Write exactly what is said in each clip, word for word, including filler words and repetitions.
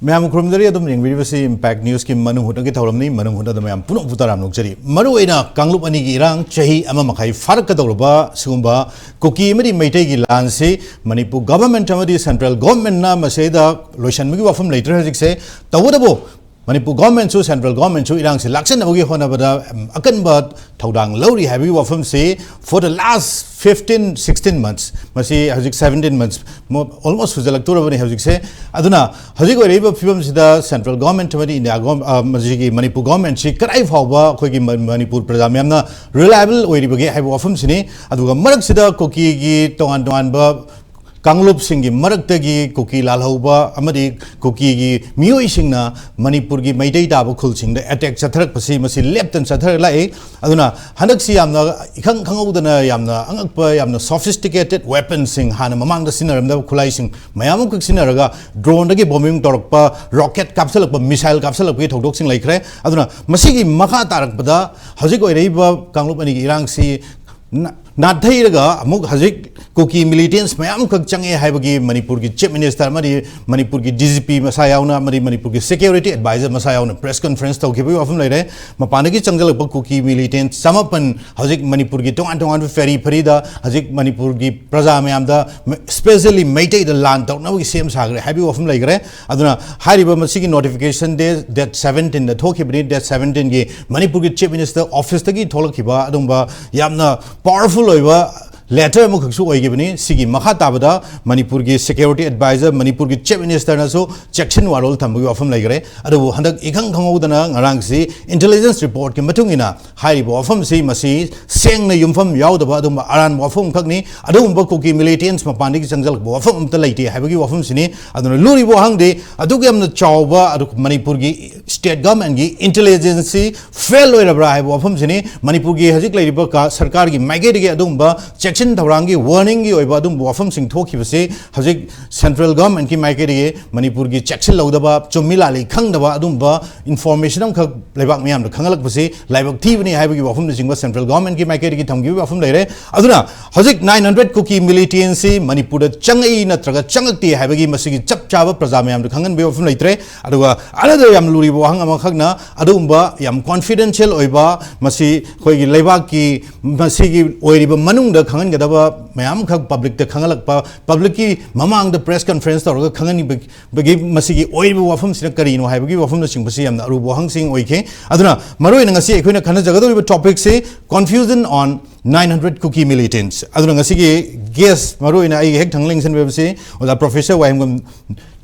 ꯃꯌꯥꯝ ꯈꯨꯔꯨꯝꯖꯔꯤ꯫ ꯑꯗꯨꯝ ꯌꯦꯡꯕꯤꯔꯤꯕꯁꯤ Impact Newsꯀꯤ ꯃꯅꯨꯡ ꯍꯨꯠꯅꯒꯤ ꯊꯧꯔꯝꯅꯤ꯫ ꯃꯅꯨꯡ ꯍꯨꯠꯅꯗ ꯃꯌꯥꯝ ꯄꯨꯝꯅꯃꯛꯄꯨ ꯇꯔꯥꯝꯅ ꯑꯣꯛꯆꯔꯤ꯫ ꯃꯔꯨꯑꯣꯏꯅ ꯀꯥꯡꯂꯨꯞ ꯑꯅꯤꯒꯤ ꯏꯔꯥꯡ ꯆꯍꯤ ꯑꯃ ꯃꯈꯥꯏ ꯐꯥꯔꯛꯀꯗꯧꯔꯕ ꯁꯤꯒꯨꯝꯕ ꯀꯨꯀꯤ ꯑꯃꯗꯤ ꯃꯩꯇꯩꯒꯤ ꯂꯥꯟꯁꯤ ꯃꯅꯤꯄꯨꯔ government ꯑꯃꯗꯤ central governmentꯅ ꯃꯁꯤꯗ ꯂꯣꯏꯁꯤꯟꯕꯒꯤ ꯋꯥꯐꯝ ꯂꯩꯇ꯭ꯔꯦ ꯍꯧꯖꯤꯛꯁꯦ꯫ ꯇꯧꯕꯇꯕꯨ ꯃꯅꯤꯄꯨꯔ governmentꯁꯨ central governmentꯁꯨ ꯏꯔꯥꯡꯁꯤ ꯂꯥꯛꯁꯤꯟꯅꯕꯒꯤ ꯍꯣꯠꯅꯕꯗ, ꯎꯝ, ꯑꯀꯟꯕ ꯊꯧꯗꯥꯡ ꯂꯧꯔꯤ ꯍꯥꯏꯕꯒꯤ ꯋꯥꯐꯝꯁꯤ for the last fifteen, sixteen months, ꯃꯁꯤ ꯍꯧꯖꯤꯛ seventeen months, ꯃꯣ-, almost ꯁꯨꯖꯜꯂꯛꯇꯣꯔꯕꯅꯤ ꯍꯧꯖꯤꯛꯁꯦ꯫ ꯑꯗꯨꯅ ꯍꯧꯖꯤꯛ ꯑꯣꯏꯔꯛꯏꯕ ꯐꯤꯕꯝꯁꯤꯗ central government ꯑꯃꯗꯤ India government, ꯑ, ꯃꯁꯤꯒꯤ ꯃꯅꯤꯄꯨꯔ governmentꯁꯤ ꯀꯗꯥꯏ ꯐꯥꯎꯕ ꯑꯩꯈꯣꯏꯒꯤ ꯃ-, ꯃꯅꯤꯄꯨꯔ ꯄ꯭ꯔꯖꯥ ꯃꯌꯥꯝꯅ reliable ꯑꯣꯏꯔꯤꯕꯒꯦ ꯍꯥꯏꯕ ꯋꯥꯐꯝꯁꯤꯅꯤ꯫ ꯑꯗꯨꯒ ꯃꯔꯛꯁꯤꯗ ꯀꯨꯀꯤꯒꯤ ꯇꯣꯉꯥꯟ ꯇꯣꯉꯥꯟꯕ ꯀꯥꯡꯂꯨꯞꯁꯤꯡꯒꯤ ꯃꯔꯛꯇꯒꯤ ꯀꯨꯀꯤ ꯂꯥꯜꯍꯧꯕ ꯑꯃꯗꯤ ꯀꯨꯀꯤꯒꯤ ꯃꯤꯑꯣꯏꯁꯤꯡꯅ ꯃꯅꯤꯄꯨꯔꯒꯤ ꯃꯩꯇꯩ ꯇꯥꯕ ꯈꯨꯜꯁꯤꯡꯗ attack ꯆꯠꯊꯔꯛꯄꯁꯤ ꯃꯁꯤ ꯂꯦꯞꯇꯅ ꯆꯠꯊꯔꯛ ꯂꯥꯛꯏ꯫ ꯑꯗꯨꯅ ꯍꯟꯗꯛꯁꯤ ꯌꯥꯝꯅ ꯏꯈꯪ ꯈꯪꯍꯧꯗꯅ ꯌꯥꯝꯅ ꯑꯉꯛꯄ, ꯌꯥꯝꯅ sophisticated weaponsꯁꯤꯡ, ꯍꯥꯟꯅ ꯃꯃꯥꯡꯗ ꯁꯤꯖꯤꯟꯅꯔꯝꯗꯕ ꯈꯨꯠꯂꯥꯏꯁꯤꯡ ꯃꯌꯥꯝ ꯑꯃꯈꯛ ꯁꯤꯖꯤꯟꯅꯔꯒ droneꯗꯒꯤ bombing ꯇꯧꯔꯛꯄ, rocket ꯀꯥꯞꯁꯤꯜꯂꯛꯄ, missile ꯀꯥꯞꯁꯤꯜꯂꯛꯄꯒꯤ ꯊꯧꯗꯣꯛꯁꯤꯡ ꯂꯩꯈ꯭ꯔꯦ꯫ ꯑꯗꯨꯅ ꯃꯁꯤꯒꯤ ꯃꯈꯥ ꯇꯥꯔꯛꯄꯗ ꯍꯧꯖꯤꯛ ꯑꯣꯏꯔꯛꯏꯕ ꯀꯥꯡꯂꯨꯞ ꯑꯅꯤꯒꯤ ꯏꯔꯥꯡꯁꯤ ꯅ-, ꯅꯥꯊꯩꯔꯒ ꯑꯃꯨꯛ ꯍꯧꯖꯤꯛ ꯀꯨꯀꯤ militants ꯃꯌꯥꯝ ꯑꯃꯈꯛ ꯆꯪꯉꯦ ꯍꯥꯏꯕꯒꯤ ꯃꯅꯤꯄꯨꯔꯒꯤ Chief Minister ꯑꯃꯗꯤ ꯃꯅꯤꯄꯨꯔꯒꯤ D G P ꯃꯁꯥ ꯌꯥꯎꯅ ꯑꯃꯗꯤ ꯃꯅꯤꯄꯨꯔꯒꯤ security advisor ꯃꯁꯥ ꯌꯥꯎꯅ press conference ꯇꯧꯈꯤꯕꯒꯤ ꯋꯥꯐꯝ ꯂꯩꯔꯦ꯫ ꯃꯄꯥꯟꯗꯒꯤ ꯆꯪꯁꯤꯜꯂꯛꯄ ꯀꯨꯀꯤ militants ꯆꯃꯥꯄꯟ ꯍꯧꯖꯤꯛ ꯃꯅꯤꯄꯨꯔꯒꯤ ꯇꯣꯉꯥꯟ ꯇꯣꯉꯥꯟꯕ ꯐꯦꯔꯤ ꯐꯦꯔꯤꯗ ꯍꯧꯖꯤꯛ ꯃꯅꯤꯄꯨꯔꯒꯤ ꯄ꯭ꯔꯖꯥ ꯃꯌꯥꯝꯗ, specially ꯃꯩꯇꯩꯗ ꯂꯥꯟ ꯇꯧꯅꯕꯒꯤ ꯁꯦꯝ ꯁꯥꯈ꯭ꯔꯦ ꯍꯥꯏꯕꯒꯤ ꯋꯥꯐꯝ ꯂꯩꯈ꯭ꯔꯦ꯫ ꯑꯗꯨꯅ ꯍꯥꯏꯔꯤꯕ ꯃꯁꯤꯒꯤ notification day date seventeenꯗ ꯊꯣꯛꯈꯤꯕꯅꯤ꯫ Date seventeenꯒꯤ ꯃꯅꯤꯄꯨꯔꯒꯤ Chief Minister officeꯇꯒꯤ ꯊꯣꯛꯂꯛꯈꯤꯕ ꯑꯗꯨꯒꯨꯝꯕ ꯌꯥꯝꯅ powerful ꯑꯣꯏꯕ letter ꯑꯃꯈꯛꯁꯨ ꯑꯣꯏꯈꯤꯕꯅꯤ꯫ ꯁꯤꯒꯤ ꯃꯈꯥ ꯇꯥꯕꯗ ꯃꯅꯤꯄꯨꯔꯒꯤ security advisor, ꯃꯅꯤꯄꯨꯔꯒꯤ Chief Ministerꯅꯁꯨ ꯆꯦꯛꯁꯤꯟ ꯋꯥꯔꯣꯜ ꯊꯝꯕꯒꯤ ꯋꯥꯐꯝ ꯂꯩꯈ꯭ꯔꯦ꯫ ꯑꯗꯨꯕꯨ ꯍꯟꯗꯛ ꯏꯈꯪ ꯈꯪꯍꯧꯗꯅ ꯉꯔꯥꯡꯁꯤ intelligence reportꯀꯤ ꯃꯇꯨꯡ ꯏꯟꯅ ꯍꯥꯏꯔꯤꯕ ꯋꯥꯐꯝꯁꯤ ꯃꯁꯤ ꯁꯦꯡꯅ ꯌꯨꯝꯐꯝ ꯌꯥꯎꯗꯕ ꯑꯗꯨꯒꯨꯝꯕ ꯑꯔꯥꯟꯕ ꯋꯥꯐꯝ ꯑꯃꯈꯛꯅꯤ꯫ ꯑꯗꯨꯒꯨꯝꯕ ꯀꯨꯀꯤ militants ꯃꯄꯥꯟꯗꯒꯤ ꯆꯪꯁꯤꯜꯂꯛꯄ ꯋꯥꯐꯝ ꯑꯝꯇ ꯂꯩꯇꯦ ꯍꯥꯏꯕꯒꯤ ꯋꯥꯐꯝꯁꯤꯅꯤ꯫ ꯑꯗꯨꯅ ꯂꯨꯔꯤꯕ ꯋꯥꯍꯪꯗꯤ ꯑꯗꯨꯛ ꯌꯥꯝꯅ ꯆꯥꯎꯕ ꯑꯗꯨ ꯃꯅꯤꯄꯨꯔꯒꯤ state governmentꯀꯤ intelligenceꯁꯤ fail ꯑꯣꯏꯔꯕ꯭ꯔꯥ ꯍꯥꯏꯕ ꯋꯥꯐꯝꯁꯤꯅꯤ꯫ ꯃꯅꯤꯄꯨꯔꯒꯤ ꯍꯧꯖꯤꯛ ꯂꯩꯔꯤꯕ ꯀ-, ꯁꯔꯀꯥꯔꯒꯤ ꯃꯥꯏꯀꯩꯗꯒꯤ ꯑꯗꯨꯒꯨꯝꯕ check ꯆꯦꯛꯁꯤꯟ ꯊꯧꯔꯥꯡꯒꯤ ꯋꯥꯔꯅꯤꯡꯒꯤ ꯑꯣꯏꯕ ꯑꯗꯨꯝꯕ ꯋꯥꯐꯝꯁꯤꯡ ꯊꯣꯛꯈꯤꯕꯁꯤ ꯍꯧꯖꯤꯛ ꯁꯦꯟꯇ꯭ꯔꯦꯜ ꯒꯚꯔꯟꯃꯦꯟꯠꯀꯤ ꯃꯥꯏꯀꯩꯗꯒꯤ ꯃꯅꯤꯄꯨꯔꯒꯤ ꯆꯦꯛꯁꯤꯜꯍꯧꯗꯕ, ꯆꯨꯝꯃꯤ ꯂꯥꯜꯂꯤ ꯈꯪꯗꯕ ꯑꯗꯨꯝꯕ ꯏꯟꯐꯣꯔꯃꯦꯁꯟ ꯑꯃꯈꯛ ꯂꯩꯕꯥꯛ ꯃꯤꯌꯥꯝꯗ ꯈꯪꯍꯜꯂꯛꯄꯁꯤ ꯂꯥꯏꯕꯛ ꯊꯤꯕꯅꯤ ꯍꯥꯏꯕꯒꯤ ꯋꯥꯐꯝꯅꯆꯤꯡꯕ ꯁꯦꯟꯇ꯭ꯔꯦꯜ ꯒꯚꯔꯟꯃꯦꯟꯠꯀꯤ ꯃꯥꯏꯀꯩꯗꯒꯤ ꯊꯝꯈꯤꯕ ꯋꯥꯐꯝ ꯂꯩꯔꯦ꯫ ꯑꯗꯨꯅ ꯍꯧꯖꯤꯛ ꯅꯥꯏꯟ ꯍꯟꯗ꯭ꯔꯦꯠ ꯀꯨꯀꯤ ꯃꯤꯂꯤꯇꯦꯟꯁꯤ ꯃꯅꯤꯄꯨꯔꯗ ꯆꯪꯉꯛꯏ ꯅꯠꯇ꯭ꯔꯒ ꯆꯪꯉꯛꯇꯦ ꯍꯥꯏꯕꯒꯤ ꯃꯁꯤꯒꯤ ꯆꯞ ꯆꯥꯕ ꯄ꯭ꯔꯖꯥ ꯃꯌꯥꯝꯗ ꯈꯪꯍꯟꯕꯒꯤ ꯋꯥꯐꯝ ꯂꯩꯇ꯭ꯔꯦ꯫ ꯑꯗꯨꯒ another ꯌꯥꯝ ꯂꯨꯔꯤꯕ ꯋꯥꯍꯪ ꯑꯃꯈꯛꯅ ꯑꯗꯨꯒꯨꯝꯕ ꯌꯥꯝ ꯀꯣꯟꯐꯤꯗꯦꯟꯁꯤꯌꯦꯜ ꯑꯣꯏꯕ, ꯃꯁꯤ ꯑꯩꯈꯣꯏꯒꯤ ꯂꯩꯕꯥꯛꯀꯤ ꯃꯁꯤꯒꯤ ꯑꯣꯏꯔꯤꯕ ꯃꯅꯨꯡꯗ ꯈꯪꯍꯟꯒꯗꯕ ꯃꯌꯥꯝ ꯈꯛ ꯄꯕ꯭ꯂꯤꯛꯇ ꯈꯪꯍꯜꯂꯛꯄ, ꯄꯕ꯭ꯂꯤꯛꯀꯤ ꯃꯃꯥꯡꯗ ꯄ꯭ꯔꯦꯁ ꯀꯟꯐꯔꯦꯟꯁ ꯇꯧꯔꯒ ꯈꯪꯍꯟꯕꯒꯤ ꯃꯁꯤꯒꯤ ꯑꯣꯏꯔꯤꯕ ꯋꯥꯐꯝꯁꯤꯅ ꯀꯔꯤꯅꯣ ꯍꯥꯏꯕꯒꯤ ꯋꯥꯐꯝꯅꯆꯤꯡꯕꯁꯤ ꯌꯥꯝꯅ ꯑꯔꯨꯕ ꯋꯥꯍꯪꯁꯤꯡ ꯑꯣꯏꯈꯤ꯫ ꯑꯗꯨꯅ ꯃꯔꯨꯑꯣꯏꯅ ꯉꯁꯤ ꯑꯩꯈꯣꯏꯅ ꯈꯟꯅꯖꯒꯗꯧꯔꯤꯕ ꯇꯣꯄꯤꯛꯁꯤ confusion on nine hundred Kuki militants꯫ ꯑꯗꯨꯅ ꯉꯁꯤꯒꯤ ꯒꯦꯁ ꯃꯔꯨꯑꯣꯏꯅ ꯑꯩꯒꯤ ꯍꯦꯛ ꯊꯪꯅ ꯂꯦꯡꯁꯤꯟꯕꯤꯕꯁꯤ ꯑꯣꯖꯥ professor Wahengbam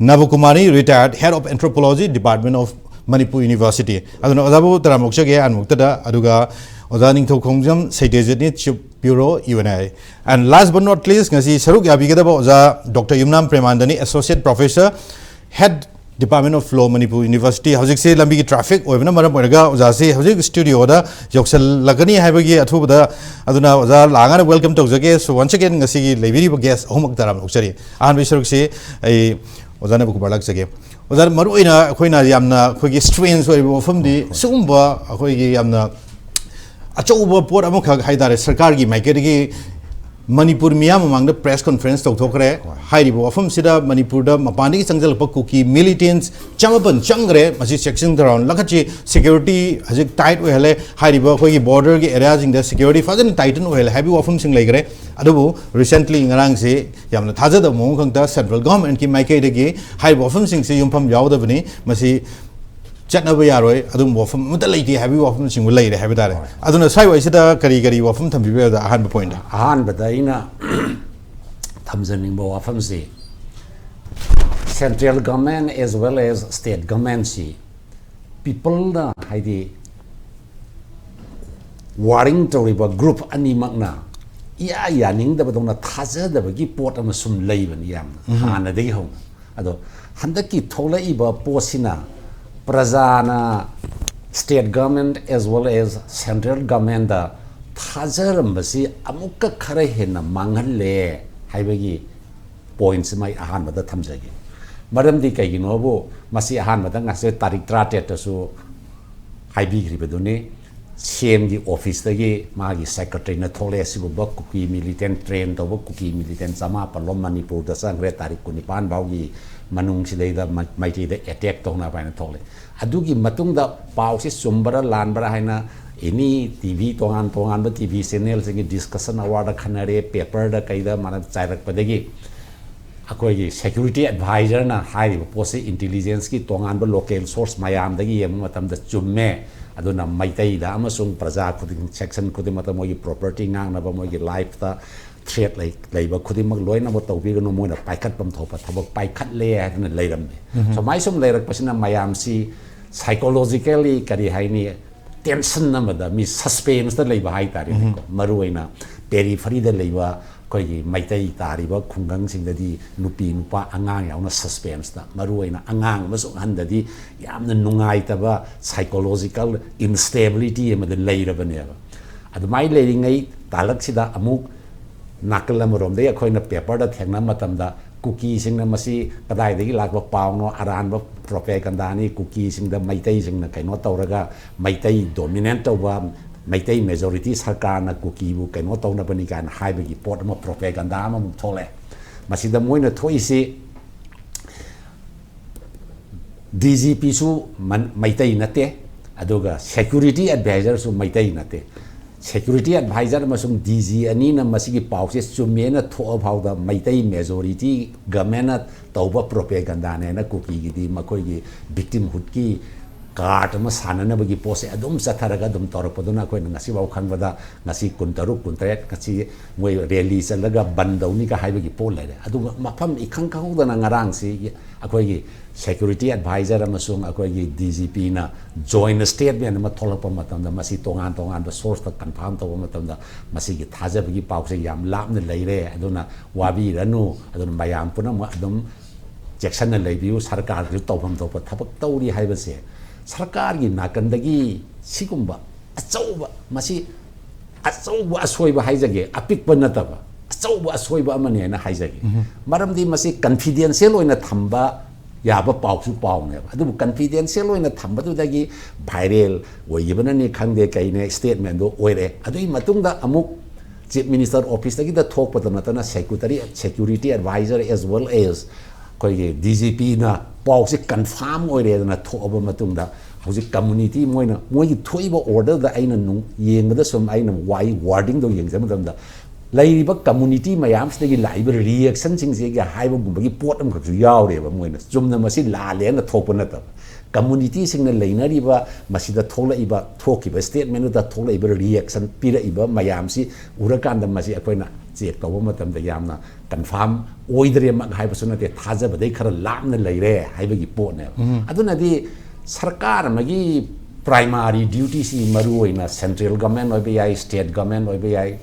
ꯅꯕꯀꯨꯃꯥꯔꯤ, retired head of anthropology department of Manipur University꯫ ꯑꯗꯨꯅ ꯑꯣꯖꯥꯕꯨ ꯇꯔꯥꯝꯅ ꯑꯣꯛꯆꯒꯦ ꯑꯍꯥꯟꯕꯃꯛꯇꯗ, ꯑꯗꯨꯒ ꯑꯣꯖꯥ ꯅꯤꯡꯊꯧ ꯈꯣꯡꯖꯝ ꯁꯩꯇꯦꯖꯤꯠꯅꯤ, chief bureau U N I꯫ And last but not least, ꯉꯁꯤ ꯁꯔꯨꯛ ꯌꯥꯕꯤꯒꯗꯕ ꯑꯣꯖꯥ doctor Yumnam ꯄ꯭ꯔꯦꯃꯥꯟꯗꯅꯤ, associate professor, head department of law, Manipur University꯫ ꯍꯧꯖꯤꯛꯁꯤ ꯂꯝꯕꯤꯒꯤ ꯇ꯭ꯔꯥꯐꯤꯛ ꯑꯣꯏꯕꯅ ꯃꯔꯝ ꯑꯣꯏꯔꯒ ꯑꯣꯖꯥꯁꯤ ꯍꯧꯖꯤꯛ ꯁ꯭ꯇꯨꯗꯤꯑꯣꯗ ꯌꯧꯁꯜꯂꯛꯀꯅꯤ ꯍꯥꯏꯕꯒꯤ ꯑꯊꯨꯕꯗ, ꯑꯗꯨꯅ ꯑꯣꯖꯥ ꯂꯥꯛꯑꯒꯅ welcome ꯇꯧꯖꯒꯦ꯫ So once again, ꯉꯁꯤꯒꯤ ꯂꯩꯕꯤꯔꯤꯕ ꯒꯦꯁ ꯑꯍꯨꯝꯃꯛ ꯇꯔꯥꯝꯅ ꯑꯣꯛꯆꯔꯤ꯫ ꯑꯍꯥꯟꯕꯒꯤ ꯁꯔꯨꯛꯁꯤ ꯑꯩ ꯑꯣꯖꯥ ꯅꯕꯀꯨꯃꯥꯔ ꯂꯥꯛꯆꯒꯦ꯫ ꯑꯣꯖꯥ, ꯃꯔꯨꯑꯣꯏꯅ ꯑꯩꯈꯣꯏꯅ ꯌꯥꯝꯅ ꯑꯩꯈꯣꯏꯒꯤ strange ꯑꯣꯏꯕ ꯋꯥꯐꯝꯗꯤ ꯁꯤꯒꯨꯝꯕ ꯑꯩꯈꯣꯏꯒꯤ ꯌꯥꯝꯅ ꯑꯆꯧꯕ ꯄꯣꯠ ꯑꯃꯈꯛ ꯍꯥꯏꯇꯥꯔꯦ, ꯁꯔꯀꯥꯔꯒꯤ ꯃꯥꯏꯀꯩꯗꯒꯤ ꯃꯅꯤꯄꯨꯔ ꯃꯤꯌꯥꯝ ꯃꯃꯥꯡꯗ ꯄ꯭ꯔꯦꯁ ꯀꯟꯐꯔꯦꯟꯁ ꯇꯧꯊꯣꯛꯈ꯭ꯔꯦ꯫ ꯍꯥꯏꯔꯤꯕ ꯋꯥꯐꯝꯁꯤꯗ ꯃꯅꯤꯄꯨꯔꯗ ꯃꯄꯥꯟꯗꯒꯤ ꯆꯪꯁꯤꯜꯂꯛꯄ ꯀꯨꯀꯤ ꯃꯤꯂꯤꯇꯦꯟꯁ ꯆꯃꯥꯄꯟ ꯆꯪꯈ꯭ꯔꯦ꯫ ꯃꯁꯤ ꯆꯦꯛꯁꯤꯟ ꯊꯧꯔꯥꯡ ꯂꯧꯈꯠꯁꯤ, ꯁꯦꯀ꯭ꯌꯨꯔꯤꯇꯤ ꯍꯧꯖꯤꯛ ꯇꯥꯏꯠ ꯑꯣꯏꯍꯜꯂꯦ꯫ ꯍꯥꯏꯔꯤꯕ ꯑꯩꯈꯣꯏꯒꯤ ꯕꯣꯔꯗꯔꯒꯤ ꯑꯦꯔꯤꯌꯥꯁꯤꯡꯗ ꯁꯦꯀ꯭ꯌꯨꯔꯤꯇꯤ ꯐꯖꯅ ꯇꯥꯏꯇꯟ ꯑꯣꯏꯍꯜꯂꯦ ꯍꯥꯏꯕꯒꯤ ꯋꯥꯐꯝꯁꯤꯡ ꯂꯩꯈ꯭ꯔꯦ꯫ ꯑꯗꯨꯕꯨ recently ꯉꯔꯥꯡꯁꯤ ꯌꯥꯝꯅ ꯊꯥꯖꯗꯕ ꯃꯑꯣꯡ ꯈꯛꯇ ꯁꯦꯟꯇ꯭ꯔꯦꯜ ꯒꯚꯔꯟꯃꯦꯟꯠꯀꯤ ꯃꯥꯏꯀꯩꯗꯒꯤ ꯍꯥꯏꯔꯤꯕ ꯋꯥꯐꯝꯁꯤꯡꯁꯤ ꯌꯨꯝꯐꯝ ꯌꯥꯎꯗꯕꯅꯤ, ꯃꯁꯤ ꯆꯠꯅꯕ ꯌꯥꯔꯣꯏ, ꯑꯗꯨꯝꯕ ꯋꯥꯐꯝ ꯑꯃꯠꯇ ꯂꯩꯇꯦ ꯍꯥꯏꯕꯒꯤ ꯋꯥꯐꯝꯅꯆꯤꯡꯕ ꯂꯩꯔꯦ ꯍꯥꯏꯕ ꯇꯥꯔꯦ꯫ ꯑꯗꯨꯅ ꯁ꯭ꯋꯥꯏꯋꯥꯏꯁꯤꯗ ꯀꯔꯤ ꯀꯔꯤ ꯋꯥꯐꯝ ꯊꯝꯕꯤꯕ ꯌꯥꯕꯗ ꯑꯍꯥꯟꯕ ꯄꯣꯏꯟꯠ? ꯑꯍꯥꯟꯕꯗ ꯑꯩꯅ ꯊꯝꯖꯅꯤꯡꯕ ꯋꯥꯐꯝꯁꯤ, central government as well as state governmentꯁꯤ ꯄꯤꯄꯜꯅ, ꯍꯥꯏꯗꯤ ꯋꯥꯔꯤꯡ ꯇꯧꯔꯤꯕ ꯒ꯭ꯔꯨꯞ ꯑꯅꯤꯃꯛꯅ ꯏꯌꯥ ꯌꯥꯅꯤꯡꯗꯕꯗꯧꯅ ꯊꯥꯖꯗꯕꯒꯤ ꯄꯣꯠ ꯑꯃ ꯁꯨꯝ ꯂꯩꯕꯅꯤ ꯌꯥꯝꯅ ꯍꯥꯟꯅꯗꯒꯤ ꯍꯧꯅ꯫ ꯑꯗꯣ ꯍꯟꯗꯛꯀꯤ ꯊꯣꯛꯂꯛꯏꯕ ꯄꯣꯠꯁꯤꯅ ꯄ꯭ꯔꯖꯥꯅ state government as well as central governmentꯇ ꯊꯥꯖꯔꯝꯕꯁꯤ ꯑꯃꯨꯛꯀ ꯈꯔ ꯍꯦꯟꯅ ꯃꯥꯡꯍꯜꯂꯦ ꯍꯥꯏꯕꯒꯤ ꯄꯣꯏꯟꯠꯁꯤꯃ ꯑꯩ ꯑꯍꯥꯟꯕꯗ ꯊꯝꯖꯒꯦ꯫ ꯃꯔꯝꯗꯤ ꯀꯩꯒꯤꯅꯣꯕꯨ, ꯃꯁꯤ ꯑꯍꯥꯟꯕꯗ ꯉꯁꯤ ꯇꯥꯔꯤꯛ ꯇꯔꯥꯇꯔꯦꯠꯇꯁꯨ ꯍꯥꯏꯕꯤꯈ꯭ꯔꯤꯕꯗꯨꯅꯤ꯫ ꯁꯤ ꯑꯦꯝꯒꯤ ꯑꯣꯐꯤꯁꯇꯒꯤ ꯃꯥꯒꯤ ꯁꯦꯀ꯭ꯔꯦꯇꯔꯤꯅ ꯊꯣꯛꯂꯛꯑꯦ, ꯑꯁꯤꯒꯨꯝꯕ ꯀꯨꯀꯤ ꯃꯤꯂꯤꯇꯦꯟ, ꯇ꯭ꯔꯦꯟ ꯇꯧꯕ ꯀꯨꯀꯤ ꯃꯤꯂꯤꯇꯦꯟ ꯆꯃꯥꯄꯜ ꯂꯣꯝ ꯃꯅꯤꯄꯨꯔꯗ ꯆꯪꯈ꯭ꯔꯦ, ꯇꯥꯔꯤꯛ ꯀꯨꯟꯅꯤꯄꯥꯟ ꯐꯥꯎꯒꯤ ꯃꯅꯨꯡꯁꯤꯗꯩꯗ ꯃ-, ꯃꯩꯇꯩꯗ ꯑꯦꯇꯦꯛ ꯇꯧꯅꯕ ꯍꯥꯏꯅ ꯊꯣꯛꯂꯛꯑꯦ꯫ ꯑꯗꯨꯒꯤ ꯃꯇꯨꯡꯗ ꯄꯥꯎꯁꯤ ꯆꯨꯝꯕꯔꯥ ꯂꯥꯟꯕꯔꯥ ꯍꯥꯏꯅ ꯑꯦꯅꯤ ꯇꯤ ꯚꯤ, ꯇꯣꯉꯥꯟ ꯇꯣꯉꯥꯟꯕ ꯇꯤ ꯚꯤ ꯆꯦꯅꯦꯜꯁꯤꯡꯒꯤ ꯗꯤꯁꯀꯁꯟ ꯑꯋꯥꯔꯗ ꯈꯟꯅꯔꯦ, ꯄꯦꯄꯔꯗ ꯀꯩꯗ ꯃꯥꯅ ꯆꯥꯏꯔꯛꯄꯗꯒꯤ ꯑꯩꯈꯣꯏꯒꯤ ꯁꯦꯀ꯭ꯌꯨꯔꯤꯇꯤ ꯑꯦꯗꯚꯥꯏꯖꯔꯅ ꯍꯥꯏꯔꯤꯕ ꯄꯣꯠꯁꯤ ꯏꯟꯇꯤꯂꯤꯖꯦꯟꯁꯀꯤ ꯇꯣꯉꯥꯟꯕ ꯂꯣꯀꯦꯜ ꯁꯣꯔꯁ ꯃꯌꯥꯝꯗꯒꯤ ꯌꯦꯡꯕ ꯃꯇꯝꯗ ꯆꯨꯝꯃꯦ, ꯑꯗꯨꯅ ꯃꯩꯇꯩꯗ ꯑꯃꯁꯨꯡ ꯄ꯭ꯔꯖꯥ ꯈꯨꯗꯤꯡ, ꯁꯦꯛꯁꯟ ꯈꯨꯗꯤꯡꯃꯛꯇ ꯃꯣꯏꯒꯤ ꯄ꯭ꯔꯣꯄꯔꯇꯤ ꯉꯥꯛꯅꯕ, ꯃꯣꯏꯒꯤ ꯂꯥꯏꯐꯇ ꯊ꯭ꯔꯦꯠ ꯂꯩ-, ꯂꯩꯕ ꯈꯨꯗꯤꯡꯃꯛ ꯂꯣꯏꯅꯃꯛ ꯇꯧꯕꯤꯒꯅꯨ, ꯃꯣꯏꯅ ꯄꯥꯏꯈꯠꯐꯝ ꯊꯣꯛꯄ ꯊꯕꯛ ꯄꯥꯏꯈꯠꯂꯦ ꯍꯥꯏꯗꯅ ꯂꯩꯔꯝꯃꯦ꯫ ꯁꯨꯃꯥꯏ ꯁꯨꯝ ꯂꯩꯔꯛꯄꯁꯤꯅ ꯃꯌꯥꯝꯁꯤ ꯁꯥꯏꯀꯣꯂꯣꯖꯤꯀꯦꯜꯂꯤ, ꯀꯔꯤ ꯍꯥꯏꯅꯤ, ꯇꯦꯟꯁꯟ ꯑꯃꯗ, ꯃꯤ ꯁꯁꯄꯦꯟꯁꯇ ꯂꯩꯕ ꯍꯥꯏꯇꯥꯔꯦꯅꯦꯀꯣ꯫ ꯃꯔꯨꯑꯣꯏꯅ ꯄꯦꯔꯤꯐꯔꯤꯗ ꯂꯩꯕ ꯑꯩꯈꯣꯏꯒꯤ ꯃꯩꯇꯩ ꯇꯥꯔꯤꯕ ꯈꯨꯡꯒꯪꯁꯤꯡꯗꯗꯤ ꯅꯨꯄꯤ ꯅꯨꯄꯥ ꯑꯉꯥꯡ ꯌꯥꯎꯅ ꯁꯁꯄꯦꯟꯁꯇ, ꯃꯔꯨꯑꯣꯏꯅ ꯑꯉꯥꯡ ꯑꯃꯁꯨꯡ ꯑꯍꯟꯗꯗꯤ ꯌꯥꯝꯅ ꯅꯨꯡꯉꯥꯏꯇꯕ ꯁꯥꯏꯀꯣꯂꯣꯖꯤꯀꯦꯜ ꯏꯟꯁꯇꯦꯕꯤꯂꯤꯇꯤ ꯑꯃꯗ ꯂꯩꯔꯕꯅꯦꯕ꯫ ꯑꯗꯨꯃꯥꯏꯅ ꯂꯩꯔꯤꯉꯩ ꯇꯥꯂꯛꯁꯤꯗ ꯑꯃꯨꯛ ꯅꯥꯀꯜ ꯑꯃꯔꯣꯝꯗꯒꯤ ꯑꯩꯈꯣꯏꯅ ꯄꯦꯄꯔꯗ ꯊꯦꯡꯅꯕ ꯃꯇꯝꯗ ꯀꯨꯀꯤꯁꯤꯡꯅ ꯃꯁꯤ ꯀꯗꯥꯏꯗꯒꯤ ꯂꯥꯛꯄ ꯄꯥꯎꯅꯣ, ꯑꯔꯥꯟꯕ ꯄ꯭ꯔꯣꯄꯦꯒꯟꯗꯥꯅꯤ, ꯀꯨꯀꯤꯁꯤꯡꯗ ꯃꯩꯇꯩꯁꯤꯡꯅ ꯀꯩꯅꯣ ꯇꯧꯔꯒ ꯃꯩꯇꯩ ꯗꯣꯃꯤꯅꯦꯠ ꯇꯧꯕ, ꯃꯩꯇꯩ ꯃꯦꯖꯣꯔꯤꯇꯤ ꯁꯔꯀꯥꯔꯅ ꯀꯨꯀꯤꯕꯨ ꯀꯩꯅꯣ ꯇꯧꯅꯕꯅꯤ ꯀꯥꯏꯅ ꯍꯥꯏꯕꯒꯤ ꯄꯣꯠ ꯑꯃ, ꯄ꯭ꯔꯣꯄꯦꯒꯟꯗꯥ ꯑꯃꯃꯨꯛ ꯊꯣꯛꯂꯛꯑꯦ꯫ ꯃꯁꯤꯗ ꯃꯣꯏꯅ ꯊꯣꯛꯏꯁꯤ ꯗꯤ ꯖꯤ ꯄꯤꯁꯨ ꯃꯩꯇꯩ ꯅꯠꯇꯦ, ꯑꯗꯨꯒ ꯁꯦꯀ꯭ꯌꯨꯔꯤꯇꯤ ꯑꯦꯗꯚꯥꯏꯖꯔꯁꯨ ꯃꯩꯇꯩ ꯅꯠꯇꯦ꯫ ꯁꯦꯀ꯭ꯌꯨꯔꯤꯇꯤ ꯑꯦꯗꯚꯥꯏꯖꯔ ꯑꯃꯁꯨꯡ ꯗꯤ ꯖꯤ ꯑꯅꯤꯅ ꯃꯁꯤꯒꯤ ꯄꯥꯎꯁꯦ ꯆꯨꯝꯃꯦꯅ ꯊꯣꯛꯑ ꯐꯥꯎꯗ ꯃꯩꯇꯩ ꯃꯦꯖꯣꯔꯤꯇꯤ ꯒꯃꯦꯟꯅ ꯇꯧꯕ ꯄ꯭ꯔꯣꯄꯦꯒꯟꯗꯥꯅꯦꯅ ꯀꯨꯀꯤꯒꯤꯗꯤ ꯃꯈꯣꯏꯒꯤ ꯚꯤꯛꯇꯤꯝꯍꯨꯗꯀꯤ ꯀꯥꯔꯠ ꯑꯃ ꯁꯥꯟꯅꯅꯕꯒꯤ ꯄꯣꯠꯁꯦ ꯑꯗꯨꯝ ꯆꯠꯊꯔꯒ ꯑꯗꯨꯝ ꯇꯧꯔꯛꯄꯗꯨꯅ ꯑꯩꯈꯣꯏꯅ ꯉꯁꯤꯐꯥꯎ ꯈꯪꯕꯗ ꯉꯁꯤ ꯀꯨꯟꯇꯔꯨꯛ, ꯀꯨꯟꯇꯔꯦꯠ, ꯉꯁꯤ ꯃꯣꯏ ꯔꯦꯂꯤ ꯆꯠꯂꯒ ꯕꯟ ꯇꯧꯅꯤꯒ ꯍꯥꯏꯕꯒꯤ ꯄꯣꯠ ꯂꯩꯔꯦ꯫ ꯑꯗꯨꯒ ꯃꯐꯝ ꯏꯈꯪ ꯈꯪꯍꯧꯗꯅ ꯉꯔꯥꯡꯁꯤ ꯑꯩꯈꯣꯏꯒꯤ ꯁꯦꯀ꯭ꯌꯨꯔꯤꯇꯤ ꯑꯦꯗꯚꯥꯏꯖꯔ ꯑꯃꯁꯨꯡ ꯑꯩꯈꯣꯏꯒꯤ ꯗꯤ ꯖꯤ ꯄꯤꯅ ꯖꯣꯏꯟ ꯁ꯭ꯇꯦꯠꯃꯦꯟ ꯑꯃ ꯊꯣꯛꯂꯛꯄ ꯃꯇꯝꯗ, ꯃꯁꯤ ꯇꯣꯉꯥꯟ ꯇꯣꯉꯥꯟꯕ ꯁꯣꯔꯁꯇ ꯀꯟꯐꯥꯔꯝ ꯇꯧꯕ ꯃꯇꯝꯗ, ꯃꯁꯤꯒꯤ ꯊꯥꯖꯕꯒꯤ ꯄꯥꯎꯁꯦ ꯌꯥꯝ ꯂꯥꯞꯅ ꯂꯩꯔꯦ, ꯑꯗꯨꯅ ꯋꯥꯕꯤꯔꯅꯨ, ꯑꯗꯨꯅ ꯃꯌꯥꯝ ꯄꯨꯝꯅꯃꯛ ꯑꯗꯨꯝ ꯆꯦꯛꯁꯤꯟꯅ ꯂꯩꯕꯤꯌꯨ, ꯁꯔꯀꯥꯔꯒꯤꯁꯨ ꯇꯧꯐꯝ ꯊꯣꯛꯄ ꯊꯕꯛ ꯇꯧꯔꯤ ꯍꯥꯏꯕꯁꯦ ꯁꯔꯀꯥꯔꯒꯤ ꯅꯥꯀꯟꯗꯒꯤ ꯁꯤꯒꯨꯝꯕ ꯑꯆꯧꯕ, ꯃꯁꯤ ꯑꯆꯧꯕ ꯑꯁꯣꯏꯕ ꯍꯥꯏꯖꯒꯦ, ꯑꯄꯤꯛꯄ ꯅꯠꯇꯕ, ꯑꯆꯧꯕ ꯑꯁꯣꯏꯕ ꯑꯃꯅꯦꯅ ꯍꯥꯏꯖꯒꯦ꯫ ꯃꯔꯝꯗꯤ ꯃꯁꯤ ꯀꯟꯐꯤꯗꯦꯟꯁꯤꯌꯦꯜ ꯑꯣꯏꯅ ꯊꯝꯕ ꯌꯥꯕ ꯄꯥꯎꯁꯨ ꯄꯥꯎꯅꯦꯕ, ꯑꯗꯨꯕꯨ ꯀꯟꯐꯤꯗꯦꯟꯁꯤꯌꯦꯜ ꯑꯣꯏꯅ ꯊꯝꯕꯗꯨꯗꯒꯤ ꯚꯥꯏꯔꯦꯜ ꯑꯣꯏꯈꯤꯕꯅꯅꯤ ꯈꯪꯗꯦ, ꯀꯩꯅꯦ, ꯁ꯭ꯇꯦꯠꯃꯦꯟꯗꯣ ꯑꯣꯏꯔꯦ꯫ ꯑꯗꯨꯒꯤ ꯃꯇꯨꯡꯗ ꯑꯃꯨꯛ ꯆꯤꯐ ꯃꯤꯅꯤꯁꯇꯔ ꯑꯣꯐꯤꯁꯇꯒꯤꯗ ꯊꯣꯛꯄꯗ ꯅꯠꯇꯅ security, security adviser as well as ꯑꯩꯈꯣꯏꯒꯤ ꯗꯤ ꯖꯤ ꯄꯤꯅ ꯄꯥꯎꯁꯦ ꯀꯟꯐꯥꯔꯝ ꯑꯣꯏꯔꯦꯗꯅ ꯊꯣꯛꯑꯕ ꯃꯇꯨꯡꯗ, ꯍꯧꯖꯤꯛ ꯀꯝꯃꯨꯅꯤꯇꯤ, ꯃꯣꯏꯅ, ꯃꯣꯏꯒꯤ ꯊꯣꯛꯏꯕ ꯑꯣꯔꯗꯔꯗ ꯑꯩꯅ ꯅꯨꯡ-, ꯌꯦꯡꯕꯗ ꯁꯨꯝ ꯑꯩꯅ ꯋꯥꯍꯩ ꯋꯥꯔꯗꯤꯡꯗꯣ ꯌꯦꯡꯖꯕ ꯃꯇꯝꯗ, ꯂꯩꯔꯤꯕ ꯀꯝꯃꯨꯅꯤꯇꯤ ꯃꯌꯥꯝꯁꯤꯗꯒꯤ ꯂꯥꯛꯏꯕ ꯔꯤꯌꯦꯛꯁꯟꯁꯤꯡꯁꯤꯒꯤ ꯍꯥꯏꯕꯒꯨꯝꯕꯒꯤ ꯄꯣꯠ ꯑꯃꯈꯛꯁꯨ ꯌꯥꯎꯔꯦꯕ꯫ ꯃꯣꯏꯅ ꯆꯨꯝꯅ ꯃꯁꯤ ꯂꯥꯜꯂꯦꯅ ꯊꯣꯛꯄ ꯅꯠꯇꯕ, ꯀꯝꯃꯨꯅꯤꯇꯤꯁꯤꯡꯅ ꯂꯩꯅꯔꯤꯕ, ꯃꯁꯤꯗ ꯊꯣꯛꯂꯛꯏꯕ, ꯊꯣꯛꯈꯤꯕ ꯁ꯭ꯇꯦꯠꯃꯦꯟꯗꯨꯗ ꯊꯣꯛꯂꯛꯏꯕ ꯔꯤꯌꯦꯛꯁꯟ ꯄꯤꯔꯛꯏꯕ ꯃꯌꯥꯝꯁꯤ ꯎꯔꯀꯥꯟꯗ, ꯃꯁꯤ ꯑꯩꯈꯣꯏꯅ ꯆꯦꯛ ꯇꯧꯕ ꯃꯇꯝꯗ ꯌꯥꯝꯅ ꯀꯟꯐꯥꯔꯝ ꯑꯣꯏꯗ꯭ꯔꯦꯃꯛ ꯍꯥꯏꯕꯁꯨ ꯅꯠꯇꯦ, ꯊꯥꯖꯕꯗꯩ ꯈꯔ ꯂꯥꯞꯅ ꯂꯩꯔꯦ ꯍꯥꯏꯕꯒꯤ ꯄꯣꯠꯅꯦꯕ꯫ ꯑꯗꯨꯅꯗꯤ ꯁꯔꯀꯥꯔ ꯑꯃꯒꯤ ꯄ꯭ꯔꯥꯏꯃꯥꯔꯤ ꯗ꯭ꯌꯨꯇꯤꯁꯤ, ꯃꯔꯨ ꯑꯣꯏꯅ ꯁꯦꯟꯇ꯭ꯔꯦꯜ ꯒꯃꯦꯟ ꯑꯣꯏꯕ ꯌꯥꯏ, ꯁ꯭ꯇꯦꯠ ꯒꯃꯦꯟ ꯑꯣꯏꯕ ꯌꯥꯏ,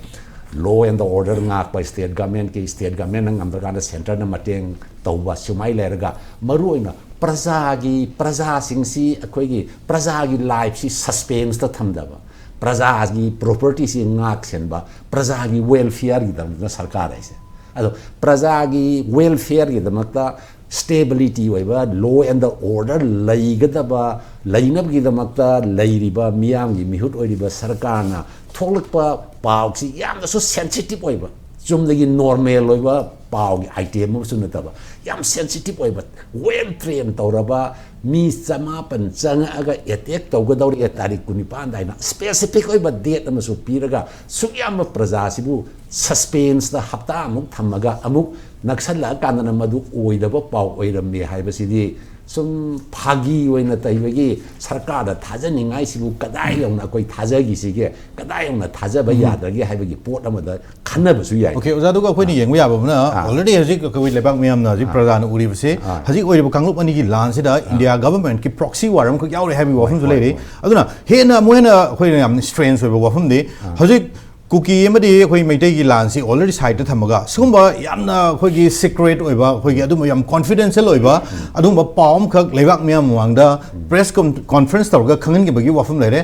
ꯂꯣ ꯑꯦꯟ ꯗ ꯑꯣꯔꯗꯔ ꯉꯥꯛꯄ ꯁ꯭ꯇꯦꯠ ꯒꯃꯦꯟꯒꯤ, ꯁ꯭ꯇꯦꯠ ꯒꯃꯦꯟꯅ ꯉꯝꯗ꯭ꯔꯀꯥꯟꯗ ꯁꯦꯟꯇꯔꯅ ꯃꯇꯦꯡ ꯇꯧꯕ, ꯁꯨꯃꯥꯏꯅ ꯂꯩꯔꯒ, ꯃꯔꯨ ꯑꯣꯏꯅ ꯄ꯭ꯔꯖꯥꯒꯤ, ꯄ꯭ꯔꯖꯥꯁꯤꯡꯁꯤ, ꯑꯩꯈꯣꯏꯒꯤ ꯄ꯭ꯔꯖꯥꯒꯤ ꯂꯥꯏꯐꯁꯤ ꯁꯁꯄꯦꯟꯁꯇ ꯊꯝꯗꯕ, ꯄ꯭ꯔꯖꯥꯒꯤ ꯄ꯭ꯔꯣꯄꯔꯇꯤꯁꯤ ꯉꯥꯛ ꯁꯦꯟꯕ, ꯄ꯭ꯔꯖꯥꯒꯤ ꯋꯦꯜꯐꯤꯌꯔꯒꯤꯗꯃꯛꯇ ꯁꯔꯀꯥꯔ ꯍꯥꯏꯁꯦ꯫ ꯑꯗꯣ ꯄ꯭ꯔꯖꯥꯒꯤ ꯋꯦꯜꯐꯤꯌꯔꯒꯤꯗꯃꯛꯇ ꯁ꯭ꯇꯦꯕꯤꯂꯤꯇꯤ ꯑꯣꯏꯕ, ꯂꯣ ꯑꯦꯟ ꯗ ꯑꯣꯔꯗꯔ ꯂꯩꯒꯗꯕ, ꯂꯩꯅꯕꯒꯤꯗꯃꯛꯇ ꯂꯩꯔꯤꯕ ꯃꯤꯌꯥꯝꯒꯤ ꯃꯤꯍꯨꯠ ꯑꯣꯏꯔꯤꯕ ꯁꯔꯀꯥꯔꯅ ꯊꯣꯛꯂꯛꯄ ꯄꯥꯎꯁꯤ ꯌꯥꯝꯅꯁꯨ ꯁꯦꯟꯁꯤꯇꯤꯞ ꯑꯣꯏꯕ, ꯆꯨꯝꯅꯒꯤ ꯅꯣꯔꯃꯦꯜ ꯑꯣꯏꯕ ꯄꯥꯎꯒꯤ ꯑꯥꯏꯇꯦꯝ ꯑꯃꯁꯨ ꯅꯠꯇꯕ, ꯌꯥꯝ ꯁꯦꯟꯁꯤꯇꯤꯞ ꯑꯣꯏꯕ, ꯋꯦꯜ ꯇ꯭ꯔꯦꯟ ꯇꯧꯔꯕ ꯃꯤ ꯆꯃꯥꯄꯟ ꯆꯪꯉꯛꯑꯒ ꯑꯦꯇꯦꯛ ꯇꯧꯒꯗꯧꯔꯦ ꯇꯥꯔꯤꯛ ꯀꯨꯟꯅꯤꯄꯥꯟꯗ ꯍꯥꯏꯅ ꯁ꯭ꯄꯦꯁꯤꯐꯤꯛ ꯑꯣꯏꯕ ꯗꯦꯠ ꯑꯃꯁꯨ ꯄꯤꯔꯒ, ꯁꯨꯛ ꯌꯥꯝꯕ ꯄ꯭ꯔꯖꯥꯁꯤꯕꯨ ꯁꯁꯄꯦꯟꯁꯇ ꯍꯞꯇꯥꯃꯨꯛ ꯊꯝꯃꯒ ꯑꯃꯨꯛ ꯅꯛꯁꯜꯂꯛꯑꯀꯥꯟꯗꯅ ꯃꯗꯨ ꯑꯣꯏꯗꯕ ꯄꯥꯎ ꯑꯣꯏꯔꯝꯃꯦ ꯍꯥꯏꯕꯁꯤꯗꯤ ꯁꯨꯝ ꯐꯥꯒꯤ ꯑꯣꯏꯅ ꯇꯧꯕꯒꯤ ꯁꯔꯀꯥꯔꯗ ꯊꯥꯖꯅꯤꯡꯉꯥꯏꯁꯤꯕꯨ ꯀꯗꯥꯏ ꯌꯧꯅ ꯑꯩꯈꯣꯏ ꯊꯥꯖꯈꯤꯁꯤꯒꯦ? ꯀꯗꯥꯏ ꯌꯧꯅ ꯊꯥꯖꯕ ꯌꯥꯗ꯭ꯔꯒꯦ ꯍꯥꯏꯕꯒꯤ ꯄꯣꯠ ꯑꯃꯗ ꯈꯟꯅꯕꯁꯨ ꯌꯥꯏ꯫ ꯑꯣꯀꯦ, ꯑꯣꯖꯥ, ꯑꯗꯨꯒ ꯑꯩꯈꯣꯏꯅ ꯌꯦꯡꯕ ꯌꯥꯕ ꯑꯃꯅ, ꯑꯣꯜꯔꯦꯗꯤ ꯍꯧꯖꯤꯛ ꯑꯩꯈꯣꯏ ꯂꯩꯕꯥꯛ ꯃꯤꯌꯥꯝꯅ ꯍꯧꯖꯤꯛ ꯄ꯭ꯔꯖꯥꯅ ꯎꯔꯤꯕꯁꯦ, ꯍꯧꯖꯤꯛ ꯑꯣꯏꯔꯤꯕ ꯀꯥꯡꯂꯨꯞ ꯑꯅꯤꯒꯤ ꯂꯥꯟꯁꯤꯗ ꯏꯟꯗꯤꯌꯥ ꯒꯚꯔꯟꯃꯦꯟꯠꯀꯤ ꯄ꯭ꯔꯣꯛꯁꯤ ꯋꯥꯔ ꯑꯃꯈꯛ ꯌꯥꯎꯔꯦ ꯍꯥꯏꯕꯒꯤ ꯋꯥꯐꯝꯁꯨ ꯂꯩꯔꯤ꯫ ꯑꯗꯨꯅ ꯍꯦꯟꯅ ꯑꯃꯨꯛ ꯍꯦꯟꯅ ꯑꯩꯈꯣꯏꯅ ꯌꯥꯝꯅ ꯁ꯭ꯇ꯭ꯔꯦꯟꯖ ꯑꯣꯏꯕ ꯋꯥꯐꯝꯗꯤ, ꯍꯧꯖꯤꯛ ꯀꯨꯀꯤ ꯑꯃꯗꯤ ꯑꯩꯈꯣꯏ ꯃꯩꯇꯩꯒꯤ ꯂꯥꯟꯁꯤ ꯑꯣꯜꯔꯦꯗꯤ ꯁꯥꯏꯗꯇ ꯊꯝꯃꯒ, ꯁꯤꯒꯨꯝꯕ ꯌꯥꯝꯅ ꯑꯩꯈꯣꯏꯒꯤ ꯁꯤꯀ꯭ꯔꯦꯠ ꯑꯣꯏꯕ, ꯑꯩꯈꯣꯏꯒꯤ ꯑꯗꯨꯝꯕ ꯌꯥꯝ ꯀꯣꯟꯐꯤꯗꯦꯟꯁꯤꯌꯦꯜ ꯑꯣꯏꯕ ꯑꯗꯨꯒꯨꯝꯕ ꯄꯥꯎ ꯑꯃꯈꯛ ꯂꯩꯕꯥꯛ ꯃꯤꯌꯥꯝ ꯃꯃꯥꯡꯗ ꯄ꯭ꯔꯦꯁ ꯀꯣꯟꯐ꯭ꯔꯦꯟꯁ ꯇꯧꯔꯒ ꯈꯪꯍꯟꯈꯤꯕꯒꯤ ꯋꯥꯐꯝ ꯂꯩꯔꯦ꯫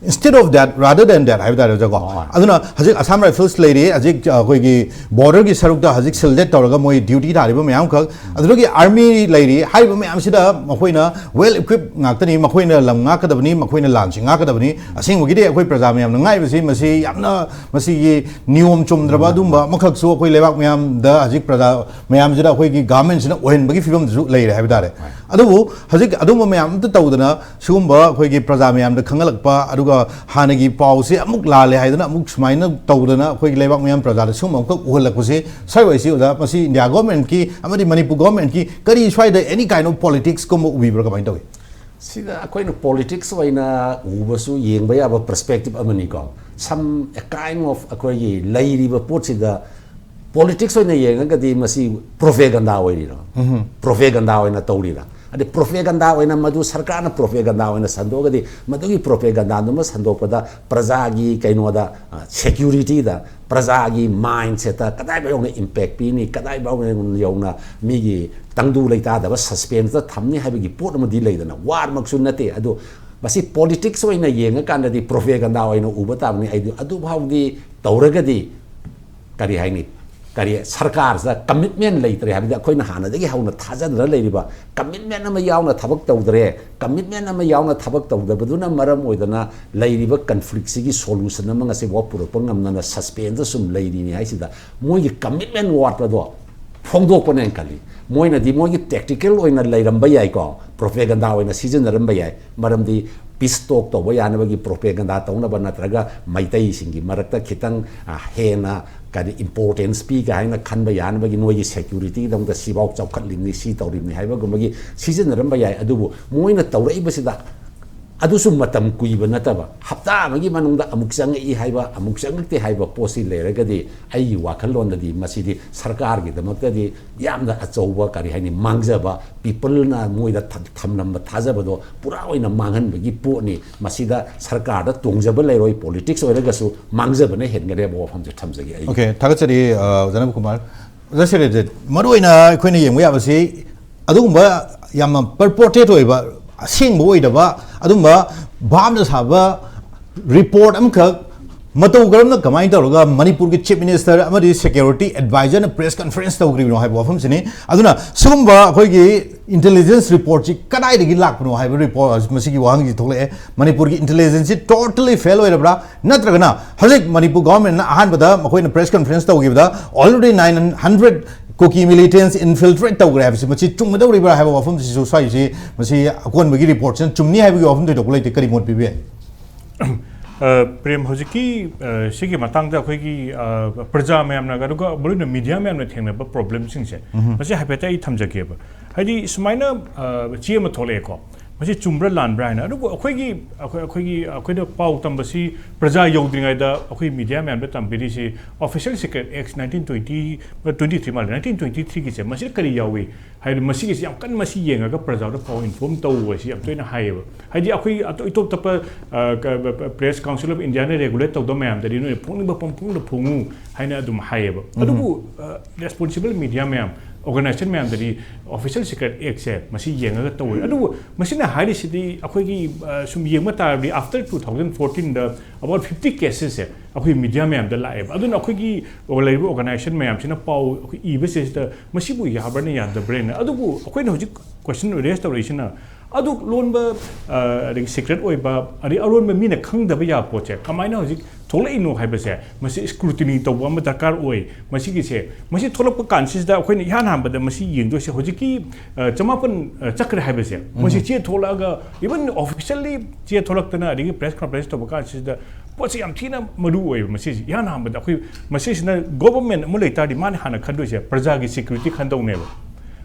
Instead of that, rather than that ꯍꯥꯏꯕ ꯇꯥꯔꯦ, ꯑꯣꯖꯥꯀꯣ꯫ ꯑꯣ꯫ ꯑꯗꯨꯅ ꯍꯧꯖꯤꯛ ꯑꯁꯥꯝ ꯔꯥꯏꯐꯜꯁ ꯂꯩꯔꯤ, ꯍꯧꯖꯤꯛ, ꯑ, ꯑꯩꯈꯣꯏꯒꯤ ꯕꯣꯔꯗꯔꯒꯤ ꯁꯔꯨꯛꯇ ꯍꯧꯖꯤꯛ ꯁꯤꯜꯗꯦꯠ ꯇꯧꯔꯒ ꯃꯣꯏ ꯗ꯭ꯌꯨꯇꯤ ꯊꯥꯔꯤꯕ ꯃꯌꯥꯝꯈꯛ, ꯑꯗꯨꯗꯒꯤ ꯑꯥꯔꯃꯤ ꯂꯩꯔꯤ, ꯍꯥꯏꯔꯤꯕ ꯃꯌꯥꯝꯁꯤꯗ ꯃꯈꯣꯏꯅ ꯋꯦꯜ ꯏꯀ꯭ꯋꯤꯞ ꯉꯥꯛꯇꯅꯤ, ꯃꯈꯣꯏꯅ ꯂꯝ ꯉꯥꯛꯀꯗꯕꯅꯤ, ꯃꯈꯣꯏꯅ ꯂꯥꯟꯁꯤ ꯉꯥꯛꯀꯗꯕꯅꯤ꯫ ꯑꯁꯦꯡꯕꯒꯤꯗꯤ ꯑꯩꯈꯣꯏ ꯄ꯭ꯔꯖꯥ ꯃꯌꯥꯝꯅ ꯉꯥꯏꯕꯁꯤ ꯃꯁꯤ ꯌꯥꯝꯅ, ꯃꯁꯤꯒꯤ ꯅꯤꯌꯣꯝ ꯆꯨꯝꯗ꯭ꯔꯕ ꯑꯗꯨꯝꯕ ꯑꯃꯈꯛꯁꯨ ꯑꯩꯈꯣꯏ ꯂꯩꯕꯥꯛ ꯃꯌꯥꯝꯗ ꯍꯧꯖꯤꯛ ꯄ꯭ꯔꯖꯥ ꯃꯌꯥꯝꯁꯤꯗ ꯑꯩꯈꯣꯏꯒꯤ ꯒꯚꯔꯟꯃꯦꯟꯁꯤꯅ ꯑꯣꯏꯍꯟꯕꯒꯤ ꯐꯤꯕꯝꯗꯁꯨ ꯂꯩꯔꯦ ꯍꯥꯏꯕ ꯇꯥꯔꯦ꯫ ꯑꯗꯨꯕꯨ ꯍꯧꯖꯤꯛ ꯑꯗꯨꯝꯕ ꯃꯌꯥꯝ ꯑꯝꯇ ꯇꯧꯗꯅ, ꯁꯤꯒꯨꯝꯕ ꯑꯩꯈꯣꯏꯒꯤ ꯄ꯭ꯔꯖꯥ ꯃꯌꯥꯝꯗ ꯈꯪꯍꯜꯂꯛꯄ, ꯑꯗꯨꯒ ꯍꯥꯟꯅꯒꯤ ꯄꯥꯎꯁꯦ ꯑꯃꯨꯛ ꯂꯥꯜꯂꯦ ꯍꯥꯏꯗꯅ ꯑꯃꯨꯛ ꯁꯨꯃꯥꯏꯅ ꯇꯧꯗꯅ ꯑꯩꯈꯣꯏꯒꯤ ꯂꯩꯕꯥꯛ ꯃꯌꯥꯝ ꯄ꯭ꯔꯖꯥꯗ ꯁꯤꯒꯨꯝꯕ ꯑꯃꯈꯛ ꯎꯍꯜꯂꯛꯄꯁꯦ, ꯁ꯭ꯋꯥꯏꯋꯥꯏꯁꯤ ꯑꯣꯖꯥ, ꯃꯁꯤ ꯏꯟꯗꯤꯌꯥ ꯒꯣꯔꯃꯦꯟꯠꯀꯤ ꯑꯃꯗꯤ ꯃꯅꯤꯄꯨꯔ ꯒꯣꯔꯃꯦꯟꯠꯀꯤ ꯀꯔꯤ ꯁ꯭ꯋꯥꯏꯗ any kind of politics ꯀꯨꯝꯕ ꯎꯕꯤꯕ꯭ꯔꯥ, ꯀꯃꯥꯏꯅ ꯇꯧꯏ? ꯁꯤꯗ ꯑꯩꯈꯣꯏꯅ ꯄꯣꯂꯤꯇꯤꯛꯁ ꯑꯣꯏꯅ ꯎꯕꯁꯨ ꯌꯦꯡꯕ ꯌꯥꯕ perspective ꯑꯃꯅꯤꯀꯣ꯫ Some, a kind of, ꯑꯩꯈꯣꯏꯒꯤ ꯂꯩꯔꯤꯕ ꯄꯣꯠꯁꯤꯗ ꯄꯣꯂꯤꯇꯤꯛꯁ ꯑꯣꯏꯅ ꯌꯦꯡꯉꯒꯗꯤ ꯃꯁꯤ ꯄ꯭ꯔꯣꯐꯦꯒꯟꯗꯥ ꯑꯣꯏꯔꯤꯔꯣ? ꯎꯝꯍꯨꯝ꯫ ꯄ꯭ꯔꯣꯐꯦꯒꯟꯗꯥ ꯑꯣꯏꯅ ꯇꯧꯔꯤꯔꯥ? ꯑꯗꯩ ꯄ꯭ꯔꯣꯐꯦꯒꯟꯗꯥ ꯑꯣꯏꯅ ꯃꯗꯨ ꯁꯔꯀꯥꯔꯅ ꯄ꯭ꯔꯣꯐꯦꯒꯟꯗꯥ ꯑꯣꯏꯅ ꯁꯟꯗꯣꯛꯑꯒꯗꯤ, ꯃꯗꯨꯒꯤ ꯄ꯭ꯔꯣꯐꯦꯒꯟꯗꯥꯗꯨꯃ ꯁꯟꯗꯣꯛꯄꯗ ꯄ꯭ꯔꯖꯥꯒꯤ ꯀꯩꯅꯣꯗ, ꯑ, ꯁꯦꯀ꯭ꯌꯨꯔꯤꯇꯤꯗ, ꯄ꯭ꯔꯖꯥꯒꯤ ꯃꯥꯏꯟꯁꯦꯠꯇ ꯀꯗꯥꯏꯐꯥꯎ ꯌꯧꯅ ꯏꯝꯄꯦꯛ ꯄꯤꯅꯤ, ꯀꯗꯥꯏꯐꯥꯎ ꯌꯧꯅ ꯃꯤꯒꯤ ꯇꯪꯗꯨ ꯂꯩꯇꯥꯗꯕ ꯁꯁꯄꯦꯟꯁꯇ ꯊꯝꯅꯤ ꯍꯥꯏꯕꯒꯤ ꯄꯣꯠ ꯑꯃꯗꯤ ꯂꯩꯗꯅ, ꯋꯥꯔꯃꯛꯁꯨ ꯅꯠꯇꯦ꯫ ꯑꯗꯨ ꯃꯁꯤ ꯄꯣꯂꯤꯇꯤꯛꯁ ꯑꯣꯏꯅ ꯌꯦꯡꯉꯀꯥꯟꯗꯗꯤ ꯄ꯭ꯔꯣꯐꯦꯒꯟꯗꯥ ꯑꯣꯏꯅ ꯎꯕ ꯇꯥꯕꯅꯤ꯫ ꯑꯩꯗꯤ ꯑꯗꯨꯐꯥꯎꯗꯤ ꯇꯧꯔꯒꯗꯤ ꯀꯔꯤ ꯍꯥꯏꯅꯤ, ꯀꯔꯤ ꯁꯔꯀꯥꯔꯁꯤꯗ ꯀꯃꯤꯠꯃꯦꯟ ꯂꯩꯇ꯭ꯔꯦ ꯍꯥꯏꯕꯗꯤ, ꯑꯩꯈꯣꯏꯅ ꯍꯥꯟꯅꯗꯒꯤ ꯍꯧꯅ ꯊꯥꯖꯗꯅ ꯂꯩꯔꯤꯕ ꯀꯃꯤꯠꯃꯦꯟ ꯑꯃ ꯌꯥꯎꯅ ꯊꯕꯛ ꯇꯧꯗ꯭ꯔꯦ꯫ ꯀꯃꯤꯠꯃꯦꯟ ꯑꯃ ꯌꯥꯎꯅ ꯊꯕꯛ ꯇꯧꯗꯕꯗꯨꯅ ꯃꯔꯝ ꯑꯣꯏꯗꯅ ꯂꯩꯔꯤꯕ ꯀꯟꯐ꯭ꯂꯤꯛꯁꯤꯒꯤ ꯁꯣꯂꯨꯁꯟ ꯑꯃ ꯉꯁꯤꯐꯥꯎ ꯄꯨꯔꯛꯄ ꯉꯝꯗꯅ ꯁꯁꯄꯦꯟꯁꯇ ꯁꯨꯝ ꯂꯩꯔꯤꯅꯤ ꯍꯥꯏꯁꯤꯗ, ꯃꯣꯏꯒꯤ ꯀꯃꯤꯠꯃꯦꯟ ꯋꯥꯠꯄꯗꯣ ꯐꯣꯡꯗꯣꯛꯄꯅꯦꯅ ꯈꯜꯂꯤ꯫ ꯃꯣꯏꯅꯗꯤ ꯃꯣꯏꯒꯤ ꯇꯦꯛꯇꯤꯀꯦꯜ ꯑꯣꯏꯅ ꯂꯩꯔꯝꯕ ꯌꯥꯏꯀꯣ, ꯄ꯭ꯔꯣꯐꯦꯒꯟꯗꯥ ꯑꯣꯏꯅ ꯁꯤꯖꯤꯟꯅꯔꯝꯕ ꯌꯥꯏ꯫ ꯃꯔꯝꯗꯤ ꯄꯤꯁ ꯇꯣꯛ ꯇꯧꯕ ꯌꯥꯅꯕꯒꯤ ꯄ꯭ꯔꯣꯐꯦꯒꯟꯗꯥ ꯇꯧꯅꯕ ꯅꯠꯇ꯭ꯔꯒ ꯃꯩꯇꯩꯁꯤꯡꯒꯤ ꯃꯔꯛꯇ ꯈꯤꯇꯪ, ꯑ, ꯍꯦꯟꯅ ꯀꯔꯤ ꯏꯝꯄꯣꯔꯇꯦꯟꯁ ꯄꯤꯒꯦ ꯍꯥꯏꯅ ꯈꯟꯕ ꯌꯥꯅꯕꯒꯤ ꯅꯣꯏꯒꯤ ꯁꯦꯀ꯭ꯌꯨꯔꯤꯇꯤꯒꯤꯗꯃꯛꯇ ꯁꯤꯐꯥꯎ ꯆꯥꯎꯈꯠꯂꯤꯕꯅꯤ, ꯁꯤ ꯇꯧꯔꯤꯕꯅꯤ ꯍꯥꯏꯕꯒꯨꯝꯕꯒꯤ ꯁꯤꯖꯤꯟꯅꯔꯝꯕ ꯌꯥꯏ꯫ ꯑꯗꯨꯕꯨ ꯃꯣꯏꯅ ꯇꯧꯔꯛꯏꯕꯁꯤꯗ ꯑꯗꯨꯁꯨ ꯃꯇꯝ ꯀꯨꯏꯕ ꯅꯠꯇꯕ, ꯍꯞꯇꯥ ꯑꯃꯒꯤ ꯃꯅꯨꯡꯗ ꯑꯃꯨꯛ ꯆꯪꯉꯛꯏ ꯍꯥꯏꯕ, ꯑꯃꯨꯛ ꯆꯪꯉꯛꯇꯦ ꯍꯥꯏꯕ ꯄꯣꯠꯁꯤ ꯂꯩꯔꯒꯗꯤ, ꯑꯩꯒꯤ ꯋꯥꯈꯜꯂꯣꯟꯗꯗꯤ ꯃꯁꯤꯗꯤ ꯁꯔꯀꯥꯔꯒꯤꯗꯃꯛꯇꯗꯤ ꯌꯥꯝꯅ ꯑꯆꯧꯕ, ꯀꯔꯤ ꯍꯥꯏꯅꯤ, ꯃꯥꯡꯖꯕ, ꯄꯤꯄꯜꯅ ꯃꯣꯏꯗ ꯊ-, ꯊꯝꯂꯝꯕ ꯊꯥꯖꯕꯗꯣ ꯄꯨꯔꯥ ꯑꯣꯏꯅ ꯃꯥꯡꯍꯟꯕꯒꯤ ꯄꯣꯠꯅꯤ꯫ ꯃꯁꯤꯗ ꯁꯔꯀꯥꯔꯗ ꯇꯣꯡꯖꯕ ꯂꯩꯔꯣꯏ, ꯄꯣꯂꯤꯇꯤꯛꯁ ꯑꯣꯏꯔꯒꯁꯨ ꯃꯥꯡꯖꯕꯅ ꯍꯦꯟꯒꯅꯤ ꯍꯥꯏꯕ ꯋꯥꯐꯝꯁꯦ ꯊꯝꯖꯒꯦ ꯑꯩ꯫ ꯑꯣꯀꯦ, ꯊꯥꯒꯠꯆꯔꯤ, ꯑ, ꯑꯣꯖꯥ ꯅꯕꯀꯨꯃꯥꯔ꯫ ꯑꯣꯖꯥ ꯁꯤꯔꯦꯖꯤꯠ, ꯃꯔꯨꯑꯣꯏꯅ ꯑꯩꯈꯣꯏꯅ ꯌꯦꯡꯕ ꯌꯥꯕꯁꯤ ꯑꯗꯨꯒꯨꯝꯕ ꯌꯥꯝꯅ ꯄꯔꯄꯣꯔꯇꯦꯠ ꯑꯣꯏꯕ, ꯑꯁꯦꯡꯕ ꯑꯣꯏꯗꯕ, ꯑꯗꯨꯝꯕ ꯚꯥꯞꯅ ꯁꯥꯕ ꯔꯤꯄꯣꯔꯠ ꯑꯃꯈꯛ ꯃꯇꯧ ꯀꯔꯝꯅ, ꯀꯃꯥꯏꯅ ꯇꯧꯔꯒ ꯃꯅꯤꯄꯨꯔꯒꯤ ꯆꯤꯐ ꯃꯤꯅꯤꯁꯇꯔ ꯑꯃꯗꯤ ꯁꯦꯀ꯭ꯌꯨꯔꯤꯇꯤ ꯑꯦꯗꯚꯥꯏꯖꯔꯅ ꯄ꯭ꯔꯦꯁ ꯀꯟꯐꯔꯦꯟꯁ ꯇꯧꯈ꯭ꯔꯤꯕꯅꯣ ꯍꯥꯏꯕ ꯋꯥꯐꯝꯁꯤꯅꯤ꯫ ꯑꯗꯨꯅ ꯁꯤꯒꯨꯝꯕ ꯑꯩꯈꯣꯏꯒꯤ ꯏꯟꯇꯦꯂꯤꯖꯦꯟꯁ ꯔꯤꯄꯣꯔꯠꯁꯤ ꯀꯗꯥꯏꯗꯒꯤ ꯂꯥꯛꯄꯅꯣ ꯍꯥꯏꯕ ꯔꯤꯄꯣꯔꯠ, ꯃꯁꯤꯒꯤ ꯋꯥꯍꯪꯁꯤ ꯊꯣꯛꯂꯛꯑꯦ꯫ ꯃꯅꯤꯄꯨꯔꯒꯤ ꯏꯟꯇꯦꯂꯤꯖꯦꯟꯁꯁꯤ ꯇꯣꯇꯦꯜꯂꯤ ꯐꯦꯜ ꯑꯣꯏꯔꯕ꯭ꯔꯥ, ꯅꯠꯇ꯭ꯔꯒꯅ ꯍꯧꯖꯤꯛ ꯃꯅꯤꯄꯨꯔ ꯒꯣꯚꯔꯟꯃꯦꯟꯠꯅ ꯑꯍꯥꯟꯕꯗ ꯃꯈꯣꯏꯅ ꯄ꯭ꯔꯦꯁ ꯀꯟꯐꯔꯦꯟꯁ ꯇꯧꯈꯤꯕꯗ already nine hundred Kuki militants infiltrate ꯇꯧꯈ꯭ꯔꯦ ꯍꯥꯏꯕꯁꯤ, ꯃꯁꯤ ꯆꯨꯝꯒꯗꯧꯔꯤꯕ꯭ꯔꯥ ꯍꯥꯏꯕ ꯋꯥꯐꯝꯁꯤꯁꯨ ꯁ꯭ꯋꯥꯏꯁꯤ, ꯃꯁꯤ ꯑꯀꯣꯟꯕꯒꯤ ꯔꯤꯄꯣꯔꯠꯁꯤꯅ ꯆꯨꯝꯅꯤ ꯍꯥꯏꯕꯒꯤ ꯋꯥꯐꯝ ꯊꯣꯏꯗꯣꯛꯄ ꯂꯩꯇꯦ꯫ ꯀꯔꯤ ꯃꯣꯠ ꯄꯤꯕꯤ ꯌꯥꯏ? ꯑ, ꯄ꯭ꯔꯦꯝ, ꯍꯧꯖꯤꯛꯀꯤ, ꯑ, ꯁꯤꯒꯤ ꯃꯇꯥꯡꯗ ꯑꯩꯈꯣꯏꯒꯤ, ꯑ, ꯄ꯭ꯔꯖꯥ ꯃꯌꯥꯝꯅ, ꯑꯗꯨꯒ ꯃꯔꯨꯑꯣꯏꯅ ꯃꯤꯗꯤꯌꯥ ꯃꯌꯥꯝꯅ ꯊꯦꯡꯅꯕ ꯄ꯭ꯔꯣꯕ꯭ꯂꯦꯝꯁꯤꯡꯁꯦ, ꯃꯁꯤ ꯍꯥꯏꯐꯦꯠꯇ ꯑꯩ ꯊꯝꯖꯒꯦꯕ꯫ ꯍꯥꯏꯗꯤ ꯁꯨꯃꯥꯏꯅ, ꯑ, ꯆꯦ ꯑꯃ ꯊꯣꯛꯂꯛꯑꯦꯀꯣ, ꯃꯁꯤ ꯆꯨꯝꯕ꯭ꯔꯥ ꯂꯥꯟꯕ꯭ꯔꯥ ꯍꯥꯏꯅ꯫ ꯑꯗꯨꯕꯨ ꯑꯩꯈꯣꯏꯒꯤ, ꯑꯩꯈꯣꯏ, ꯑꯩꯈꯣꯏꯒꯤ, ꯑꯩꯈꯣꯏꯗ ꯄꯥꯎ ꯇꯝꯕꯁꯤ ꯄ꯭ꯔꯖꯥ ꯌꯧꯗ꯭ꯔꯤꯉꯩꯗ ꯑꯩꯈꯣꯏ ꯃꯤꯗꯤꯌꯥ ꯃꯌꯥꯝꯗ ꯇꯝꯕꯤꯔꯤꯁꯤ Official Secret Acts nineteen twenty, twenty three ꯃꯥꯜꯂꯦ, nineteen twenty three ꯒꯤꯁꯦ, ꯃꯁꯤꯗ ꯀꯔꯤ ꯌꯥꯎꯏ ꯍꯥꯏꯕꯗꯤ, ꯃꯁꯤꯒꯤꯁꯤ ꯌꯥꯝ ꯀꯟꯅ ꯃꯁꯤ ꯌꯦꯡꯉꯒ ꯄ꯭ꯔꯖꯥꯗ ꯄꯥꯎ ꯏꯟꯐꯣꯔꯝ ꯇꯧ ꯍꯥꯏꯁꯤ ꯌꯥꯝ ꯇꯣꯏꯅ ꯍꯥꯏꯌꯦꯕ꯫ ꯍꯥꯏꯗꯤ ꯑꯩꯈꯣꯏ ꯑꯇꯣꯞ, ꯏꯇꯣꯞ ꯇꯣꯞꯄ, ꯑ, ꯀ-, ꯕ-, ꯕ-, Press Council of India ꯅ ꯔꯦꯒꯨꯂꯦꯠ ꯇꯧꯗꯕ ꯃꯌꯥꯝꯗꯗꯤ ꯅꯣꯏꯅ ꯐꯣꯡꯅꯤꯡꯕ ꯄꯪꯐꯣꯡꯗ ꯐꯣꯡꯉꯨ ꯍꯥꯏꯅ ꯑꯗꯨꯝ ꯍꯥꯏꯌꯦꯕ꯫ ꯑꯗꯨꯕꯨ, ꯑ, ꯔꯦꯁꯄꯣꯟꯁꯤꯕꯜ ꯃꯤꯗꯤꯌꯥ ꯃꯌꯥꯝ, ꯑꯣꯔꯒꯅꯥꯏꯖꯦꯁꯟ ꯃꯌꯥꯝꯗꯗꯤ Official Secret Act ꯁꯦ ꯃꯁꯤ ꯌꯦꯡꯉꯒ ꯇꯧꯋꯦ꯫ ꯑꯗꯨꯕꯨ ꯃꯁꯤꯅ ꯍꯥꯏꯔꯤꯁꯤꯗꯤ ꯑꯩꯈꯣꯏꯒꯤ, ꯑ, ꯁꯨꯝ ꯌꯦꯡꯕ ꯇꯥꯔꯕꯗꯤ after two thousand fourteen the about fifty cases ꯁꯦ ꯑꯩꯈꯣꯏ ꯃꯤꯗꯤꯌꯥ ꯃꯌꯥꯝꯗ ꯂꯥꯛꯑꯦꯕ꯫ ꯑꯗꯨꯅ ꯑꯩꯈꯣꯏꯒꯤ ꯂꯩꯔꯤꯕ ꯑꯣꯔꯒꯅꯥꯏꯖꯦꯁꯟ ꯃꯌꯥꯝꯁꯤꯅ ꯄꯥꯎ ꯑꯩꯈꯣꯏ ꯏꯕꯁꯤꯗꯩꯁꯤꯗ ꯃꯁꯤꯕꯨ ꯌꯥꯕ꯭ꯔꯅ ꯌꯥꯗꯕ꯭ꯔꯅ꯫ ꯑꯗꯨꯕꯨ ꯑꯩꯈꯣꯏꯅ ꯍꯧꯖꯤꯛ ꯀꯣꯏꯁꯟ ꯔꯦꯁ ꯇꯧꯔꯛꯏꯁꯤꯅ ꯑꯗꯨ ꯂꯣꯟꯕ, ꯑ, ꯑꯗꯒꯤ ꯁꯤꯀ꯭ꯔꯦꯠ ꯑꯣꯏꯕ, ꯑꯗꯩ ꯑꯔꯣꯟꯕ ꯃꯤꯅ ꯈꯪꯗꯕ ꯌꯥꯕ ꯄꯣꯠꯁꯦ ꯀꯃꯥꯏꯅ ꯍꯧꯖꯤꯛ ꯊꯣꯛꯂꯛꯏꯅꯣ ꯍꯥꯏꯕꯁꯦ, ꯃꯁꯤ ꯁ꯭ꯀ꯭ꯔꯨꯇꯤꯅꯤ ꯇꯧꯕ ꯑꯃ ꯗꯔꯀꯥꯔ ꯑꯣꯏ꯫ ꯃꯁꯤꯒꯤꯁꯦ, ꯃꯁꯤ ꯊꯣꯛꯂꯛꯄ ꯀꯥꯟꯁꯤꯗ ꯑꯩꯈꯣꯏꯅ ꯏꯍꯥꯟ ꯍꯥꯟꯕꯗ ꯃꯁꯤ ꯌꯦꯡꯗꯣꯏꯁꯦ ꯍꯧꯖꯤꯛꯀꯤ, ꯑ, ꯆꯃꯥꯄꯟ, ꯑ, ꯆꯠꯈ꯭ꯔꯦ ꯍꯥꯏꯕꯁꯦ, ꯃꯁꯤ ꯆꯦ ꯊꯣꯛꯂꯛꯑꯒ, even officially ꯆꯦ ꯊꯣꯛꯂꯛꯇꯅ, ꯑꯗꯒꯤ ꯄ꯭ꯔꯦꯁ ꯀꯟꯐꯔꯦꯟꯁ ꯇꯧꯕ ꯀꯥꯟꯁꯤꯗ ꯄꯣꯠꯁꯦ ꯌꯥꯝ ꯊꯤꯅ ꯃꯔꯨ ꯑꯣꯏꯌꯦꯕ꯫ ꯃꯁꯤꯁꯦ ꯏꯍꯥꯟ ꯍꯥꯟꯕꯗ ꯑꯩꯈꯣꯏ, ꯃꯁꯤꯁꯤꯅ ꯒꯣꯚꯔꯟꯃꯦꯟꯠ ꯑꯃ ꯂꯩ ꯇꯥꯔꯗꯤ ꯃꯥꯅ ꯍꯥꯟꯅ ꯈꯟꯗꯣꯏꯁꯦ ꯄ꯭ꯔꯖꯥꯒꯤ ꯁꯦꯀ꯭ꯌꯨꯔꯤꯇꯤ ꯈꯟꯗꯧꯅꯦꯕ꯫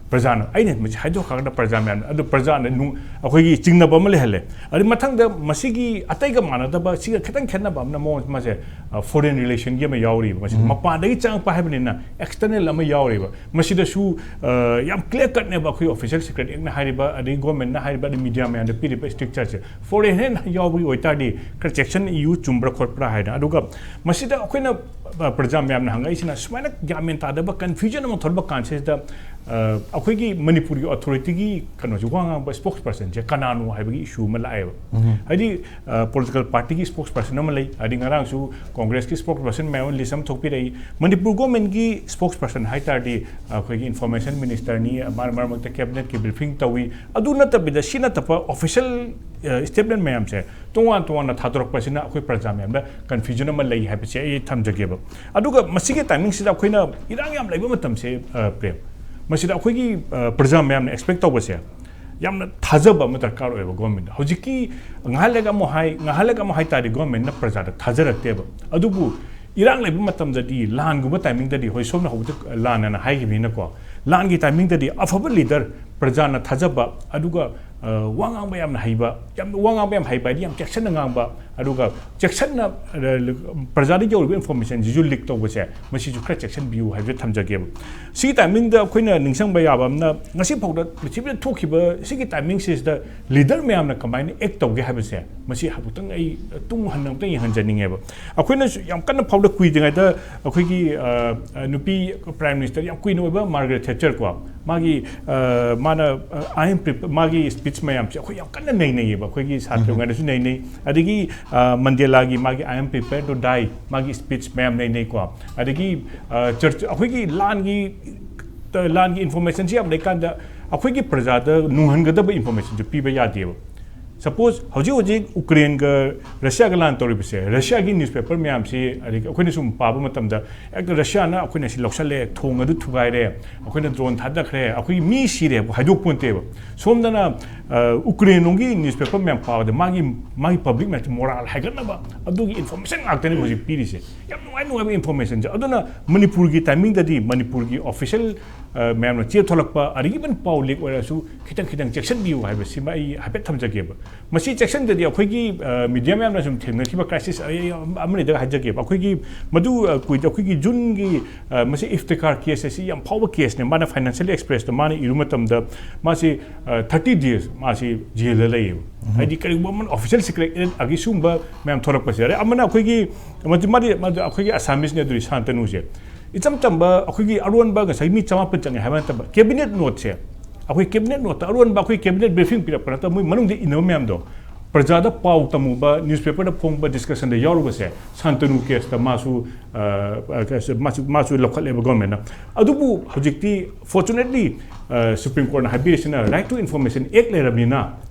ꯄ꯭ꯔꯖꯥꯅ, ꯑꯩꯅ ꯃꯁꯤ ꯍꯥꯏꯗꯣꯛꯈ꯭ꯔꯀꯥꯟꯗ ꯄ꯭ꯔꯖꯥ ꯃꯌꯥꯝꯅ, ꯑꯗꯨ ꯄ꯭ꯔꯖꯥꯅ ꯅꯨꯡ-, ꯑꯩꯈꯣꯏꯒꯤ ꯆꯤꯡꯅꯕ ꯑꯃ ꯂꯩꯍꯜꯂꯦ꯫ ꯑꯗꯩ ꯃꯊꯪꯗ ꯃꯁꯤꯒꯤ ꯑꯇꯩꯒ ꯃꯥꯟꯅꯗꯕ, ꯁꯤꯒ ꯈꯤꯇꯪ ꯈꯦꯠꯅꯕ ꯑꯃꯅ ꯃꯑꯣꯡ ꯃꯥꯁꯦ, ꯑ, ꯐꯣꯔꯦꯟ ꯔꯤꯂꯦꯁꯟꯒꯤ ꯑꯃ ꯌꯥꯎꯔꯤꯕ꯫ ꯃꯁꯤ ꯃꯄꯥꯟꯗꯒꯤ ꯆꯪꯉꯛꯄ ꯍꯥꯏꯕꯅꯤꯅ ꯑꯦꯛꯁꯇꯔꯅꯦꯜ ꯑꯃ ꯌꯥꯎꯔꯤꯕ꯫ ꯃꯁꯤꯗꯁꯨ, ꯑ, ꯌꯥꯝ ꯀ꯭ꯂꯤꯌꯔ ꯀꯠꯅꯦꯕ ꯑꯩꯈꯣꯏ Official Secret Act ꯅ ꯍꯥꯏꯔꯤꯕ, ꯑꯗꯒꯤ ꯒꯣꯔꯃꯦꯟꯠꯅ ꯍꯥꯏꯔꯤꯕ, ꯑꯗꯩ ꯃꯤꯗꯤꯌꯥ ꯃꯌꯥꯝꯗ ꯄꯤꯔꯤꯕ ꯏꯁꯇ꯭ꯔꯤꯛꯆꯔꯁꯦ꯫ ꯐꯣꯔꯦꯟ ꯍꯦꯟꯅ ꯌꯥꯎꯕꯒꯤ ꯑꯣꯏꯇꯥꯔꯗꯤ ꯈꯔ ꯆꯦꯛꯁꯟ ꯏꯌꯨ, ꯆꯨꯝꯕ꯭ꯔꯥ ꯈꯣꯠꯄ꯭ꯔꯥ ꯍꯥꯏꯅ꯫ ꯑꯗꯨꯒ ꯃꯁꯤꯗ ꯑꯩꯈꯣꯏꯅ, ꯑ, ꯄ꯭ꯔꯖꯥ ꯃꯌꯥꯝꯅ ꯍꯪꯉꯛꯏꯁꯤꯅ ꯁꯨꯃꯥꯏꯅ ꯒ꯭ꯌꯥꯟ ꯃꯦꯟ ꯇꯥꯗꯕ ꯀꯟꯐ꯭ꯌꯨꯖꯟ ꯑꯃ ꯊꯣꯛꯂꯛꯄ ꯀꯥꯟꯁꯤꯗ ꯑꯩꯈꯣꯏꯒꯤ ꯃꯅꯤꯄꯨꯔꯒꯤ ꯑꯣꯊꯣꯔꯤꯇꯤꯒꯤ ꯀꯩꯅꯣꯁꯦ, ꯋꯥ ꯉꯥꯡꯕ ꯁ꯭ꯄꯣꯛꯁ ꯄꯔꯁꯟꯁꯦ ꯀꯅꯥꯅꯣ ꯍꯥꯏꯕꯒꯤ ꯏꯁꯨ ꯑꯃ ꯂꯥꯛꯑꯦꯕ꯫ ꯍꯥꯏꯗꯤ ꯄꯣꯂꯤꯇꯤꯀꯦꯜ ꯄꯥꯔꯇꯤꯒꯤ ꯁ꯭ꯄꯣꯛꯁ ꯄꯔꯁꯟ ꯑꯃ ꯂꯩ, ꯍꯥꯏꯗꯤ ꯉꯔꯥꯡꯁꯨ ꯀꯣꯡꯒ꯭ꯔꯦꯁꯀꯤ ꯁ꯭ꯄꯣꯛꯁ ꯄꯔꯁꯟ ꯃꯌꯥꯝ ꯑꯃ ꯂꯤꯁ ꯑꯃ ꯊꯣꯛꯄꯤꯔꯛꯏ꯫ ꯃꯅꯤꯄꯨꯔ ꯒꯣꯔꯃꯦꯟꯒꯤ ꯁ꯭ꯄꯣꯛꯁ ꯄꯔꯁꯟ ꯍꯥꯏ ꯇꯥꯔꯗꯤ ꯑꯩꯈꯣꯏꯒꯤ ꯏꯟꯐꯣꯔꯃꯦꯁꯟ ꯃꯤꯅꯤꯁꯇꯔꯅꯤ, ꯃꯔꯛ ꯃꯔꯛ ꯃꯔꯛꯇ ꯀꯦꯕꯤꯅꯦꯠꯀꯤ ꯕ꯭ꯔꯤꯐꯤꯡ ꯇꯧꯏ꯫ ꯑꯗꯨ ꯅꯠꯇꯕꯤꯗ, ꯁꯤ ꯅꯠꯇꯕ ꯑꯣꯐꯤꯁꯤꯌꯦꯜ ꯁ꯭ꯇꯦꯠꯃꯦꯟ ꯃꯌꯥꯝꯁꯦ ꯇꯣꯉꯥꯟ ꯇꯣꯉꯥꯟꯅ ꯊꯥꯗꯣꯔꯛꯄꯁꯤꯅ ꯑꯩꯈꯣꯏ ꯄ꯭ꯔꯖꯥ ꯃꯌꯥꯝꯗ ꯀꯟꯐ꯭ꯌꯨꯖꯟ ꯑꯃ ꯂꯩ ꯍꯥꯏꯕꯁꯦ ꯑꯩ ꯊꯝꯖꯒꯦꯕ꯫ ꯑꯗꯨꯒ ꯃꯁꯤꯒꯤ ꯇꯥꯏꯃꯤꯡꯁꯤꯗ ꯑꯩꯈꯣꯏꯅ ꯏꯔꯥꯡ ꯌꯥꯝ ꯂꯩꯕ ꯃꯇꯝꯁꯦ, ꯄ꯭ꯔꯦꯝ, ꯃꯁꯤꯗ ꯑꯩꯈꯣꯏꯒꯤ ꯄ꯭ꯔꯖꯥ ꯃꯌꯥꯝꯅ ꯑꯦꯛꯁꯄꯦꯛ ꯇꯧꯕꯁꯦ ꯌꯥꯝꯅ ꯊꯥꯖꯕ ꯑꯃ ꯗꯔꯀꯥꯔ ꯑꯣꯏꯌꯦꯕ ꯒꯣꯔꯃꯦꯟꯗ꯫ ꯍꯧꯖꯤꯛꯀꯤ ꯉꯥꯏꯍꯥꯛ ꯂꯩꯒ ꯑꯃꯨꯛ ꯍꯥꯏ, ꯉꯥꯏꯍꯥꯛ ꯂꯩꯒ ꯑꯃꯨꯛ ꯍꯥꯏ ꯇꯥꯔꯗꯤ ꯒꯣꯔꯃꯦꯟꯅ ꯄ꯭ꯔꯖꯥꯗ ꯊꯥꯖꯔꯛꯇꯦꯕ꯫ ꯑꯗꯨꯕꯨ ꯏꯔꯥꯡ ꯂꯩꯕ ꯃꯇꯝꯗꯗꯤ, ꯂꯥꯟꯒꯨꯝꯕ ꯇꯥꯏꯃꯤꯡꯗꯗꯤ, ꯍꯣꯏ, ꯁꯣꯝꯅ ꯍꯧꯕꯗ ꯂꯥꯟ ꯑꯅ ꯍꯥꯏꯈꯤꯕꯅꯤꯅꯀꯣ, ꯂꯥꯟꯒꯤ ꯇꯥꯏꯃꯤꯡꯗꯗꯤ ꯑꯐꯕ ꯂꯤꯗꯔ, ꯄ꯭ꯔꯖꯥꯅ ꯊꯥꯖꯕ, ꯑꯗꯨꯒ ꯋꯥ ꯉꯥꯡꯕ ꯌꯥꯝꯅ ꯍꯩꯕ, ꯌꯥꯝ ꯋꯥ ꯉꯥꯡꯕ ꯌꯥꯝ ꯍꯩꯕ ꯍꯥꯏꯗꯤ ꯌꯥꯝ ꯆꯦꯛꯁꯤꯟꯅ ꯉꯥꯡꯕ, ꯑꯗꯨꯒ ꯆꯦꯛꯁꯤꯟꯅ ꯄ꯭ꯔꯖꯥꯗ ꯌꯧꯔꯤꯕ ꯏꯟꯐꯣꯔꯃꯦꯁꯟꯁꯤꯁꯨ ꯂꯤꯛ ꯇꯧꯕꯁꯦ, ꯃꯁꯤꯁꯨ ꯈꯔ ꯆꯦꯛꯁꯤꯟꯕꯤꯌꯨ ꯍꯥꯏꯕꯁꯦ ꯊꯝꯖꯒꯦꯕ꯫ ꯁꯤꯒꯤ ꯇꯥꯏꯃꯤꯡꯗ ꯑꯩꯈꯣꯏꯅ ꯅꯤꯡꯁꯤꯡꯕ ꯌꯥꯕ ꯑꯃꯅ, ꯉꯁꯤ ꯐꯥꯎꯗ ꯄ꯭ꯔꯤꯊꯤꯕꯤꯗ ꯊꯣꯛꯈꯤꯕ ꯁꯤꯒꯤ ꯇꯥꯏꯃꯤꯡꯁꯤꯗ ꯂꯤꯗꯔ ꯃꯌꯥꯝꯅ ꯀꯃꯥꯏꯅ ꯑꯦꯛ ꯇꯧꯒꯦ ꯍꯥꯏꯕꯁꯦ, ꯃꯁꯤ ꯑꯃꯨꯛꯇꯪ ꯑꯩ ꯇꯨꯡ ꯍꯟꯅ ꯑꯃꯨꯛꯇꯪ ꯌꯦꯡꯍꯟꯖꯅꯤꯡꯉꯦꯕ꯫ ꯑꯩꯈꯣꯏꯅꯁꯨ ꯌꯥꯝ ꯀꯟꯅ ꯐꯥꯎꯗ ꯀꯨꯏꯗ꯭ꯔꯤꯉꯩꯗ ꯑꯩꯈꯣꯏꯒꯤ ꯅꯨꯄꯤ ꯄ꯭ꯔꯥꯏꯝ ꯃꯤꯅꯤꯁꯇꯔ ꯌꯥꯝ ꯀꯨꯏꯅ ꯑꯣꯏꯕ ꯃꯥꯔꯒꯔꯦꯠ ꯊꯦꯆꯔ ꯀꯣ, ꯃꯥꯒꯤ ꯃꯥꯅ ꯑꯥꯏ ꯑꯦꯝ ꯄꯦꯄꯔ, ꯃꯥꯒꯤ ꯁ꯭ꯄꯤꯆ ꯃꯌꯥꯝꯁꯦ ꯑꯩꯈꯣꯏ ꯌꯥꯝ ꯀꯟꯅ ꯅꯩꯅꯩꯌꯦꯕ, ꯑꯩꯈꯣꯏꯒꯤ ꯁꯥꯇ꯭ꯔꯉꯩꯗꯁꯨ ꯅꯩꯅꯩ꯫ ꯑꯗꯒꯤ ꯃꯟꯗꯦꯂꯥꯒꯤ ꯃꯥꯒꯤ "I am prepared to die", ꯃꯥꯒꯤ ꯁ꯭ꯄꯤꯆ ꯃꯌꯥꯝ ꯅꯩꯅꯩꯀꯣ꯫ ꯑꯗꯒꯤ ꯆꯔꯆ, ꯑꯩꯈꯣꯏꯒꯤ ꯂꯥꯟꯒꯤ ꯂꯥꯟꯒꯤ ꯏꯟꯐꯣꯔꯃꯦꯁꯟꯁꯤ ꯌꯥꯝ ꯂꯩꯀꯥꯟꯗ ꯑꯩꯈꯣꯏꯒꯤ ꯄ꯭ꯔꯖꯥꯗ ꯅꯨꯡꯍꯟꯒꯗꯕ ꯏꯟꯐꯣꯔꯃꯦꯁꯟꯁꯨ ꯄꯤꯕ ꯌꯥꯗꯦꯕ꯫ ꯁꯄꯣꯁ ꯍꯧꯖꯤꯛ ꯍꯧꯖꯤꯛ ꯎꯀ꯭ꯔꯦꯟꯒ ꯔꯁꯤꯌꯥꯒ ꯂꯥꯟ ꯇꯧꯔꯤꯕꯁꯦ, ꯔꯁꯤꯌꯥꯒꯤ ꯅ꯭ꯌꯨꯁꯄꯦꯄꯔ ꯃꯌꯥꯝꯁꯤ, ꯑꯗꯒꯤ ꯑꯩꯈꯣꯏꯅ ꯁꯨꯝ ꯄꯥꯕ ꯃꯇꯝꯗ, ꯍꯦꯛꯇ ꯔꯁꯤꯌꯥꯅ "ꯑꯩꯈꯣꯏꯅ ꯁꯤ ꯂꯧꯁꯜꯂꯦ, ꯊꯣꯡ ꯑꯗꯨ ꯊꯨꯒꯥꯏꯔꯦ, ꯑꯩꯈꯣꯏꯅ ꯗ꯭ꯔꯣꯟ ꯊꯥꯗꯈ꯭ꯔꯦ, ꯑꯩꯈꯣꯏꯒꯤ ꯃꯤ ꯁꯤꯔꯦ" ꯍꯥꯏꯕ ꯍꯥꯏꯗꯣꯛꯄ ꯅꯠꯇꯦꯕ꯫ ꯁꯣꯝꯗꯅ ꯎꯀ꯭ꯔꯦꯟ ꯂꯣꯝꯒꯤ ꯅ꯭ꯌꯨꯁꯄꯦꯄꯔ ꯃꯌꯥꯝ ꯄꯥꯕꯗ ꯃꯥꯒꯤ, ꯃꯥꯒꯤ ꯄꯕ꯭ꯂꯤꯛ ꯃꯌꯥꯝꯁꯦ ꯃꯣꯔꯥꯜ ꯍꯥꯏꯒꯠꯅꯕ ꯑꯗꯨꯒꯤ ꯏꯟꯐꯣꯔꯃꯦꯁꯟ ꯉꯥꯛꯇꯅꯦ ꯍꯧꯖꯤꯛ ꯄꯤꯔꯤꯁꯦ꯫ ꯌꯥꯝ ꯅꯨꯡꯉꯥꯏ ꯅꯨꯡꯉꯥꯏꯕ ꯏꯟꯐꯣꯔꯃꯦꯁꯟꯁꯦ꯫ ꯑꯗꯨꯅ ꯃꯅꯤꯄꯨꯔꯒꯤ ꯇꯥꯏꯃꯤꯡꯗꯗꯤ ꯃꯅꯤꯄꯨꯔꯒꯤ ꯑꯣꯐꯤꯁꯤꯌꯦꯜ ꯃꯌꯥꯝꯅ ꯆꯦ ꯊꯣꯛꯂꯛꯄ, ꯑꯗꯒꯤ ꯏꯚꯟ ꯄꯥꯎ ꯂꯤꯛ ꯑꯣꯏꯔꯁꯨ ꯈꯤꯇꯪ ꯈꯤꯇꯪ ꯆꯦꯛꯁꯤꯟꯕꯤꯌꯨ ꯍꯥꯏꯕꯁꯤꯃ ꯑꯩ ꯍꯥꯏꯐꯦꯠ ꯊꯝꯖꯒꯦꯕ꯫ ꯃꯁꯤ ꯆꯦꯛꯁꯤꯟꯗꯗꯤ ꯑꯩꯈꯣꯏꯒꯤ ꯃꯤꯗꯤꯌꯥ ꯃꯌꯥꯝꯅ ꯁꯨꯝ ꯊꯦꯡꯅꯈꯤꯕ ꯀ꯭ꯔꯥꯏꯁꯤꯁ ꯑꯩ ꯑꯃꯅꯤꯗ ꯍꯥꯏꯖꯒꯦꯕ꯫ ꯑꯩꯈꯣꯏꯒꯤ ꯃꯗꯨ ꯀꯨꯏꯗ, ꯑꯩꯈꯣꯏꯒꯤ ꯖꯨꯟꯒꯤ ꯃꯁꯤ ꯏꯐꯇꯤꯈꯥꯔ ꯀꯦꯁ ꯑꯁꯤ ꯌꯥꯝ ꯐꯥꯎꯕ ꯀꯦꯁꯅꯦ꯫ ꯃꯥꯅ ꯐꯥꯏꯅꯥꯟꯁꯤꯌꯦꯜ ꯑꯦꯛꯁꯄ꯭ꯔꯦꯁꯇ ꯃꯥꯅ ꯏꯔꯨ ꯃꯇꯝꯗ ꯃꯥꯁꯤ ꯊꯥꯔꯇꯤ ꯗꯦꯖ ꯃꯥꯁꯤ ꯖꯦꯜꯗ ꯂꯩꯌꯦꯕ꯫ ꯍꯥꯏꯗꯤ ꯀꯔꯤꯒꯨꯝꯕ ꯑꯃꯅ ꯑꯣꯐꯤꯁꯤꯌꯦꯜ ꯁꯤꯀ꯭ꯔꯦꯠ ꯑꯒꯤ ꯁꯤꯒꯨꯝꯕ ꯃꯌꯥꯝ ꯊꯣꯛꯂꯛꯄꯁꯦ꯫ ꯑꯗꯩ ꯑꯃꯅ ꯑꯩꯈꯣꯏꯒꯤ, ꯃꯗꯨ, ꯃꯥꯗꯤ, ꯃꯗꯨ ꯑꯩꯈꯣꯏꯒꯤ ꯑꯁꯥꯃꯤꯁꯅꯦ, ꯑꯗꯨꯗꯤ ꯁꯥꯟꯇꯅꯨꯁꯦ꯫ ꯏꯆꯝ ꯆꯝꯕ ꯑꯩꯈꯣꯏꯒꯤ ꯑꯔꯣꯟꯕ ꯉꯁꯥꯏ ꯃꯤ ꯆꯃꯥꯄꯟ ꯆꯪꯉꯦ ꯍꯥꯏꯕ ꯅꯠꯇꯕ, ꯀꯦꯕꯤꯅꯦꯠ ꯅꯣꯠꯁꯦ, ꯑꯩꯈꯣꯏ ꯀꯦꯕꯤꯅꯦꯠ ꯅꯣꯠꯇ ꯑꯔꯣꯟꯕ ꯑꯩꯈꯣꯏ ꯀꯦꯕꯤꯅꯦꯠ ꯕ꯭ꯔꯤꯐꯤꯡ ꯄꯤꯔꯛꯄ ꯅꯠꯇꯕ, ꯃꯣꯏ ꯃꯅꯨꯡꯗ ꯏꯟꯅꯕ ꯃꯌꯥꯝꯗꯣ, ꯄ꯭ꯔꯖꯥꯗ ꯄꯥꯎ ꯇꯝꯃꯨꯕ, ꯅ꯭ꯌꯨꯁꯄꯦꯄꯔꯗ ꯐꯣꯡꯕ ꯗꯤꯁꯀꯁꯟꯗ ꯌꯥꯎꯔꯨꯕꯁꯦ, ꯁꯥꯟꯇꯅꯨ ꯀꯦꯁꯇ ꯃꯥꯁꯨ ꯑ, ꯑ, ꯀꯩꯁꯨ-, ꯃꯥꯁꯨ, ꯃꯥꯁꯨ ꯂꯧꯈꯠꯂꯦꯕ ꯒꯣꯔꯃꯦꯟꯅ꯫ ꯑꯗꯨꯕꯨ ꯍꯧꯖꯤꯛꯇꯤ ꯐꯣꯔꯆꯨꯅꯦꯠꯂꯤ ꯁꯨꯄ꯭ꯔꯤꯝ ꯀꯣꯔꯠꯅ ꯍꯥꯏꯕꯤꯔꯤꯁꯤꯅ ꯔꯥꯏꯠ ꯇꯨ ꯏꯟꯐꯣꯔꯃꯦꯁꯟ ꯑꯦꯛ ꯂꯩꯔꯕꯅꯤꯅ,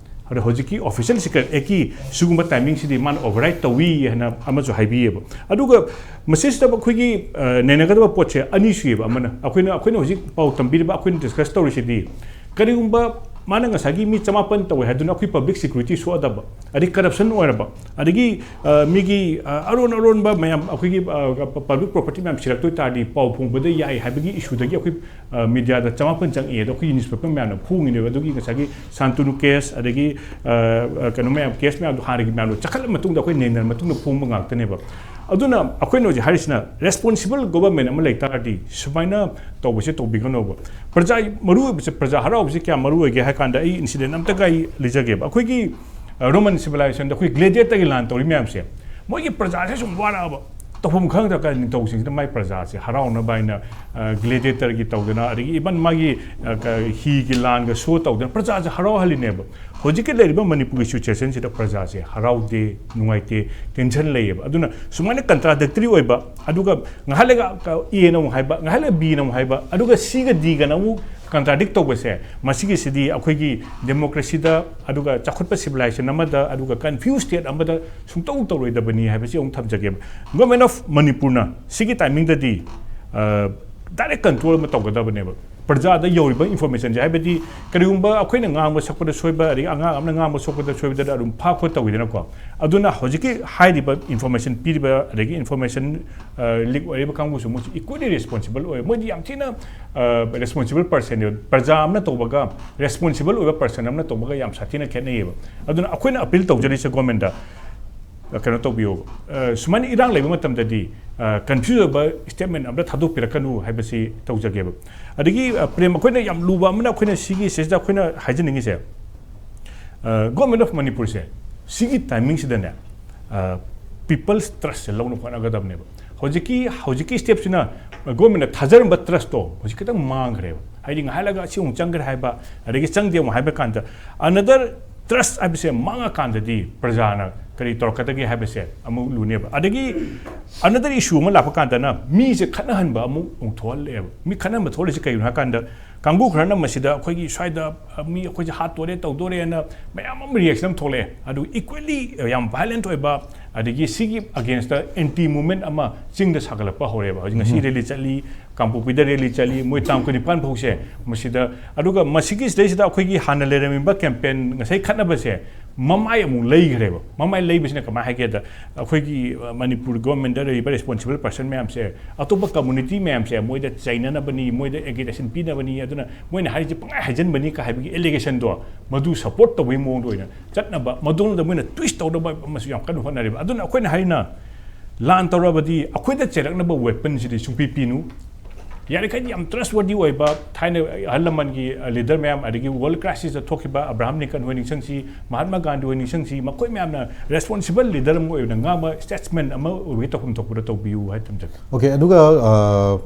ꯑꯗꯣ ꯍꯧꯖꯤꯛꯀꯤ ꯑꯣꯐꯤꯁꯤꯌꯦꯜ ꯁꯤꯀ꯭ꯔꯦꯠ ꯑꯦꯛꯀꯤ ꯁꯤꯒꯨꯝꯕ ꯇꯥꯏꯃꯤꯡꯁꯤꯗꯤ ꯃꯥꯅ ꯑꯣꯚꯔꯔꯥꯏꯠ ꯇꯧꯏ ꯍꯥꯏꯅ ꯑꯃꯁꯨ ꯍꯥꯏꯕꯤꯌꯦꯕ꯫ ꯑꯗꯨꯒ ꯃꯁꯤꯁꯤꯗ ꯑꯩꯈꯣꯏꯒꯤ ꯑ, ꯅꯩꯅꯒꯗꯕ ꯄꯣꯠꯁꯦ ꯑꯅꯤ ꯁꯨꯏꯌꯦꯕ꯫ ꯑꯃꯅ ꯑꯩꯈꯣꯏꯅ, ꯑꯩꯈꯣꯏꯅ ꯍꯧꯖꯤꯛ ꯄꯥꯎ ꯇꯝꯕꯤꯔꯤꯕ, ꯑꯩꯈꯣꯏꯅ ꯗꯤꯁꯀꯁ ꯇꯧꯔꯤꯁꯤꯗꯤ, ꯀꯔꯤꯒꯨꯝꯕ ꯃꯥꯅ ꯉꯁꯥꯏꯒꯤ ꯃꯤ ꯆꯃꯥꯄꯟ ꯇꯧꯋꯦ ꯍꯥꯏꯗꯨꯅ ꯑꯩꯈꯣꯏ ꯄꯕ꯭ꯂꯤꯛ ꯁꯦꯀ꯭ꯌꯨꯔꯤꯇꯤ ꯁꯣꯛꯑꯗꯕ, ꯑꯗꯩ ꯀꯔꯞꯁꯟ ꯑꯣꯏꯔꯕ, ꯑꯗꯒꯤ ꯑ, ꯃꯤꯒꯤ ꯑ, ꯑꯔꯣꯟ ꯑꯔꯣꯟꯕ ꯃꯌꯥꯝ, ꯑꯩꯈꯣꯏꯒꯤ ꯄꯕ꯭ꯂꯤꯛ ꯄ꯭ꯔꯣꯄꯔꯇꯤ ꯃꯌꯥꯝ ꯁꯤꯔꯛꯇꯣꯏ ꯇꯥꯔꯗꯤ ꯄꯥꯎ ꯐꯣꯡꯕꯗ ꯌꯥꯏ ꯍꯥꯏꯕꯒꯤ ꯏꯁꯨꯗꯒꯤ ꯑꯩꯈꯣꯏ ꯃꯤꯗꯤꯌꯥꯗ ꯆꯃꯥꯄꯟ ꯆꯪꯉꯛꯑꯦ꯫ ꯑꯗꯣ ꯑꯩꯈꯣꯏꯒꯤ ꯅ꯭ꯌꯨꯁꯄꯦꯄꯔ ꯃꯌꯥꯝꯅ ꯐꯣꯡꯉꯤꯅꯦꯕ꯫ ꯑꯗꯨꯒꯤ ꯉꯁꯥꯏꯒꯤ ꯁꯥꯟꯇꯨꯅꯨ ꯀꯦꯁ, ꯑꯗꯒꯤ ꯑ, ꯑ, ꯀꯩꯅꯣ ꯃꯌꯥꯝ, ꯀꯦꯁ ꯃꯌꯥꯝꯗꯣ ꯍꯥꯟꯅꯒꯤ ꯃꯌꯥꯝꯗꯣ ꯆꯈꯠꯂ ꯃꯇꯨꯡꯗ ꯑꯩꯈꯣꯏ ꯅꯩꯅꯔ ꯃꯇꯨꯡꯗ ꯐꯣꯡꯕ ꯉꯥꯛꯇꯅꯦꯕ꯫ ꯑꯗꯨꯅ ꯑꯩꯈꯣꯏꯅ ꯍꯧꯖꯤꯛ ꯍꯥꯏꯔꯤꯁꯤꯅ, ꯔꯦꯁꯄꯣꯟꯁꯤꯕꯜ ꯒꯣꯕꯔꯃꯦꯟ ꯑꯃ ꯂꯩ ꯇꯥꯔꯗꯤ ꯁꯨꯃꯥꯏꯅ ꯇꯧꯕꯁꯦ ꯇꯧꯕꯤꯒꯅꯣꯕ꯫ ꯄ꯭ꯔꯖꯥ ꯃꯔꯨ ꯑꯣꯏꯕꯁꯦ, ꯄ꯭ꯔꯖꯥ ꯍꯔꯥꯎꯕꯁꯦ ꯀꯌꯥ ꯃꯔꯨ ꯑꯣꯏꯒꯦ ꯍꯥꯏ ꯀꯥꯟꯗ, ꯑꯩ ꯏꯟꯁꯤꯗꯦꯟ ꯑꯝꯇꯒ ꯑꯩ ꯂꯤꯖꯒꯦꯕ꯫ ꯑꯩꯈꯣꯏꯒꯤ ꯔꯣꯃꯟ ꯁꯤꯚꯤꯂꯥꯏꯖꯦꯁꯟꯗ ꯑꯩꯈꯣꯏ ꯒ꯭ꯂꯦꯗꯤꯌꯦꯇꯔꯒꯤ ꯂꯥꯟ ꯇꯧꯔꯤ ꯃꯌꯥꯝꯁꯦ, ꯃꯣꯏꯒꯤ ꯄ꯭ꯔꯖꯥꯁꯦ ꯁꯨꯝ ꯋꯥꯔꯛꯑꯕ, ꯇꯧꯐꯝ ꯈꯪꯗ꯭ꯔꯀꯥꯟꯗ ꯅꯤꯡꯊꯧꯁꯤꯡꯁꯤꯅ ꯃꯥꯏ ꯄ꯭ꯔꯖꯥꯁꯦ ꯍꯔꯥꯎꯅꯕ ꯍꯥꯏꯅ, ꯑ, ꯒ꯭ꯂꯦꯗꯤꯌꯦꯇꯔꯒꯤ ꯇꯧꯗꯅ, ꯑꯗꯒꯤ ꯏꯚꯟ ꯃꯥꯒꯤ, ꯑ, ꯀ-, ꯍꯤꯒꯤ ꯂꯥꯟꯒ ꯁꯣ ꯇꯧꯗꯅ ꯄ꯭ꯔꯖꯥꯁꯦ ꯍꯔꯥꯎꯍꯜꯂꯤꯅꯦꯕ꯫ ꯍꯧꯖꯤꯛꯀꯤ ꯂꯩꯔꯤꯕ ꯃꯅꯤꯄꯨꯔꯒꯤ ꯁꯤꯆꯨꯋꯦꯁꯟꯁꯤꯗ ꯄ꯭ꯔꯖꯥꯁꯦ ꯍꯔꯥꯎꯗꯦ, ꯅꯨꯡꯉꯥꯏꯇꯦ, ꯇꯦꯟꯁꯟ ꯂꯩꯌꯦꯕ꯫ ꯑꯗꯨꯅ ꯁꯨꯃꯥꯏꯅ ꯀꯟꯇ꯭ꯔꯥꯗꯤꯛꯇꯔꯤ ꯑꯣꯏꯕ, ꯑꯗꯨꯒ ꯉꯥꯏꯍꯥꯛ ꯂꯩꯒ ꯀ-, ꯑꯦꯅ ꯑꯃꯨꯛ ꯍꯥꯏꯕ, ꯉꯥꯏꯍꯥꯛ ꯂꯩꯒ ꯕꯤꯅ ꯑꯃꯨꯛ ꯍꯥꯏꯕ, ꯑꯗꯨꯒ ꯁꯤꯒ ꯗꯤꯒꯅ ꯑꯃꯨꯛ ꯀꯟꯇ꯭ꯔꯥꯗꯤꯛ ꯇꯧꯕꯁꯦ, ꯃꯁꯤꯒꯤꯁꯤꯗꯤ ꯑꯩꯈꯣꯏꯒꯤ ꯗꯦꯃꯣꯀ꯭ꯔꯦꯁꯤꯗ, ꯑꯗꯨꯒ ꯆꯥꯎꯈꯠꯄ ꯁꯤꯚꯤꯂꯥꯏꯖꯦꯁꯟ ꯑꯃꯗ, ꯑꯗꯨꯒ ꯀꯟꯐ꯭ꯌꯨꯁ ꯁ꯭ꯇꯦꯠ ꯑꯃꯗ ꯁꯨꯡꯇꯧ ꯇꯧꯔꯣꯏꯗꯕꯅꯤ ꯍꯥꯏꯕꯁꯤ ꯑꯃꯨꯛ ꯊꯝꯖꯒꯦꯕ꯫ ꯒꯣꯔꯃꯦꯟ ꯑꯣꯐ ꯃꯅꯤꯄꯨꯔꯅ ꯁꯤꯒꯤ ꯇꯥꯏꯃꯤꯡꯗꯗꯤ, ꯑ, ꯗꯥꯏꯔꯦꯛ ꯀꯟꯇ꯭ꯔꯣꯜ ꯑꯃ ꯇꯧꯒꯗꯕꯅꯦꯕ꯫ ꯄ꯭ꯔꯖꯥꯗ ꯌꯧꯔꯤꯕ ꯏꯟꯐꯣꯔꯃꯦꯁꯟꯁꯦ, ꯍꯥꯏꯕꯗꯤ ꯀꯔꯤꯒꯨꯝꯕ ꯑꯩꯈꯣꯏꯅ ꯉꯥꯡꯕ ꯁꯛꯄꯗ ꯁꯣꯏꯕ, ꯑꯗꯒꯤ ꯑꯉꯥꯡ ꯑꯃꯅ ꯉꯥꯡꯕ ꯁꯣꯛꯄꯗ ꯁꯣꯏꯕꯗ ꯑꯗꯨꯝ ꯐꯥ ꯈꯣꯠ ꯇꯧꯋꯤꯗꯅꯀꯣ꯫ ꯑꯗꯨꯅ ꯍꯧꯖꯤꯛꯀꯤ ꯍꯥꯏꯔꯤꯕ ꯏꯟꯐꯣꯔꯃꯦꯁꯟ ꯄꯤꯔꯤꯕ, ꯑꯗꯒꯤ ꯏꯟꯐꯣꯔꯃꯦꯁꯟ, ꯑ, ꯂꯤꯛ ꯑꯣꯏꯔꯤꯕ ꯀꯥꯡꯕꯨꯁꯨ ꯃꯣꯏꯁꯨ ꯏꯀ꯭ꯋꯦꯂꯤ ꯔꯦꯁꯄꯣꯟꯁꯤꯕꯜ ꯑꯣꯏ꯫ ꯃꯣꯏꯗꯤ ꯌꯥꯝ ꯊꯤꯅ, ꯑ, ꯔꯦꯁꯄꯣꯟꯁꯤꯕꯜ ꯄꯔꯁꯟꯅꯦꯕ꯫ ꯄ꯭ꯔꯖꯥ ꯑꯃꯅ ꯇꯧꯕꯒ ꯔꯦꯁꯄꯣꯟꯁꯤꯕꯜ ꯑꯣꯏꯕ ꯄꯔꯁꯟ ꯑꯃꯅ ꯇꯧꯕꯒ ꯌꯥꯝ ꯁꯥꯊꯤꯅ ꯈꯦꯠꯅꯩꯌꯦꯕ꯫ ꯑꯗꯨꯅ ꯑꯩꯈꯣꯏꯅ ꯑꯄꯤꯜ ꯇꯧꯖꯔꯤꯁꯦ ꯒꯣꯔꯃꯦꯟꯗ, ꯀꯩꯅꯣ ꯇꯧꯕꯤꯌꯣ, ꯑ, ꯁꯨꯃꯥꯏꯅ ꯏꯔꯥꯡ ꯂꯩꯕ ꯃꯇꯝꯗꯗꯤ, ꯑ, ꯀꯟꯐ꯭ꯌꯨꯁ ꯑꯣꯏꯕ ꯁ꯭ꯇꯦꯠꯃꯦꯟ ꯑꯝꯇ ꯊꯥꯗꯣꯛꯄꯤꯔꯛꯀꯅꯨ ꯍꯥꯏꯕꯁꯤ ꯇꯧꯖꯒꯦꯕ꯫ ꯑꯗꯒꯤ, ꯑ, ꯄ꯭ꯔꯦꯝ, ꯑꯩꯈꯣꯏꯅ ꯌꯥꯝ ꯂꯨꯕ ꯑꯃꯅ, ꯑꯩꯈꯣꯏꯅ ꯁꯤꯒꯤ ꯁꯤꯁꯤꯗ ꯑꯩꯈꯣꯏꯅ ꯍꯥꯏꯖꯅꯤꯡꯉꯤꯁꯦ, ꯑ, ꯒꯣꯔꯃꯦꯟ ꯑꯣꯐ ꯃꯅꯤꯄꯨꯔꯁꯦ ꯁꯤꯒꯤ ꯇꯥꯏꯃꯤꯡꯁꯤꯗꯅꯦ, ꯑ, ꯄꯤꯄꯜꯁ ꯇ꯭ꯔꯁꯁꯦ ꯂꯧꯅ ꯍꯣꯠꯅꯒꯗꯕꯅꯦꯕ꯫ ꯍꯧꯖꯤꯛꯀꯤ, ꯍꯧꯖꯤꯛꯀꯤ ꯁ꯭ꯇꯦꯞꯁꯤꯅ ꯒꯣꯔꯃꯦꯟꯅ ꯊꯥꯖꯔꯝꯕ ꯇ꯭ꯔꯁꯇꯣ ꯍꯧꯖꯤꯛ ꯈꯤꯇꯪ ꯃꯥꯡꯈ꯭ꯔꯦꯕ꯫ ꯍꯥꯏꯗꯤ ꯉꯥꯏꯍꯥꯛ ꯂꯩꯔꯒ ꯑꯁꯤ ꯑꯃꯨꯛ ꯆꯪꯈ꯭ꯔꯦ ꯍꯥꯏꯕ, ꯑꯗꯒꯤ ꯆꯪꯗꯦ ꯑꯃꯨꯛ ꯍꯥꯏꯕ ꯀꯥꯟꯗ, ꯑꯅꯗꯔ ꯇ꯭ꯔꯁ ꯍꯥꯏꯕꯁꯦ ꯃꯥꯡꯉꯀꯥꯟꯗꯗꯤ ꯄ꯭ꯔꯖꯥꯅ ꯀꯔꯤ ꯇꯧꯔꯛꯀꯗꯒꯦ ꯍꯥꯏꯕꯁꯦ ꯑꯃꯨꯛ ꯂꯨꯅꯦꯕ꯫ ꯑꯗꯒꯤ ꯑꯅꯗꯔ ꯏꯁꯨ ꯑꯃ ꯂꯥꯛꯄ ꯀꯥꯟꯗꯅ ꯃꯤꯁꯦ ꯈꯠꯅꯍꯟꯕ ꯑꯃꯨꯛ ꯑꯃꯨꯛ ꯊꯣꯛꯍꯜꯂꯛꯑꯦꯕ꯫ ꯃꯤ ꯈꯠꯅꯍꯟꯕ ꯊꯣꯛꯍꯜꯂꯤꯁꯦ ꯀꯩꯒꯤꯅꯣ ꯍꯥꯏ ꯀꯥꯟꯗ, ꯀꯥꯡꯕꯨ ꯈꯔꯅ ꯃꯁꯤꯗ ꯑꯩꯈꯣꯏꯒꯤ ꯁ꯭ꯋꯥꯏꯗ ꯃꯤ ꯑꯩꯈꯣꯏꯁꯦ ꯍꯥꯠꯇꯣꯔꯦ ꯇꯧꯗꯣꯔꯦꯅ ꯃꯌꯥꯝ ꯑꯃ ꯔꯤꯌꯦꯛꯁꯟ ꯑꯃ ꯊꯣꯛꯂꯛꯑꯦ꯫ ꯑꯗꯨꯒ ꯏꯀ꯭ꯋꯦꯂꯤ ꯌꯥꯝ ꯚꯥꯏꯂꯦꯟꯠ ꯑꯣꯏꯕ, ꯑꯗꯒꯤ ꯁꯤꯒꯤ ꯑꯒꯦꯟꯁꯇ ꯑꯦꯟꯇꯤ ꯃꯨꯚꯃꯦꯟꯠ ꯑꯃ ꯆꯤꯡꯗ ꯁꯥꯒꯠꯂꯛꯄ ꯍꯧꯔꯦꯕ꯫ ꯍꯧꯖꯤꯛ ꯉꯁꯤ ꯔꯦꯂꯤ ꯆꯠꯂꯤ, ꯀꯥꯡꯄꯣꯛꯄꯤꯗ ꯔꯦꯂꯤ ꯆꯠꯂꯤ, ꯃꯣꯏ ꯇꯥꯡ ꯀꯨꯟꯅꯤꯄꯥꯟ ꯐꯥꯎꯁꯦ ꯃꯁꯤꯗ꯫ ꯑꯗꯨꯒ ꯃꯁꯤꯒꯤ ꯁꯤꯗꯩꯁꯤꯗ ꯑꯩꯈꯣꯏꯒꯤ ꯍꯥꯟꯅ ꯂꯩꯔꯝꯃꯤꯕ ꯀꯦꯝꯄꯦꯟ, ꯉꯁꯥꯏ ꯈꯠꯅꯕꯁꯦ ꯃꯃꯥꯏ ꯑꯃꯨꯛ ꯂꯩꯈ꯭ꯔꯦꯕ꯫ ꯃꯃꯥꯏ ꯂꯩꯕꯁꯤꯅ ꯀꯃꯥꯏꯅ ꯍꯥꯏꯒꯦꯗ, ꯑꯩꯈꯣꯏꯒꯤ, ꯑ, ꯃꯅꯤꯄꯨꯔ ꯒꯣꯔꯃꯦꯟꯗ ꯂꯩꯔꯤꯕ ꯔꯦꯁꯄꯣꯟꯁꯤꯕꯜ ꯄꯔꯁꯟ ꯃꯌꯥꯝꯁꯦ ꯑꯇꯣꯞꯄ ꯀꯝꯃꯨꯅꯤꯇꯤ ꯃꯌꯥꯝꯁꯦ ꯃꯣꯏꯗ ꯆꯩꯅꯅꯕꯅꯤ, ꯃꯣꯏꯗ ꯑꯦꯒꯤꯇꯦꯁꯟ ꯄꯤꯅꯕꯅꯤ, ꯑꯗꯨꯅ ꯃꯣꯏꯅ ꯍꯥꯏꯔꯤꯁꯦ ꯄꯪꯍꯥꯏ ꯍꯥꯏꯖꯟꯕꯅꯤ ꯀ ꯍꯥꯏꯕꯒꯤ ꯑꯦꯂꯤꯒꯦꯁꯟꯗꯣ, ꯃꯗꯨ ꯁꯄꯣꯔꯠ ꯇꯧꯕꯒꯤ ꯃꯑꯣꯡꯗ ꯑꯣꯏꯅ ꯆꯠꯅꯕ, ꯃꯗꯨꯗ ꯃꯣꯏꯅ ꯇ꯭ꯋꯤꯁ ꯇꯧꯅꯕ ꯑꯃꯁꯨ ꯌꯥꯝ ꯀꯟꯅ ꯍꯣꯠꯅꯔꯤꯕ꯫ ꯑꯗꯨꯅ ꯑꯩꯈꯣꯏꯅ ꯍꯥꯏꯔꯤꯅ, ꯂꯥꯟ ꯇꯧꯔꯕꯗꯤ ꯑꯩꯈꯣꯏꯗ ꯆꯩꯔꯛꯅꯕ ꯋꯦꯄꯟꯁꯤꯗꯤ ꯁꯨꯡꯄꯤ ꯄꯤꯅꯨ꯫ ꯌꯥꯔꯤꯈꯩꯗꯤ ꯌꯥꯝ ꯇ꯭ꯔꯁꯋꯔꯗꯤ ꯑꯣꯏꯕ, ꯊꯥꯏꯅ ꯑꯍꯜ ꯂꯃꯟꯒꯤ, ꯑ, ꯂꯤꯗꯔ ꯃꯌꯥꯝ, ꯑꯗꯒꯤ ꯋꯥꯔꯜ ꯀ꯭ꯔꯥꯏꯁꯤꯁꯇ ꯊꯣꯛꯈꯤꯕ ꯑꯕ꯭ꯔꯥꯍꯝ ꯂꯤꯟꯀꯟ ꯍꯣꯏ ꯅꯤꯡꯁꯤꯡꯁꯤ, ꯃꯍꯥꯠꯃꯥ ꯒꯥꯟꯙꯤ ꯍꯣꯏ ꯅꯤꯡꯁꯤꯡꯁꯤ, ꯃꯈꯣꯏ ꯃꯌꯥꯝꯅ ꯔꯦꯁꯄꯣꯟꯁꯤꯕꯜ ꯂꯤꯗꯔ ꯑꯃ ꯑꯣꯏꯅ ꯉꯥꯡꯕ, ꯁ꯭ꯇꯦꯠꯁꯃꯦꯟ ꯑꯃ ꯑꯣꯏꯕꯒꯤ ꯇꯧꯐꯝ ꯊꯣꯛꯄꯗꯣ ꯇꯧꯕꯤꯌꯨ ꯍꯥꯏ ꯊꯝꯖꯒꯦ꯫ ꯑꯣꯀꯦ, ꯑꯗꯨꯒ, ꯑ,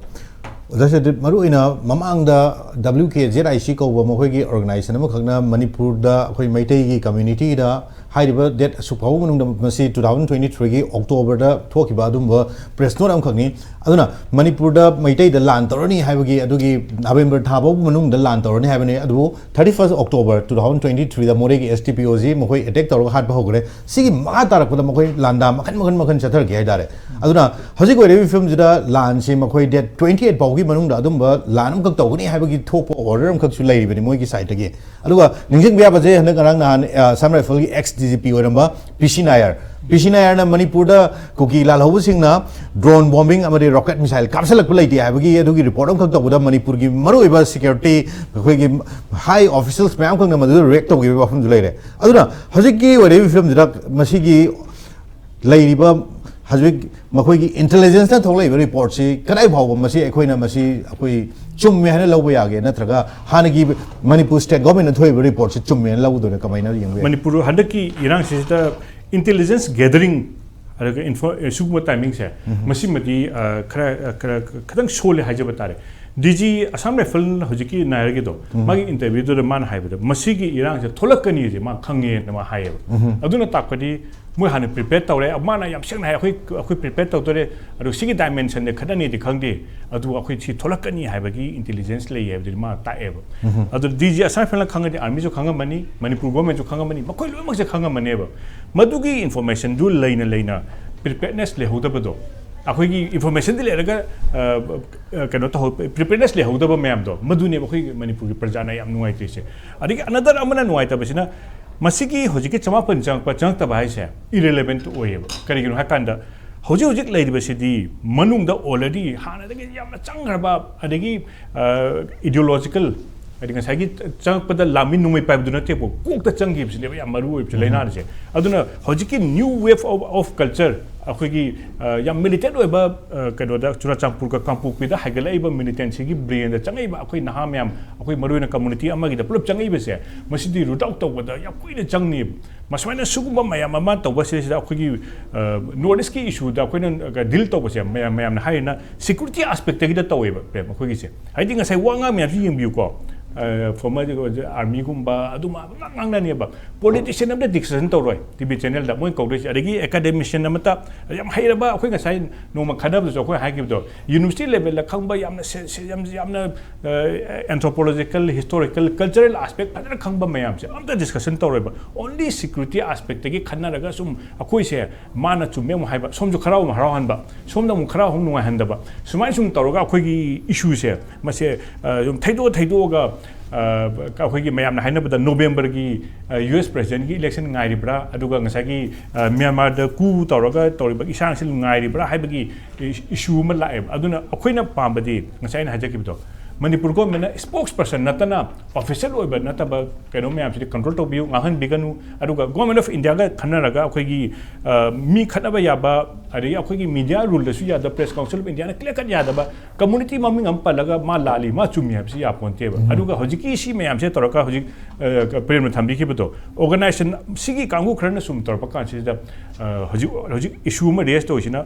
ꯑꯣꯖꯥ ꯁꯗꯤꯞ, ꯃꯔꯨꯑꯣꯏꯅ ꯃꯃꯥꯡꯗ W K Z I C ꯀꯧꯕ ꯃꯈꯣꯏꯒꯤ ꯑꯣꯔꯒꯅꯥꯏꯖꯦꯁꯟ ꯑꯃꯈꯛꯅ ꯃꯅꯤꯄꯨꯔꯗ ꯑꯩꯈꯣꯏ ꯃꯩꯇꯩꯒꯤ ꯀꯝꯃ꯭ꯌꯨꯅꯤꯇꯤꯗ ꯍꯥꯏꯔꯤꯕ ꯗꯦꯠ ꯑꯁꯨꯛ ꯐꯥꯎꯕ ꯃꯅꯨꯡꯗ, ꯃꯁꯤ two thousand twenty threeꯒꯤ ꯑꯣꯛꯇꯣꯕꯔꯗ ꯊꯣꯛꯈꯤꯕ ꯑꯗꯨꯝꯕ ꯄ꯭ꯔꯦꯁ ꯅꯣꯠ ꯑꯃꯈꯛꯅꯤ꯫ ꯑꯗꯨꯅ ꯃꯅꯤꯄꯨꯔꯗ ꯃꯩꯇꯩꯗ ꯂꯥꯟ ꯇꯧꯔꯅꯤ ꯍꯥꯏꯕꯒꯤ, ꯑꯗꯨꯒꯤ ꯅꯕꯦꯝꯕꯔ ꯊꯥ ꯐꯥꯎꯕ ꯃꯅꯨꯡꯗ ꯂꯥꯟ ꯇꯧꯔꯅꯤ ꯍꯥꯏꯕꯅꯤ꯫ ꯑꯗꯨꯕꯨ thirty first October two thousand twenty threeꯗ ꯃꯣꯔꯦꯒꯤ S D P Oꯁꯤ ꯃꯈꯣꯏ ꯑꯦꯇꯦꯛ ꯇꯧꯔꯒ ꯍꯥꯠꯄ ꯍꯧꯈ꯭ꯔꯦ꯫ ꯁꯤꯒꯤ ꯃꯈꯥ ꯇꯥꯔꯛꯄꯗ ꯃꯈꯣꯏ ꯂꯥꯟꯗꯥ ꯃꯈꯟ ꯃꯈꯟ ꯃꯈꯟ ꯆꯠꯊꯔꯛꯈꯤ ꯍꯥꯏꯇꯥꯔꯦ꯫ ꯑꯗꯨꯅ ꯍꯧꯖꯤꯛ ꯑꯣꯏꯔꯤꯕ ꯐꯤꯕꯝꯁꯤꯗ ꯂꯥꯟꯁꯤ ꯃꯈꯣꯏ date twenty eight ꯐꯥꯎꯒꯤ ꯃꯅꯨꯡꯗ ꯑꯗꯨꯝꯕ ꯂꯥꯟ ꯑꯃꯈꯛ ꯇꯧꯒꯅꯤ ꯍꯥꯏꯕꯒꯤ ꯊꯣꯛꯄ ꯑꯣꯔꯗꯔ ꯑꯃꯈꯛꯁꯨ ꯂꯩꯔꯤꯕꯅꯤ ꯃꯣꯏꯒꯤ ꯁꯥꯏꯠꯇꯒꯤ꯫ ꯑꯗꯨꯒ ꯅꯤꯡꯁꯤꯡꯕ ꯌꯥꯕꯁꯦ, ꯍꯟꯗꯛ ꯉꯔꯥꯡ ꯅꯍꯥꯟ, ꯑ, Assam Rifle X D G P ꯑꯣꯏꯔꯝꯕ P C Nair, P C Nairꯅ ꯃꯅꯤꯄꯨꯔꯗ ꯀꯨꯀꯤ ꯂꯥꯜꯍꯧꯕꯁꯤꯡꯅ drone bombing ꯑꯃꯗꯤ rocket missile ꯀꯥꯞꯁꯤꯜꯂꯛꯄ ꯂꯩꯇꯦ ꯍꯥꯏꯕꯒꯤ ꯑꯗꯨꯒꯤ ꯔꯤꯄꯣꯔꯠ ꯑꯃꯈꯛ ꯇꯧꯕꯗ ꯃꯅꯤꯄꯨꯔꯒꯤ ꯃꯔꯨꯑꯣꯏꯕ ꯁꯦꯀ꯭ꯌꯨꯔꯤꯇꯤ, ꯑꯩꯈꯣꯏꯒꯤ ꯍꯥꯏ ꯑꯣꯐꯤꯁꯤꯌꯦꯜꯁ ꯃꯌꯥꯝ ꯈꯛꯅ ꯃꯗꯨꯗ ꯔꯤꯌꯦꯛ ꯇꯧꯈꯤꯕꯒꯤ ꯋꯥꯐꯝꯁꯨ ꯂꯩꯔꯦ꯫ ꯑꯗꯨꯅ ꯍꯧꯖꯤꯛꯀꯤ ꯑꯣꯏꯔꯤꯕ ꯐꯤꯕꯝꯁꯤꯗ ꯃꯁꯤꯒꯤ ꯂꯩꯔꯤꯕ ꯍꯧꯖꯤꯛ ꯃꯈꯣꯏꯒꯤ ꯏꯟꯇꯦꯂꯤꯖꯦꯟꯁꯅ ꯊꯣꯛꯂꯛꯏꯕ ꯔꯤꯄꯣꯔꯠꯁꯤ ꯀꯗꯥꯏ ꯐꯥꯎꯕ ꯃꯁꯤ ꯑꯩꯈꯣꯏꯅ ꯃꯁꯤ ꯑꯩꯈꯣꯏ ꯆꯨꯝꯃꯦ ꯍꯥꯏꯅ ꯂꯧꯕ ꯌꯥꯒꯦ, ꯅꯠꯇ꯭ꯔꯒ ꯍꯥꯟꯅꯒꯤ ꯃꯅꯤꯄꯨꯔ ꯁ꯭ꯇꯦꯠ ꯒꯣꯔꯃꯦꯟꯅ ꯊꯣꯛꯏꯕ ꯔꯤꯄꯣꯔꯠꯁꯤ ꯆꯨꯝꯃꯦꯅ ꯂꯧꯒꯗꯣꯏꯔꯥ, ꯀꯃꯥꯏꯅ ꯌꯦꯡꯕ ꯌꯥꯏ? ꯃꯅꯤꯄꯨꯔ ꯍꯟꯗꯛꯀꯤ ꯏꯔꯥꯡꯁꯤꯗ ꯏꯟꯇꯦꯂꯤꯖꯦꯟꯁ ꯒꯦꯗꯔꯤꯡ ꯑꯗꯨꯒ ꯏꯟꯐꯣ ꯁꯤꯒꯨꯝꯕ ꯇꯥꯏꯃꯤꯡꯁꯦ ꯃꯁꯤꯃꯗꯤ ꯈꯔ ꯈꯔ ꯈꯤꯇꯪ ꯁꯣꯜꯂꯦ ꯍꯥꯏꯖꯕ ꯇꯥꯔꯦ꯫ ꯗꯤ ꯖꯤ ꯑꯁꯥꯝ ꯔꯥꯏꯐꯜ ꯍꯧꯖꯤꯛꯀꯤ ꯅꯥꯌꯔꯒꯤꯗꯣ, ꯃꯥꯒꯤ ꯏꯟꯇꯔꯚ꯭ꯌꯨꯗꯨꯗ ꯃꯥꯅ ꯍꯥꯏꯕꯗ, ꯃꯁꯤꯒꯤ ꯏꯔꯥꯡꯁꯦ ꯊꯣꯛꯂꯛꯀꯅꯤꯁꯦ ꯃꯥ ꯈꯪꯉꯦꯅ ꯃꯥ ꯍꯥꯏꯌꯦꯕ꯫ ꯑꯗꯨꯅ ꯇꯥꯛꯄꯗꯤ ꯃꯣꯏ ꯍꯥꯟꯅ ꯄ꯭ꯔꯤꯄꯦꯌꯔ ꯇꯧꯔꯦ꯫ ꯃꯥꯅ ꯌꯥꯝ ꯁꯦꯡꯅ ꯍꯥꯏ, ꯑꯩꯈꯣꯏ ꯑꯩꯈꯣꯏ ꯄ꯭ꯔꯤꯄꯦꯌꯔ ꯇꯧꯗꯣꯔꯦ, ꯑꯗꯨ ꯁꯤꯒꯤ ꯗꯥꯏꯃꯦꯟꯁꯟꯗ ꯈꯠꯅꯅꯤꯗꯤ ꯈꯪꯗꯦ, ꯑꯗꯨ ꯑꯩꯈꯣꯏ ꯁꯤ ꯊꯣꯛꯂꯛꯀꯅꯤ ꯍꯥꯏꯕꯒꯤ ꯏꯟꯇꯦꯂꯤꯖꯦꯟꯁ ꯂꯩ ꯍꯥꯏꯕꯗꯨꯗꯤ ꯃꯥ ꯇꯥꯛꯑꯦꯕ꯫ ꯑꯗꯨ ꯗꯤ ꯖꯤ ꯑꯁꯥꯝ ꯔꯥꯏꯐꯜꯅ ꯈꯪꯉꯗꯤ ꯑꯥꯔꯃꯤꯁꯨ ꯈꯪꯉꯝꯃꯅꯤ, ꯃꯅꯤꯄꯨꯔ ꯒꯣꯔꯃꯦꯟꯁꯨ ꯈꯪꯉꯝꯃꯅꯤ, ꯃꯈꯣꯏ ꯂꯣꯏꯅꯃꯛꯁꯦ ꯈꯪꯉꯝꯃꯅꯦꯕ꯫ ꯃꯗꯨꯒꯤ ꯏꯟꯐꯣꯔꯃꯦꯁꯟꯗꯨ ꯂꯩꯅ ꯂꯩꯅ ꯄ꯭ꯔꯤꯄꯦꯌꯔꯅꯦꯁ ꯂꯩꯍꯧꯗꯕꯗꯣ, ꯑꯩꯈꯣꯏꯒꯤ ꯏꯟꯐꯣꯔꯃꯦꯁꯟꯗꯤ ꯂꯩꯔꯒ ꯀꯩꯅꯣ ꯇꯧꯍꯧ ꯄ꯭ꯔꯤꯄꯦꯌꯔꯅꯦꯁ ꯂꯩꯍꯧꯗꯕ ꯃꯌꯥꯝꯗꯣ, ꯃꯗꯨꯅꯦꯕ ꯑꯩꯈꯣꯏꯒꯤ ꯃꯅꯤꯄꯨꯔꯒꯤ ꯄ꯭ꯔꯖꯥꯅ ꯌꯥꯝ ꯅꯨꯡꯉꯥꯏꯇ꯭ꯔꯤꯁꯦ꯫ ꯑꯗꯒꯤ ꯑꯅꯗꯔ ꯑꯃꯅ ꯅꯨꯡꯉꯥꯏꯇꯕꯁꯤꯅ, ꯃꯁꯤꯒꯤ ꯍꯧꯖꯤꯛꯀꯤ ꯆꯃꯥꯄꯟ ꯆꯪꯉꯛꯄ ꯆꯪꯉꯛꯇꯕ ꯍꯥꯏꯁꯦ ꯏꯔꯦꯂꯦꯕꯦꯟꯠ ꯑꯣꯏꯌꯦꯕ꯫ ꯀꯔꯤꯒꯤꯅꯣ ꯍꯥꯏ ꯀꯥꯟꯗ, ꯍꯧꯖꯤꯛ ꯍꯧꯖꯤꯛ ꯂꯩꯔꯤꯕꯁꯤꯗꯤ ꯃꯅꯨꯡꯗ ꯑꯣꯜꯔꯦꯗꯤ ꯍꯥꯟꯅꯗꯒꯤ ꯌꯥꯝꯅ ꯆꯪꯈ꯭ꯔꯕ, ꯑꯗꯒꯤ ꯏꯗꯤꯑꯣꯂꯣꯖꯤꯀꯦꯜ, ꯍꯥꯏꯗꯤ ꯉꯁꯥꯏꯒꯤ ꯆꯪꯉꯛꯄꯗ ꯂꯥꯟꯃꯤ ꯅꯣꯡꯃꯩ ꯄꯥꯏꯕꯗꯨ ꯅꯠꯇꯦꯕ, ꯀꯣꯛꯇ ꯆꯪꯈꯤꯕꯁꯤꯅꯦꯕ ꯌꯥꯝ ꯃꯔꯨ ꯑꯣꯏꯕꯁꯦ ꯂꯥꯏꯅꯥꯁꯦ꯫ ꯑꯗꯨꯅ ꯍꯧꯖꯤꯛꯀꯤ new wave of of culture, ꯑꯩꯈꯣꯏꯒꯤ ꯌꯥꯝ ꯃꯤꯂꯤꯇꯦꯟ ꯑꯣꯏꯕ ꯀꯩꯅꯣꯗ, ꯆꯨꯔꯆꯥꯟꯄꯨꯔꯒ ꯀꯥꯡꯄꯣꯛꯄꯤꯗ ꯍꯥꯏꯒꯠꯂꯛꯏꯕ ꯃꯤꯂꯤꯇꯦꯟꯁꯤꯒꯤ ꯕ꯭ꯔꯦꯟꯗ ꯆꯪꯉꯛꯏꯕ ꯑꯩꯈꯣꯏ ꯅꯍꯥ ꯃꯌꯥꯝ, ꯑꯩꯈꯣꯏ ꯃꯔꯨꯑꯣꯏꯅ ꯀꯝꯃꯨꯅꯤꯇꯤ ꯑꯃꯒꯤꯗ ꯄꯨꯂꯞ ꯆꯪꯉꯛꯏꯕꯁꯦ, ꯃꯁꯤꯗꯤ ꯔꯨꯠ ꯑꯥꯎꯠ ꯇꯧꯕꯗ ꯌꯥꯝ ꯀꯨꯏꯅ ꯆꯪꯅꯤꯕ꯫ ꯃꯁꯨꯃꯥꯏꯅ ꯁꯤꯒꯨꯝꯕ ꯃꯌꯥꯝ ꯑꯃ ꯇꯧꯕꯁꯤꯗꯩꯁꯤꯗ ꯑꯩꯈꯣꯏꯒꯤ ꯅꯣꯔꯠ ꯏꯁꯀꯤ ꯏꯁꯨꯗ ꯑꯩꯈꯣꯏꯅ ꯗꯤꯜ ꯇꯧꯕꯁꯦ, ꯃꯌꯥꯝ ꯃꯌꯥꯝꯅ ꯍꯥꯏꯔꯤꯅ ꯁꯦꯀ꯭ꯌꯨꯔꯤꯇꯤ ꯑꯦꯁꯄꯦꯛꯇꯒꯤꯗ ꯇꯧꯋꯦꯕ, ꯄ꯭ꯔꯦꯝ, ꯑꯩꯈꯣꯏꯒꯤꯁꯦ꯫ ꯍꯥꯏꯗꯤ ꯉꯁꯥꯏ ꯋꯥ ꯉꯥꯡ ꯃꯌꯥꯝꯁꯨ ꯌꯦꯡꯕꯤꯌꯨꯀꯣ, ꯐꯣꯔꯃꯔ ꯑꯥꯔꯃꯤꯒꯨꯝꯕ ꯑꯗꯨꯝ ꯉꯥꯡ ꯉꯥꯡꯅꯅꯦꯕ꯫ ꯄꯣꯂꯤꯇꯤꯁꯤꯌꯟ ꯑꯝꯇ ꯗꯤꯁꯀꯁꯟ ꯇꯧꯔꯣꯏ ꯇꯤ ꯚꯤ ꯆꯦꯅꯦꯜꯗ ꯃꯣꯏ ꯀꯧꯗꯣꯏꯁꯦ꯫ ꯑꯗꯒꯤ ꯑꯦꯀꯥꯗꯦꯃꯤꯁꯤꯌꯟ ꯑꯃꯠꯇ, ꯌꯥꯝ ꯍꯩꯔꯕ, ꯑꯩꯈꯣꯏ ꯉꯁꯥꯏ ꯅꯣꯡꯃ ꯈꯟꯅꯕꯗꯁꯨ ꯑꯩꯈꯣꯏ ꯍꯥꯏꯈꯤꯕꯗꯣ, ꯌꯨꯅꯤꯚꯔꯁꯤꯇꯤ ꯂꯦꯚꯦꯜꯗ ꯈꯪꯕ, ꯌꯥꯝꯅ ꯁꯦ- ꯁꯦ- ꯌꯥꯝ- ꯌꯥꯝꯅ ꯑꯦꯟꯊ꯭ꯔꯣꯄꯣꯂꯣꯖꯤꯀꯦꯜ, ꯍꯤꯁꯇꯣꯔꯤꯀꯦꯜ, ꯀꯜꯆꯔꯦꯜ ꯑꯦꯁꯄꯦꯛ ꯐꯖꯅ ꯈꯪꯕ ꯃꯌꯥꯝꯁꯦ ꯑꯝꯇ ꯗꯤꯁꯀꯁꯟ ꯇꯧꯔꯣꯏꯕ꯫ ꯑꯣꯟꯂꯤ ꯁꯦꯀ꯭ꯌꯨꯔꯤꯇꯤ ꯑꯦꯁꯄꯦꯛꯇꯒꯤ ꯈꯟꯅꯔꯒ ꯁꯨꯝ ꯑꯩꯈꯣꯏꯁꯦ, ꯃꯥꯅ ꯆꯨꯝꯃꯦ ꯑꯃꯨꯛ ꯍꯥꯏꯕ, ꯁꯣꯝꯁꯨ ꯈꯔ ꯑꯃꯨꯛ ꯍꯔꯥꯎꯍꯟꯕ, ꯁꯣꯝꯗ ꯑꯃꯨꯛ ꯈꯔ ꯑꯃꯨꯛ ꯅꯨꯡꯉꯥꯏꯍꯟꯗꯕ, ꯁꯨꯃꯥꯏꯅ ꯁꯨꯝ ꯇꯧꯔꯒ ꯑꯩꯈꯣꯏꯒꯤ ꯏꯁꯨꯁꯦ ꯃꯁꯦ ꯁꯨꯝ ꯊꯩꯗꯣꯛꯑ ꯊꯩꯗꯣꯛꯑꯒ, ꯑꯩꯈꯣꯏꯒꯤ ꯃꯌꯥꯝꯅ ꯍꯥꯏꯅꯕꯗ ꯅꯣꯕꯦꯝꯕꯔꯒꯤ ꯌꯨ ꯑꯦꯁ ꯄ꯭ꯔꯦꯁꯤꯗꯦꯟꯒꯤ ꯏꯂꯦꯛꯁꯟ ꯉꯥꯏꯔꯤꯕ꯭ꯔꯥ, ꯑꯗꯨꯒ ꯉꯁꯥꯏꯒꯤ ꯃ꯭ꯌꯥꯟꯃꯥꯔꯗ ꯀꯨ ꯇꯧꯔꯒ ꯇꯧꯔꯤꯕ ꯏꯁꯥꯡꯁꯤ ꯉꯥꯏꯔꯤꯕ꯭ꯔꯥ ꯍꯥꯏꯕꯒꯤ ꯏꯁꯨ ꯑꯃ ꯂꯥꯛꯑꯦꯕ꯫ ꯑꯗꯨꯅ ꯑꯩꯈꯣꯏꯅ ꯄꯥꯝꯕꯗꯤ ꯉꯁꯥꯏ ꯑꯩꯅ ꯍꯥꯏꯖꯈꯤꯕꯗꯣ, ꯃꯅꯤꯄꯨꯔ ꯒꯣꯔꯃꯦꯟꯅ ꯁ꯭ꯄꯣꯛꯁ ꯄꯔꯁꯟ ꯅꯠꯇꯅ, ꯑꯣꯐꯤꯁꯤꯌꯦꯜ ꯑꯣꯏꯕ ꯅꯠꯇꯕ ꯀꯩꯅꯣ ꯃꯌꯥꯝꯁꯤꯗꯤ ꯀꯟꯇ꯭ꯔꯣꯜ ꯇꯧꯕꯤꯌꯨ, ꯉꯥꯡꯍꯟꯕꯤꯒꯅꯨ꯫ ꯑꯗꯨꯒ ꯒꯣꯔꯃꯦꯟ ꯑꯣꯐ ꯏꯟꯗꯤꯌꯥꯒ ꯈꯟꯅꯔꯒ ꯑꯩꯈꯣꯏꯒꯤ, ꯑ, ꯃꯤ ꯈꯠꯅꯕ ꯌꯥꯕ, ꯑꯗꯒꯤ ꯑꯩꯈꯣꯏꯒꯤ ꯃꯤꯗꯤꯌꯥ ꯔꯨꯜꯗꯁꯨ ꯌꯥꯗꯕ, ꯄ꯭ꯔꯦꯁ ꯀꯥꯎꯟꯁꯤꯜ ꯑꯣꯐ ꯏꯟꯗꯤꯌꯥꯅ ꯀ꯭ꯂꯤꯌꯥꯔ ꯀꯠ ꯌꯥꯗꯕ, ꯀꯝꯃꯨꯅꯤꯇꯤ ꯃꯃꯤꯡ ꯑꯃ ꯄꯜꯂꯒ ꯃꯥ ꯂꯥꯜꯂꯤ, ꯃꯥ ꯆꯨꯝꯃꯤ ꯍꯥꯏꯕꯁꯤ ꯌꯥꯄꯣꯟꯇꯦꯕ꯫ ꯑꯗꯨꯒ ꯍꯧꯖꯤꯛꯀꯤ ꯁꯤ ꯃꯌꯥꯝꯁꯦ ꯇꯧꯔꯒ ꯍꯧꯖꯤꯛ, ꯑ, ꯄ꯭ꯔꯦꯝꯅ ꯊꯝꯕꯤꯈꯤꯕꯗꯣ, ꯑꯣꯔꯒꯅꯥꯏꯖꯦꯁꯟ ꯁꯤꯒꯤ ꯀꯥꯡꯕꯨ ꯈꯔꯅ ꯁꯨꯝ ꯇꯧꯔꯛꯄ ꯀꯥꯟꯁꯤꯗ, ꯑ, ꯍꯧꯖꯤꯛ, ꯍꯧꯖꯤꯛ ꯏꯁꯨ ꯑꯃ ꯔꯦꯁ ꯇꯧꯔꯤꯁꯤꯅ,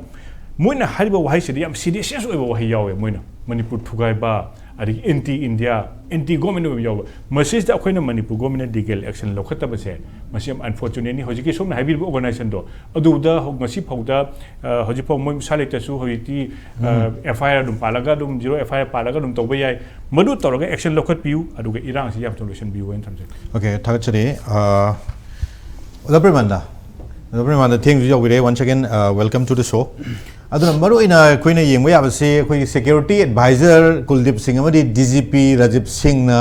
ꯃꯣꯏꯅ ꯍꯥꯏꯔꯤꯕ ꯋꯥꯍꯩꯁꯤꯗꯤ ꯌꯥꯝ ꯁꯤꯔꯤꯌꯁ ꯑꯣꯏꯕ ꯋꯥꯍꯩ ꯌꯥꯎꯋꯦ꯫ ꯃꯣꯏꯅ ꯃꯅꯤꯄꯨꯔ ꯊꯨꯒꯥꯏꯕ, ꯑꯗꯒꯤ ꯑꯦꯟꯇꯤ ꯏꯟꯗꯤꯌꯥ, ꯑꯦꯟꯇꯤ ꯒꯣꯔꯃꯦꯟ ꯑꯣꯏꯕ ꯌꯥꯎꯕ, ꯃꯁꯤꯁꯤꯗ ꯑꯩꯈꯣꯏꯅ ꯃꯅꯤꯄꯨꯔ ꯒꯣꯔꯃꯦꯟꯅ ꯂꯤꯒꯦꯜ ꯑꯦꯛꯁꯟ ꯂꯧꯈꯠꯇꯕꯁꯦ, ꯃꯁꯤ ꯌꯥꯝ ꯑꯟꯐꯣꯔꯆꯨꯅꯦꯠꯅꯤ꯫ ꯍꯧꯖꯤꯛꯀꯤ ꯁꯣꯝꯅ ꯍꯥꯏꯕꯤꯔꯤꯕ ꯑꯣꯔꯒꯅꯥꯏꯖꯦꯁꯟꯗꯣ, ꯑꯗꯨꯗ ꯍꯧ-, ꯉꯁꯤ ꯐꯥꯎꯗ, ꯑ, ꯍꯧꯖꯤꯛ ꯐꯥꯎ ꯃꯣꯏ ꯃꯁꯥ ꯂꯩꯇ꯭ꯔꯁꯨ ꯍꯧꯖꯤꯛꯇꯤ, ꯑ, ꯎꯝ꯫ ꯑꯦꯐ ꯑꯥꯏ ꯑꯥꯔ ꯑꯗꯨꯝ ꯄꯥꯜꯂꯒ, ꯑꯗꯨꯝ ꯖꯤꯔꯣ ꯑꯦꯐ ꯑꯥꯏ ꯑꯥꯔ ꯄꯥꯜꯂꯒ ꯑꯗꯨꯝ ꯇꯧꯕ ꯌꯥꯏ꯫ ꯃꯗꯨ ꯇꯧꯔꯒ ꯑꯦꯛꯁꯟ ꯂꯧꯈꯠꯄꯤꯌꯨ, ꯑꯗꯨꯒ ꯏꯔꯥꯡꯁꯤ ꯌꯥꯝ ꯊꯨꯅ ꯂꯣꯏꯁꯤꯟꯕꯤꯌꯨ ꯍꯥꯏꯅ ꯊꯝꯖꯒꯦ꯫ ꯑꯣꯀꯦ, ꯊꯥꯒꯠꯆꯔꯤ꯫ ꯑ, ꯑꯣꯖꯥ ꯄ꯭ꯔꯦꯃꯥꯅꯟꯗ, ꯑꯣꯖꯥ ꯄ꯭ꯔꯦꯃꯥꯅꯟꯗ ꯊꯦꯡꯁꯨ ꯌꯧꯕꯤꯔꯦ꯫ Once again, uh, welcome to the show. ꯑꯗꯨꯅ ꯃꯔꯨꯑꯣꯏꯅ ꯑꯩꯈꯣꯏꯅ ꯌꯦꯡꯕ ꯌꯥꯕꯁꯤ, ꯑꯩꯈꯣꯏꯒꯤ ꯁꯦꯀ꯭ꯌꯨꯔꯤꯇꯤ ꯑꯦꯗꯚꯥꯏꯖꯔ ꯀꯨꯜꯗꯤꯞ ꯁꯤꯡ ꯑꯃꯗꯤ ꯗꯤ ꯖꯤ ꯄꯤ ꯔꯥꯖꯤꯞ ꯁꯤꯡꯅ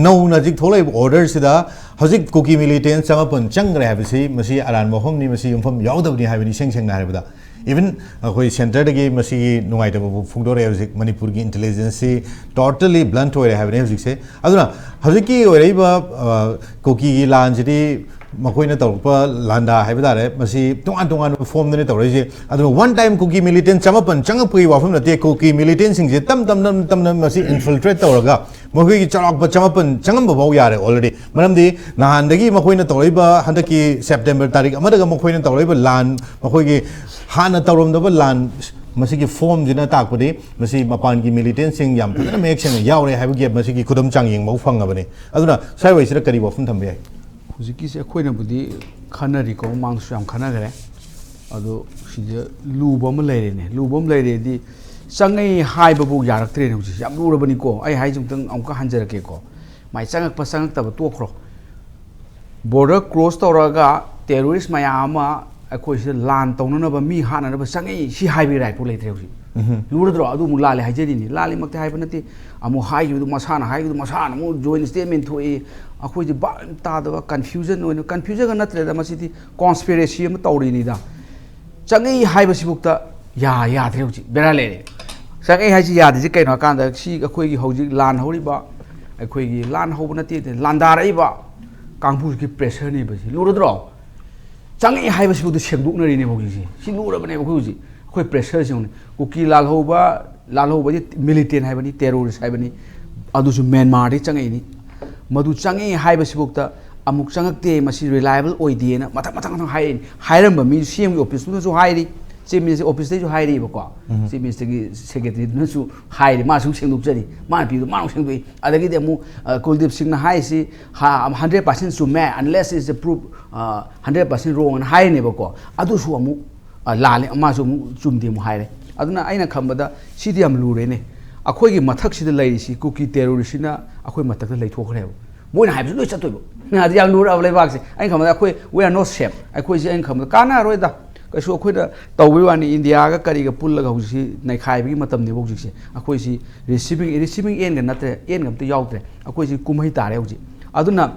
ꯅꯧꯅ ꯍꯧꯖꯤꯛ ꯊꯣꯛꯂꯛꯏꯕ ꯑꯣꯔꯗꯔꯁꯤꯗ ꯍꯧꯖꯤꯛ ꯀꯨꯀꯤ ꯃꯤꯂꯤꯇꯦꯟ ꯆꯃꯥꯄꯟ ꯆꯪꯈ꯭ꯔꯦ ꯍꯥꯏꯕꯁꯤ, ꯃꯁꯤ ꯑꯔꯥꯟꯕ ꯋꯥꯐꯝꯅꯤ, ꯃꯁꯤ ꯌꯨꯝꯐꯝ ꯌꯥꯎꯗꯕꯅꯤ ꯍꯥꯏꯕꯅꯤ, ꯏꯁꯦꯡ ꯁꯦꯡꯅ ꯍꯥꯏꯔꯕꯗ꯫ ꯏꯚꯟ ꯑꯩꯈꯣꯏ ꯁꯦꯟꯇꯔꯗꯒꯤ ꯃꯁꯤꯒꯤ ꯅꯨꯡꯉꯥꯏꯇꯕ ꯐꯣꯡꯗꯣꯔꯛꯑꯦ꯫ ꯍꯧꯖꯤꯛ ꯃꯅꯤꯄꯨꯔꯒꯤ ꯏꯟꯇꯦꯂꯤꯖꯦꯟꯁꯁꯤ ꯇꯣꯇꯦꯂꯤ ꯕ꯭ꯂꯟꯠ ꯑꯣꯏꯔꯦ ꯍꯥꯏꯕꯅꯤ ꯍꯧꯖꯤꯛꯁꯦ꯫ ꯑꯗꯨꯅ ꯍꯧꯖꯤꯛꯀꯤ ꯑꯣꯏꯔꯛꯏꯕ, ꯑ, ꯀꯨꯀꯤꯒꯤ ꯂꯥꯟꯁꯤꯗꯤ ꯃꯈꯣꯏꯅ ꯇꯧꯔꯛꯄ ꯂꯥꯟꯗꯥ ꯍꯥꯏꯕ ꯇꯥꯔꯦ, ꯃꯁꯤ ꯇꯣꯉꯥꯟ ꯇꯣꯉꯥꯟꯕ ꯐꯣꯝꯗꯅꯤ ꯇꯧꯔꯛꯏꯁꯦ꯫ ꯑꯗꯨꯅ ꯋꯥꯟ ꯇꯥꯏꯝ ꯀꯨꯀꯤ ꯃꯤꯂꯤꯇꯦꯟ ꯆꯃꯥꯄꯟ ꯆꯪꯉꯛꯄꯒꯤ ꯋꯥꯐꯝ ꯅꯠꯇꯦ꯫ ꯀꯨꯀꯤ ꯃꯤꯂꯤꯇꯦꯟꯁꯤꯡꯁꯦ ꯇꯞ ꯇꯞꯅ, ꯇꯞ ꯇꯞꯅ ꯃꯁꯤ ꯏꯟꯐꯤꯜꯇ꯭ꯔꯦꯠ ꯇꯧꯔꯒ ꯃꯈꯣꯏꯒꯤ ꯆꯥꯎꯔꯥꯛꯄ ꯆꯃꯥꯄꯟ ꯆꯪꯉꯝꯕ ꯐꯥꯎ ꯌꯥꯔꯦ ꯑꯣꯜꯔꯦꯗꯤ꯫ ꯃꯔꯝꯗꯤ ꯅꯍꯥꯟꯗꯒꯤ ꯃꯈꯣꯏꯅ ꯇꯧꯔꯛꯏꯕ, ꯍꯟꯗꯛꯀꯤ ꯁꯦꯞꯇꯦꯝꯕꯔ ꯇꯥꯔꯤꯛ ꯑꯃꯗꯒ ꯃꯈꯣꯏꯅ ꯇꯧꯔꯛꯏꯕ ꯂꯥꯟ, ꯃꯈꯣꯏꯒꯤ ꯍꯥꯟꯅ ꯇꯧꯔꯝꯗꯕ ꯂꯥꯟ, ꯃꯁꯤꯒꯤ ꯐꯣꯝꯁꯤꯅ ꯇꯥꯛꯄꯗꯤ ꯃꯁꯤ ꯃꯄꯥꯟꯒꯤ ꯃꯤꯂꯤꯇꯦꯟꯁꯤꯡ ꯌꯥꯝ ꯐꯖꯅ ꯃꯌꯦꯛ ꯁꯦꯡꯅ ꯌꯥꯎꯔꯦ ꯍꯥꯏꯕꯒꯤ ꯃꯁꯤꯒꯤ ꯈꯨꯗꯝ ꯆꯥꯡꯌꯦꯡ ꯐꯥꯎ ꯐꯪꯉꯕꯅꯤ꯫ ꯑꯗꯨꯅ ꯁ꯭ꯋꯥꯏꯋꯥꯏꯁꯤꯗ ꯀꯔꯤ ꯋꯥꯐꯝ ꯊꯝꯕ ꯌꯥꯏ? ꯍꯧꯖꯤꯛꯀꯤꯁꯦ ꯑꯩꯈꯣꯏꯅꯕꯨꯗꯤ ꯈꯟꯅꯔꯤꯀꯣ, ꯃꯃꯥꯡꯗꯁꯨ ꯌꯥꯝ ꯈꯟꯅꯈ꯭ꯔꯦ꯫ ꯑꯗꯣ ꯁꯤꯗ ꯂꯨꯕ ꯑꯃ ꯂꯩꯔꯦꯅꯦ꯫ ꯂꯨꯕ ꯑꯃ ꯂꯩꯔꯦꯗꯤ, ꯆꯪꯉꯛꯏ ꯍꯥꯏꯕꯕꯨ ꯌꯥꯔꯛꯇ꯭ꯔꯦꯅꯦ ꯍꯧꯖꯤꯛꯁꯦ꯫ ꯌꯥꯝ ꯂꯨꯔꯕꯅꯤꯀꯣ꯫ ꯑꯩ ꯍꯥꯏꯁꯦ ꯑꯃꯨꯛꯇꯪ ꯑꯃꯨꯛꯀ ꯍꯟꯖꯔꯛꯀꯦꯀꯣ꯫ ꯃꯥꯏ ꯆꯪꯉꯛꯄ ꯆꯪꯉꯛꯇꯕ ꯇꯣꯛꯈ꯭ꯔꯣ꯫ ꯕꯣꯔꯗꯔ ꯀ꯭ꯔꯣꯁ ꯇꯧꯔꯒ ꯇꯦꯔꯣꯔꯤꯁ ꯃꯌꯥꯝ ꯑꯃ ꯑꯩꯈꯣꯏ ꯁꯤꯗ ꯂꯥꯟ ꯇꯧꯅꯅꯕ, ꯃꯤ ꯍꯥꯠꯅꯅꯕ ꯆꯪꯉꯛꯏ ꯁꯤ ꯍꯥꯏꯕꯒꯤ ꯔꯥꯏꯠ ꯐꯥꯎ ꯂꯩꯇ꯭ꯔꯦ ꯍꯧꯖꯤꯛ꯫ ꯎꯝꯍꯨꯝ꯫ ꯂꯨꯔꯗ꯭ꯔꯣ? ꯑꯗꯨ ꯑꯃꯨꯛ ꯂꯥꯜꯂꯦ ꯍꯥꯏꯖꯔꯤꯅꯤ꯫ ꯂꯥꯜꯂꯤꯃꯛꯇꯤ ꯍꯥꯏꯕ ꯅꯠꯇꯦ꯫ ꯑꯃꯨꯛ ꯍꯥꯏꯈꯤꯕꯗꯨ ꯃꯁꯥꯅ ꯍꯥꯏꯈꯤꯕꯗꯨ ꯃꯁꯥꯅ ꯑꯃꯨꯛ ꯖꯣꯏꯟ ꯁ꯭ꯇꯦꯠꯃꯦꯟ ꯊꯣꯛꯏ꯫ ꯑꯩꯈꯣꯏꯁꯦ ꯚꯥꯞ ꯇꯥꯗꯕ, ꯀꯟꯐ꯭ꯌꯨꯖꯟ ꯑꯣꯏꯅ, ꯀꯟꯐ꯭ꯌꯨꯖꯟꯒ ꯅꯠꯇ꯭ꯔꯦꯗ, ꯃꯁꯤꯗꯤ ꯀꯣꯟꯁꯄꯤꯔꯦꯁꯤ ꯑꯃ ꯇꯧꯔꯤꯅꯤꯗ꯫ ꯆꯪꯉꯛꯏ ꯍꯥꯏꯕꯁꯤꯐꯥꯎꯗ ꯌꯥ-, ꯌꯥꯗ꯭ꯔꯦ ꯍꯧꯖꯤꯛ, ꯕꯦꯔꯥ ꯂꯩꯔꯦ꯫ ꯆꯪꯉꯛꯑꯦ ꯍꯥꯏꯁꯤ ꯌꯥꯗ꯭ꯔꯤꯁꯤ ꯀꯩꯅꯣ ꯍꯥꯏꯀꯥꯟꯗ, ꯁꯤ ꯑꯩꯈꯣꯏꯒꯤ ꯍꯧꯖꯤꯛ ꯂꯥꯟ ꯍꯧꯔꯤꯕ, ꯑꯩꯈꯣꯏꯒꯤ ꯂꯥꯟ ꯍꯧꯕ ꯅꯠꯇꯦ, ꯂꯥꯟꯗꯥꯔꯛꯏꯕ ꯀꯥꯡꯕꯨꯁꯤꯒꯤ ꯄ꯭ꯔꯦꯁꯔꯅꯦꯕ ꯁꯤ꯫ ꯂꯨꯔꯗ꯭ꯔꯣ? ꯆꯪꯉꯛꯑꯦ ꯍꯥꯏꯕꯁꯤꯐꯥꯎꯗ ꯁꯦꯡꯗꯣꯛꯅꯔꯤꯅꯦꯕ ꯍꯧꯖꯤꯛꯁꯦ꯫ ꯁꯤ ꯂꯨꯔꯕꯅꯦꯕ ꯑꯩꯈꯣꯏ ꯍꯧꯖꯤꯛ꯫ ꯑꯩꯈꯣꯏ ꯄ꯭ꯔꯦꯁꯔꯁꯤ ꯌꯦꯡꯉꯨꯅꯦ꯫ ꯀꯨꯀꯤ ꯂꯥꯜꯍꯧꯕ, ꯂꯥꯜꯍꯧꯕꯗꯤ ꯃꯤꯂꯤꯇꯦꯟ ꯍꯥꯏꯕꯅꯤ, ꯇꯦꯔꯣꯔꯤꯁ ꯍꯥꯏꯕꯅꯤ꯫ ꯑꯗꯨꯁꯨ ꯃ꯭ꯌꯥꯟꯃꯥꯔꯗꯒꯤ ꯆꯪꯉꯛꯏꯅꯤ꯫ ꯃꯗꯨ ꯆꯪꯉꯛꯑꯦ ꯍꯥꯏꯕꯁꯤꯐꯥꯎꯗ ꯑꯃꯨꯛ ꯆꯪꯉꯛꯇꯦ, ꯃꯁꯤ ꯔꯤꯂꯥꯏꯕꯜ ꯑꯣꯏꯗꯦꯅ ꯃꯊꯪ ꯃꯊꯪ ꯃꯊꯪ ꯍꯥꯏꯔꯛꯏꯅꯤ꯫ ꯍꯥꯏꯔꯝꯕ ꯃꯤ ꯁꯤ ꯑꯦꯝꯒꯤ ꯑꯣꯐꯤꯁꯇꯨꯅꯁꯨ ꯍꯥꯏꯔꯤ, ꯆꯤꯐ ꯃꯤꯅꯤꯁꯇꯔ ꯑꯣꯐꯤꯁꯇꯩꯁꯨ ꯍꯥꯏꯔꯤꯕꯀꯣ꯫ ꯎꯝ꯫ ꯆꯤꯐ ꯃꯤꯅꯤꯁꯇꯔꯒꯤ ꯁꯦꯀ꯭ꯔꯦꯇꯔꯤꯗꯨꯅꯁꯨ ꯍꯥꯏꯔꯤ, ꯃꯥ ꯁꯨꯝ ꯁꯦꯡꯗꯣꯛꯆꯔꯤ, ꯃꯥꯅ ꯄꯤꯕꯗꯣ ꯃꯥꯅ ꯑꯃꯨꯛ ꯁꯦꯡꯗꯣꯛꯏ꯫ ꯑꯗꯒꯤꯗꯤ ꯑꯃꯨꯛ, ꯑ, ꯀꯨꯜꯗꯤꯞ ꯁꯤꯡꯅ ꯍꯥꯏꯔꯤꯁꯤ, ꯍꯥ, hundred percent ꯆꯨꯝꯃꯦ, unless it's a proof, ꯑ, hundred percent wrong ꯍꯥꯏꯅ ꯍꯥꯏꯔꯤꯅꯦꯕꯀꯣ꯫ ꯑꯗꯨꯁꯨ ꯑꯃꯨꯛ, ꯑ, ꯂꯥꯜꯂꯦ, ꯃꯥꯁꯨ ꯑꯃꯨꯛ ꯆꯨꯝꯗꯦ ꯑꯃꯨꯛ ꯍꯥꯏꯔꯦ꯫ ꯑꯗꯨꯅ ꯑꯩꯅ ꯈꯟꯕꯗ ꯁꯤꯗꯤ ꯌꯥꯝ ꯂꯨꯔꯦꯅꯦ꯫ ꯑꯩꯈꯣꯏꯒꯤ ꯃꯊꯛꯁꯤꯗ ꯂꯩꯔꯤꯁꯤ ꯀꯨꯀꯤ ꯇꯦꯔꯣꯔꯤꯁꯁꯤꯅ ꯑꯩꯈꯣꯏ ꯃꯊꯛꯇ ꯂꯩꯊꯣꯛꯈ꯭ꯔꯦꯕ꯫ ꯃꯣꯏꯅ ꯍꯥꯏꯕꯁꯨ ꯂꯣꯏ ꯆꯠꯇꯣꯏꯕ꯫ ꯑꯗꯨ ꯌꯥꯝ ꯂꯨꯔꯛꯑꯕ ꯂꯩꯕꯥꯛꯁꯦ꯫ ꯑꯩꯅ ꯈꯟꯕꯗ ꯑꯩꯈꯣꯏ, we are not safe꯫ ꯑꯩꯈꯣꯏꯁꯦ, ꯑꯩꯅ ꯈꯟꯕꯗ ꯀꯥꯟꯅꯔꯣꯏꯗ꯫ ꯀꯩꯁꯨ ꯑꯩꯈꯣꯏꯅ ꯇꯧꯕꯩ ꯋꯥꯅꯤ, ꯏꯟꯗꯤꯌꯥꯒ ꯀꯔꯤꯒ ꯄꯨꯜꯂꯒ ꯍꯧꯖꯤꯛꯁꯤ ꯅꯩꯈꯥꯏꯕꯒꯤ ꯃꯇꯝꯅꯦꯕ ꯍꯧꯖꯤꯛꯁꯦ꯫ ꯑꯩꯈꯣꯏꯁꯤ receiving, receiving endꯒ ꯅꯠꯇ꯭ꯔꯦ, endꯒ ꯑꯝꯇ ꯌꯥꯎꯗ꯭ꯔꯦ꯫ ꯑꯩꯈꯣꯏꯁꯤ ꯀꯨꯝꯍꯩ ꯇꯥꯔꯦ ꯍꯧꯖꯤꯛ꯫ ꯑꯗꯨꯅ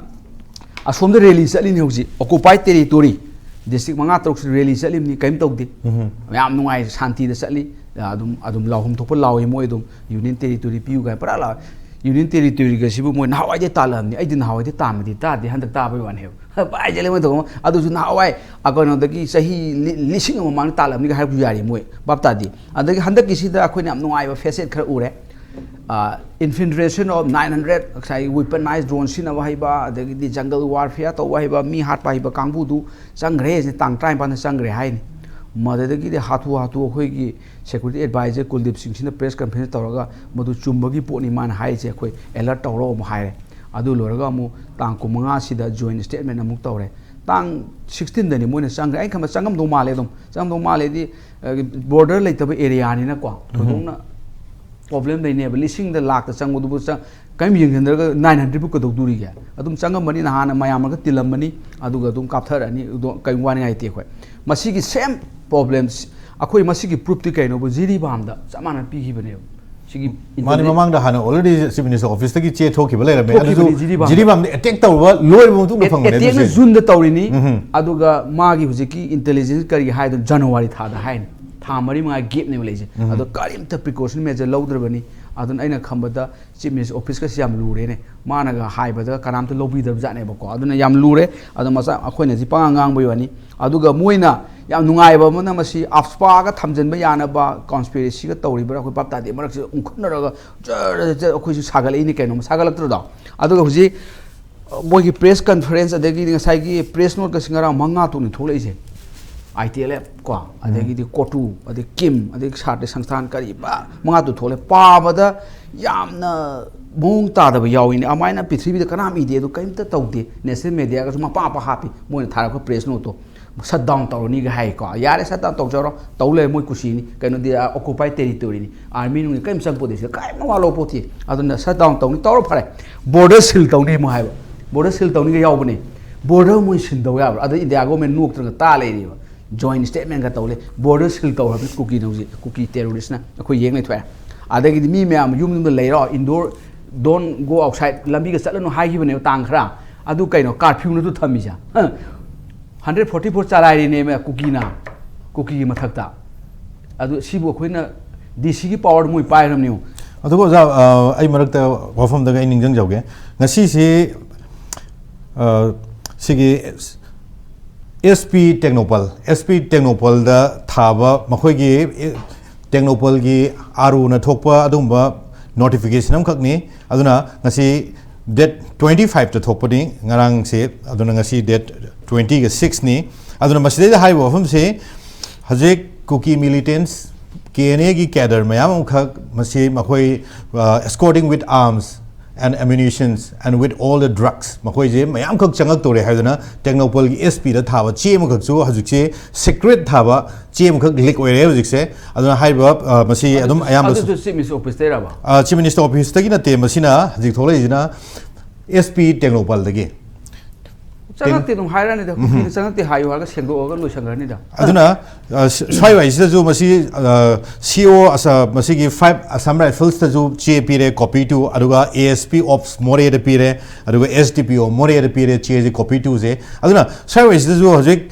ꯑꯁꯣꯝꯗ rally ꯆꯠꯂꯤꯅꯤ ꯍꯧꯖꯤꯛ, occupied territory, district ꯃꯉꯥ ꯇꯔꯨꯛꯁꯤ rally ꯆꯠꯂꯤꯕꯅꯤ, ꯀꯔꯤꯝ ꯇꯧꯗꯦ꯫ ꯎꯝ꯫ ꯌꯥꯝ ꯅꯨꯡꯉꯥꯏ, ꯁꯥꯟꯇꯤꯗ ꯆꯠꯂꯤ꯫ ꯑꯗꯨꯝ, ꯑꯗꯨꯝ ꯂꯥꯎꯐꯝ ꯊꯣꯛꯄ ꯂꯥꯎꯏ ꯃꯣꯏ ꯑꯗꯨꯝ, "Union territory ꯄꯤꯌꯨ" ꯀꯥꯏꯅ ꯄꯨꯔꯥ ꯂꯥꯎ-, Union territoryꯒꯁꯤꯕꯨ ꯃꯣꯏ ꯅꯍꯥꯟꯋꯥꯏꯗꯩ ꯇꯥꯜꯂꯛꯑꯕꯅꯤ꯫ ꯑꯩꯗꯤ ꯅꯍꯥꯟꯋꯥꯏꯗꯩ ꯇꯥꯟꯕꯗꯤ ꯇꯥꯗꯦ, ꯍꯟꯗꯛ ꯇꯥꯕꯩ ꯋꯥꯅꯦꯕ꯫ ꯄꯥꯏꯖꯜꯂꯦ ꯃꯣꯏ ꯇꯧꯕ꯫ ꯑꯗꯨꯁꯨ ꯅꯍꯥꯟꯋꯥꯏ, ꯑ, ꯀꯩꯅꯣꯗꯒꯤ ꯆꯍꯤ ꯂꯤ-, ꯂꯤꯁꯤꯡ ꯑꯃ ꯃꯃꯥꯡꯗ ꯇꯥꯜꯂꯛꯑꯕꯅꯤꯒ ꯍꯥꯏꯔꯛꯄꯁꯨ ꯌꯥꯔꯤ ꯃꯣꯏ, ꯚꯥꯞ ꯇꯥꯗꯦ꯫ ꯑꯗꯒꯤ ꯍꯟꯗꯛꯀꯤꯁꯤꯗ ꯑꯩꯈꯣꯏꯅ ꯌꯥꯝ ꯅꯨꯡꯉꯥꯏꯕ facet ꯈꯔ ꯎꯔꯦ꯫ ꯑ, infiltration of nine hundred, ꯉꯁꯥꯏ weaponized drone ꯁꯤꯖꯤꯟꯅꯕ ꯍꯩꯕ, ꯑꯗꯒꯤꯗꯤ jungle warfare ꯇꯧꯕ ꯍꯩꯕ, ꯃꯤ ꯍꯥꯠꯄ ꯍꯩꯕ ꯀꯥꯡꯕꯨꯗꯨ ꯆꯪꯈ꯭ꯔꯦ꯫ ꯇꯥꯡ ꯇꯔꯥꯅꯤꯄꯥꯟꯗ ꯆꯪꯈ꯭ꯔꯦ ꯍꯥꯏꯅꯤ꯫ ꯃꯗꯨꯗꯒꯤꯗꯤ ꯍꯥꯊꯨ ꯍꯥꯊꯨ ꯑꯩꯈꯣꯏꯒꯤ security advisor ꯀꯨꯜꯗꯤꯞ ꯁꯤꯡꯁꯤꯅ press conference ꯇꯧꯔꯒ, "ꯃꯗꯨ ꯆꯨꯝꯕꯒꯤ ꯄꯣꯠꯅꯤ ꯃꯥꯅ ꯍꯥꯏꯔꯤꯁꯦ, ꯑꯩꯈꯣꯏ alert ꯇꯧꯔꯣ" ꯑꯃꯨꯛ ꯍꯥꯏꯔꯦ꯫ ꯑꯗꯨ ꯂꯣꯏꯔꯒ ꯑꯃꯨꯛ ꯇꯥꯡ ꯀꯨꯟꯃꯉꯥꯁꯤꯗ joint statement ꯑꯃꯨꯛ ꯇꯧꯔꯦ꯫ ꯇꯥꯡ sixteenꯗꯅꯤ ꯃꯣꯏꯅ ꯆꯪꯈ꯭ꯔꯦ꯫ ꯑꯩꯅ ꯈꯟꯕ ꯆꯪꯉꯝꯗꯧ ꯃꯥꯜꯂꯦ ꯑꯗꯨꯝ꯫ ꯆꯪꯉꯝꯗꯧ ꯃꯥꯜꯂꯦꯗꯤ, ꯑ, border ꯂꯩꯇꯕ areaꯅꯤꯅꯀꯣ, ꯎꯝ꯫ ꯊꯣꯏꯗꯣꯛꯅ problem ꯂꯩꯅꯦꯕ꯫ ꯂꯤꯁꯤꯡꯗ ꯂꯥꯛꯇ ꯆꯪꯕꯗꯨꯕꯨ ꯆꯪ-, ꯀꯔꯤꯝ ꯌꯦꯡꯁꯤꯟꯗ꯭ꯔꯒ nine hundredꯕꯨ ꯀꯩꯗꯧꯗꯣꯔꯤꯒꯦ? ꯑꯗꯨꯝ ꯆꯪꯉꯝꯃꯅꯤ, ꯅꯍꯥꯟꯅ ꯃꯌꯥꯝ ꯃꯔꯛꯇ ꯇꯤꯜꯂꯝꯃꯅꯤ, ꯑꯗꯨꯒ ꯑꯗꯨꯝ ꯀꯥꯞꯊꯔꯛꯑꯅꯤ꯫ ꯑꯗꯣ ꯀꯔꯤꯝ ꯋꯥꯅꯤꯡꯉꯥꯏ ꯂꯩꯇꯦ ꯑꯩꯈꯣꯏ꯫ ꯃꯁꯤꯒꯤ same problems, ꯑꯩꯈꯣꯏ ꯃꯁꯤꯒꯤ proofꯇꯤ ꯀꯩꯅꯣꯕꯨ ꯖꯤꯔꯤꯕꯥꯝꯗ ꯆꯞ ꯃꯥꯟꯅ ꯄꯤꯈꯤꯕꯅꯦꯕ꯫ ꯁꯤꯒꯤ ꯃꯥꯅꯤ, internet ꯃꯃꯥꯡꯗ ꯍꯥꯟꯅ already Chief Minister officeꯇꯒꯤ ꯆꯦ ꯊꯣꯛꯈꯤꯕ ꯂꯩꯔꯝꯃꯦ꯫ ꯊꯣꯛꯈꯤꯕꯅꯤ ꯑꯗꯨꯁꯨ ꯖꯤꯔꯤꯕꯥꯝꯗ꯫ ꯖꯤꯔꯤꯕꯥꯝꯗ attack ꯇꯧꯔꯕ ꯂꯣꯏꯔꯕ ꯃꯇꯨꯡꯗ ꯑꯦ-, ꯐꯪꯕꯅꯦ attackꯅ ꯑꯗꯨꯁꯦ꯫ Juneꯗ ꯇꯧꯔꯤꯅꯤ꯫ ꯎꯝ꯫ ꯑꯗꯨꯒ ꯃꯥꯒꯤ ꯍꯧꯖꯤꯛꯀꯤ intelligence ꯀꯔꯤ ꯍꯥꯏꯗꯣ January ꯊꯥꯗ ꯍꯥꯏꯅꯤ꯫ ꯊꯥ ꯃꯔꯤ ꯃꯉꯥ ꯒꯦꯞꯅꯦꯕ ꯂꯩꯁꯦ꯫ ꯑꯗꯣ ꯀꯔꯤꯝꯇ ꯄ꯭ꯔꯤꯀꯣꯁꯟ ꯃꯦꯖꯔ ꯂꯧꯗ꯭ꯔꯕꯅꯤ꯫ ꯑꯗꯨꯅ ꯑꯩꯅ ꯈꯟꯕꯗ ꯆꯤꯐ ꯃꯤꯅꯤꯁꯇꯔ ꯑꯣꯐꯤꯁꯀꯁꯤ ꯌꯥꯝ ꯂꯨꯔꯦꯅꯦ꯫ ꯃꯥꯅꯒ ꯍꯥꯏꯕꯗ ꯀꯅꯥꯝꯇ ꯂꯧꯕꯤꯗꯕ ꯖꯥꯠꯅꯦꯕꯀꯣ꯫ ꯑꯗꯨꯅ ꯌꯥꯝ ꯂꯨꯔꯦ꯫ ꯑꯗꯣ ꯃꯆꯥ ꯑꯩꯈꯣꯏꯅꯗꯤ ꯄꯉꯥꯡ ꯉꯥꯡꯕꯩ ꯋꯥꯅꯤ꯫ ꯑꯗꯨꯒ ꯃꯣꯏꯅ ꯌꯥꯝ ꯅꯨꯡꯉꯥꯏꯕ ꯑꯃꯅ ꯃꯁꯤ ꯑꯐꯁꯄꯥꯒ ꯊꯝꯖꯤꯟꯕ ꯌꯥꯅꯕ ꯀꯣꯟꯁꯄꯤꯔꯦꯁꯤꯒ ꯇꯧꯔꯤꯕ꯭ꯔꯥ ꯑꯩꯈꯣꯏ ꯚꯥꯞ ꯇꯥꯗꯦ꯫ ꯃꯔꯛꯁꯤꯗ ꯎꯪꯈꯠꯅꯔꯒ ꯖꯔ ꯖꯔ ꯑꯩꯈꯣꯏꯁꯨ ꯁꯥꯒꯠꯂꯛꯏꯅꯤ ꯀꯩꯅꯣꯝ ꯁꯥꯒꯠꯂꯛꯇ꯭ꯔꯗꯣ? ꯑꯗꯨꯒ ꯍꯧꯖꯤꯛ ꯃꯣꯏꯒꯤ ꯄ꯭ꯔꯦꯁ ꯀꯟꯐꯔꯦꯟꯁ ꯑꯗꯒꯤꯗꯤ ꯉꯁꯥꯏꯒꯤ ꯄ꯭ꯔꯦꯁ ꯅꯣꯠꯀꯁꯤ ꯉꯔꯥꯡ ꯃꯉꯥ ꯊꯣꯛꯅ ꯊꯣꯛꯂꯛꯏꯁꯦ꯫ ꯑꯥꯏ ꯇꯤ ꯑꯦꯜ ꯑꯦꯐ ꯀꯣ, ꯑꯗꯒꯤꯗꯤ ꯀꯣꯇꯨ, ꯑꯗꯩ ꯀꯤꯝ, ꯑꯗꯩ ꯁꯥꯇ꯭ꯔ ꯁꯪꯁꯊꯥꯟ ꯀꯔꯤ ꯕꯥ ꯃꯉꯥ ꯊꯣꯛꯂꯛꯑꯦ꯫ ꯄꯥꯕꯗ ꯌꯥꯝꯅ ꯃꯑꯣꯡ ꯇꯥꯗꯕ ꯌꯥꯎꯏꯅꯦ꯫ ꯑꯗꯨꯃꯥꯏꯅ ꯄ꯭ꯔꯤꯊꯤꯕꯤꯗ ꯀꯅꯥꯝ ꯏꯗꯦ꯫ ꯑꯗꯨ ꯀꯔꯤꯝꯇ ꯇꯧꯗꯦ꯫ ꯅꯦꯁꯅꯦꯜ ꯃꯦꯗꯤꯌꯥꯒꯁꯨ ꯃꯄꯥ ꯃꯄꯥ ꯍꯥꯞꯄꯤ ꯃꯣꯏꯅ ꯊꯥꯔꯛꯄ ꯄ꯭ꯔꯦꯁ ꯅꯣꯠꯇꯣ꯫ ꯁꯠ ꯗꯥꯎꯟ ꯇꯧꯔꯅꯤꯒ ꯍꯥꯏꯀꯣ꯫ ꯌꯥꯔꯦ, ꯁꯠ ꯗꯥꯎꯟ ꯇꯧꯖꯔꯣ, ꯇꯧ ꯂꯩꯔꯦ, ꯃꯣꯏ ꯀꯨꯁꯤꯅꯤ꯫ ꯀꯩꯅꯣꯗꯤ ꯑꯣꯀꯨꯄꯥꯏ ꯇꯦꯔꯤꯇꯣꯔꯤꯅꯤ, ꯑꯥꯔꯃꯤ ꯅꯨꯡꯒꯤ ꯀꯔꯤꯝ ꯆꯪꯄꯣꯠꯇꯦ ꯁꯤꯗ, ꯀꯔꯤꯝ ꯃꯋꯥ ꯂꯧꯄꯣꯠꯇꯦ꯫ ꯑꯗꯨꯅ ꯁꯠ ꯗꯥꯎꯟ ꯇꯧꯅꯤ, ꯇꯧꯔꯣ ꯐꯔꯦ꯫ ꯕꯣꯔꯗꯔ ꯁꯤꯜ ꯇꯧꯅꯤ ꯑꯃꯨꯛ ꯍꯥꯏꯕ, ꯕꯣꯔꯗꯔ ꯁꯤꯜ ꯇꯧꯅꯤꯒ ꯌꯥꯎꯕꯅꯦ꯫ ꯕꯣꯔꯗꯔ ꯃꯣꯏ ꯁꯤꯜ ꯇꯧ ꯌꯥꯕ꯭ꯔꯥ? ꯑꯗ ꯏꯟꯗꯤꯌꯥ ꯒꯣꯔꯃꯦꯟ ꯅꯣꯛꯇꯅꯒ ꯇꯥ ꯂꯩꯔꯤꯕ꯫ ꯖꯣꯏꯟ ꯁ꯭ꯇꯦꯠꯃꯦꯟꯒ ꯇꯧ ꯂꯩ꯫ ꯕꯣꯔꯗꯔ ꯁꯤꯜ ꯇꯧꯔꯕꯅꯤ ꯀꯨꯀꯤꯅ ꯍꯧꯖꯤꯛ, ꯀꯨꯀꯤ ꯇꯦꯔꯣꯔꯤꯁꯅ꯫ ꯑꯩꯈꯣꯏ ꯌꯦꯡ ꯂꯩꯊꯣꯛꯑꯦ꯫ ꯑꯗꯒꯤꯗꯤ ꯃꯤ ꯃꯌꯥꯝ ꯌꯨꯝꯗ ꯂꯩꯔꯣ, ꯏꯟꯗꯣꯔ, ꯗꯣꯟ ꯒꯣ ꯑꯥꯎꯠꯁꯥꯏꯠ, ꯂꯝꯕꯤꯒ ꯆꯠꯂꯅꯨ ꯍꯥꯏꯈꯤꯕꯅꯦꯕ ꯇꯥꯡ ꯈꯔ꯫ ꯑꯗꯨ ꯀꯩꯅꯣ, ꯀꯥꯔꯐ꯭ꯌꯨ ꯅꯠꯇ꯭ꯔꯣ ꯊꯝꯃꯤꯁꯦ? ꯍꯟꯗ꯭ꯔꯦꯠ ꯐꯣꯔꯇꯤ ꯐꯣꯔ ꯆꯂꯥꯏꯔꯤꯅꯦꯃꯦ ꯀꯨꯀꯤꯅ, ꯀꯨꯀꯤꯒꯤ ꯃꯊꯛꯇ꯫ ꯑꯗꯨ ꯁꯤꯕꯨ ꯑꯩꯈꯣꯏꯅ ꯗꯤ ꯁꯤꯒꯤ ꯄꯋꯥꯔ ꯃꯣꯏ ꯄꯥꯏꯔꯕꯅꯤ꯫ ꯑꯗꯨꯒ ꯑꯣꯖꯥ, ꯑ, ꯑꯩ ꯃꯔꯛꯇ ꯋꯥꯐꯝꯗꯒ ꯑꯩ ꯅꯤꯡꯁꯤꯡꯖꯧꯒꯦ꯫ ꯉꯁꯤꯁꯤ, ꯑ, ꯁꯤꯒꯤ S P Tengnoupal, S P ꯇꯦꯡꯅꯧꯄꯜꯗ ꯊꯥꯕ ꯃꯈꯣꯏꯒꯤ, ꯑꯦ, ꯇꯦꯡꯅꯧꯄꯜꯒꯤ ꯑꯥꯔ ꯑꯣꯅ ꯊꯣꯛꯄ ꯑꯗꯨꯒꯨꯝꯕ ꯅꯣꯇꯤꯐꯤꯀꯦꯁꯟ ꯑꯃꯈꯛꯅꯤ꯫ ꯑꯗꯨꯅ ꯉꯁꯤ ꯗꯦꯠ ꯇ꯭ꯋꯦꯟꯇꯤ ꯐꯥꯏꯚꯇ ꯊꯣꯛꯄꯅꯤ ꯉꯔꯥꯡꯁꯦ꯫ ꯑꯗꯨꯅ ꯉꯁꯤ ꯗꯦꯠ ꯇ꯭ꯋꯦꯟꯇꯤꯒ ꯁꯤꯛꯁꯅꯤ꯫ ꯑꯗꯨꯅ ꯃꯁꯤꯗꯩꯗ ꯍꯥꯏꯔꯤꯕ ꯋꯥꯐꯝꯁꯤ, ꯍꯧꯖꯤꯛ ꯀꯨꯀꯤ ꯃꯤꯂꯤꯇꯦꯟꯁ, ꯀꯦ ꯑꯦꯟ ꯑꯦꯒꯤ ꯀꯦꯗꯔ ꯃꯌꯥꯝ ꯑꯃꯈꯛ ꯃꯁꯤ ꯃꯈꯣꯏ, ꯑ, escorting with arms and ammunitions and with all the drugs, ꯃꯈꯣꯏꯁꯦ ꯃꯌꯥꯝꯈꯛ ꯆꯪꯉꯛꯇꯧꯔꯦ ꯍꯥꯏꯗꯨꯅ ꯇꯦꯡꯅꯧꯄꯜꯒꯤ ꯑꯦꯁ ꯄꯤꯗ ꯊꯥꯕ ꯆꯦ ꯑꯃꯈꯛꯁꯨ ꯍꯧꯖꯤꯛꯁꯦ ꯁꯤꯀ꯭ꯔꯦꯠ ꯊꯥꯕ ꯆꯦ ꯑꯃꯈꯛ ꯂꯤꯛ ꯑꯣꯏꯔꯦ ꯍꯧꯖꯤꯛꯁꯦ꯫ ꯑꯗꯨꯅ ꯍꯥꯏꯔꯤꯕ, ꯑ, ꯃꯁꯤ ꯑꯗꯨꯝ ꯑꯌꯥꯝꯕ ꯑꯗꯨꯁꯨ ꯆꯤꯐ ꯃꯤꯅꯤꯁꯇꯔ ꯑꯣꯐꯤꯁꯇꯩꯔꯕ? ꯑ, ꯆꯤꯐ ꯃꯤꯅꯤꯁꯇꯔ ꯑꯣꯐꯤꯁꯇꯒꯤ ꯅꯠꯇꯦ, ꯃꯁꯤꯅ ꯍꯧꯖꯤꯛ ꯊꯣꯛꯂꯛꯏꯁꯤꯅ ꯑꯦꯁ ꯄꯤ ꯇꯦꯡꯅꯧꯄꯜꯗꯒꯤ꯫ ꯆꯪꯉꯛꯇꯦ ꯑꯗꯨꯝ ꯍꯥꯏꯔꯅꯤꯗ, ꯀꯨꯀꯤꯅ ꯆꯪꯉꯛꯇꯦ ꯍꯥꯏꯌꯨ ꯍꯥꯏꯔꯒ ꯁꯦꯡꯗꯣꯛꯑꯒ ꯂꯣꯏꯁꯟꯈ꯭ꯔꯅꯤꯗ꯫ ꯑꯗꯨꯅ, ꯑ, ꯁ-, ꯁ꯭ꯋꯥꯏꯋꯥꯏꯁꯤꯗꯁꯨ ꯃꯁꯤ, ꯑ, ꯁꯤ ꯑꯣ ꯑꯁ-, ꯃꯁꯤꯒꯤ ꯐꯥꯏꯚ ꯑꯁꯥꯝ ꯔꯥꯏꯐꯜꯁꯇꯁꯨ ꯆꯦ ꯄꯤꯔꯦ, ꯀꯣꯄꯤ ꯇꯨ, ꯑꯗꯨꯒ ꯑꯦ ꯑꯦꯁ ꯄꯤ ꯑꯣꯐ ꯃꯣꯔꯦꯗ ꯄꯤꯔꯦ, ꯑꯗꯨꯒ ꯑꯦꯁ ꯗꯤ ꯄꯤ ꯑꯣ ꯃꯣꯔꯦꯗ ꯄꯤꯔꯦ ꯆꯦꯁꯦ, ꯀꯣꯄꯤ ꯇꯨꯁꯦ꯫ ꯑꯗꯨꯅ ꯁ꯭ꯋꯥꯏꯋꯥꯏꯁꯤꯗꯁꯨ ꯍꯧꯖꯤꯛ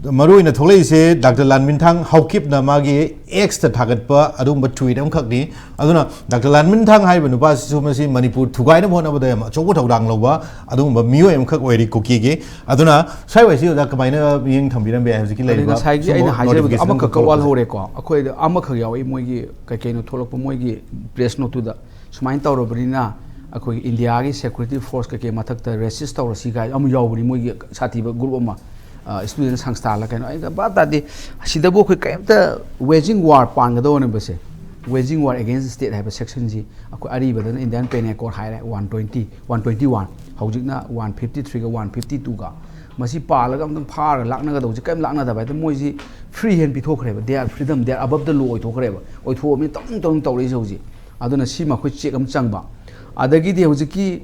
ꯃꯔꯨ ꯑꯣꯏꯅ ꯊꯣꯛꯂꯛꯏꯁꯦ ꯗꯥꯛꯇꯔ ꯂꯥꯟꯃꯤꯟꯊꯥꯡ ꯍꯥꯎꯀꯤꯞꯅ ꯃꯥꯒꯤ ꯑꯦꯛꯁꯇ ꯊꯥꯒꯠꯄ ꯑꯗꯨꯒꯨꯝꯕ ꯇ꯭ꯋꯤꯠ ꯑꯃꯈꯛꯅꯤ꯫ ꯑꯗꯨꯅ ꯗꯥꯛꯇꯔ ꯂꯥꯟꯃꯤꯟꯊꯥꯡ ꯍꯥꯏꯔꯤꯕ ꯅꯨꯄꯥꯁꯤꯁꯨ ꯃꯁꯤ ꯃꯅꯤꯄꯨꯔ ꯊꯨꯒꯥꯏꯅꯕ ꯍꯣꯠꯅꯕꯗ ꯌꯥꯝ ꯑꯆꯧꯕ ꯊꯧꯗꯥꯡ ꯂꯧꯕ ꯑꯗꯨꯒꯨꯝꯕ ꯃꯤꯑꯣꯏ ꯑꯃꯈꯛ ꯑꯣꯏꯔꯤ ꯀꯨꯀꯤꯒꯤ꯫ ꯑꯗꯨꯅ ꯁ꯭ꯋꯥꯏ ꯋꯥꯏꯁꯤ ꯑꯣꯖꯥ ꯀꯃꯥꯏꯅ ꯃꯤꯠꯌꯦꯡ ꯊꯝꯕꯤꯔꯝꯕ ꯌꯥꯏ ꯍꯧꯖꯤꯛꯀꯤ ꯑꯗꯩ ꯂꯩꯔꯤꯕ ꯉꯁꯥꯏꯒꯤ ꯁꯨꯝꯕ ꯑꯩꯅ ꯍꯥꯏꯖꯕꯗꯣ notification ꯑꯃꯈꯛꯀ ꯊꯣꯛꯂꯛꯄꯁꯦ? ꯋꯥꯠꯍꯧꯔꯦꯀꯣ꯫ ꯑꯩꯈꯣꯏꯗ ꯑꯃꯈꯛ ꯌꯥꯎꯏ, ꯃꯣꯏꯒꯤ ꯀꯩ ꯀꯩꯅꯣ ꯊꯣꯛꯂꯛꯄ ꯃꯣꯏꯒꯤ ꯄ꯭ꯔꯦꯁ ꯅꯣꯠꯇꯨꯗ ꯁꯨꯃꯥꯏꯅ ꯇꯧꯔꯕꯅꯤꯅ ꯑꯩꯈꯣꯏꯒꯤ ꯏꯟꯗꯤꯌꯥꯒꯤ ꯁꯦꯀ꯭ꯌꯨꯔꯤꯇꯤ ꯐꯣꯔꯁ ꯀꯩꯀꯩ ꯃꯊꯛꯇ ꯔꯦꯁꯤꯁ ꯇꯧꯔꯁꯤ ꯀꯥꯏ ꯑꯃ ꯌꯥꯎꯕꯅꯤ, ꯃꯣꯏꯒꯤ ꯁꯥꯊꯤꯕ ꯒ꯭ꯔꯨꯞ ꯑꯃ, ꯏꯁꯇꯨꯗꯦꯟ ꯁꯪꯁꯊꯥꯜꯂ ꯀꯩꯅꯣ, ꯑꯩ ꯚꯥꯞ ꯇꯥꯗꯦ꯫ ꯑꯁꯤꯗꯕꯨ ꯑꯩꯈꯣꯏ ꯀꯩꯝꯇ waging war ꯄꯥꯟꯒꯗꯧꯅꯦꯕꯁꯦ꯫ Waging war against state ꯍꯥꯏꯕ ꯁꯦꯛꯁꯟꯁꯤ ꯑꯩꯈꯣꯏ ꯑꯔꯤꯕꯗꯅ Indian Penal Code ꯍꯥꯏꯔꯦ, one twenty, one twenty one, ꯍꯧꯖꯤꯛꯅ ꯋꯥꯟ ꯐꯤꯐꯇꯤ ꯊ꯭ꯔꯤꯒ ꯋꯥꯟ ꯐꯤꯐꯇꯤ ꯇꯨꯒ꯫ ꯃꯁꯤ ꯄꯥꯜꯂꯒ ꯑꯝꯇꯪ ꯐꯥꯔꯒ ꯂꯥꯛꯅꯒꯗꯧꯕꯁꯦ ꯀꯔꯤꯝ ꯂꯥꯛꯅꯗꯕ ꯍꯥꯏꯗꯤ ꯃꯣꯏꯁꯤ free hand ꯄꯤꯊꯣꯛꯈ꯭ꯔꯦꯕ, they are freedom, they are above the law ꯑꯣꯏꯊꯣꯛꯈ꯭ꯔꯦꯕ꯫ ꯑꯣꯏꯊꯣꯛꯑꯕꯅꯤꯅ ꯇꯧꯅꯤꯡ ꯇꯧꯅꯤꯡ ꯇꯧꯔꯛꯏꯁꯦ ꯍꯧꯖꯤꯛ꯫ ꯑꯗꯨꯅ ꯁꯤꯃ ꯑꯩꯈꯣꯏ ꯆꯦꯛ ꯑꯃ ꯆꯪꯕ꯫ ꯑꯗꯒꯤꯗꯤ ꯍꯧꯖꯤꯛꯀꯤ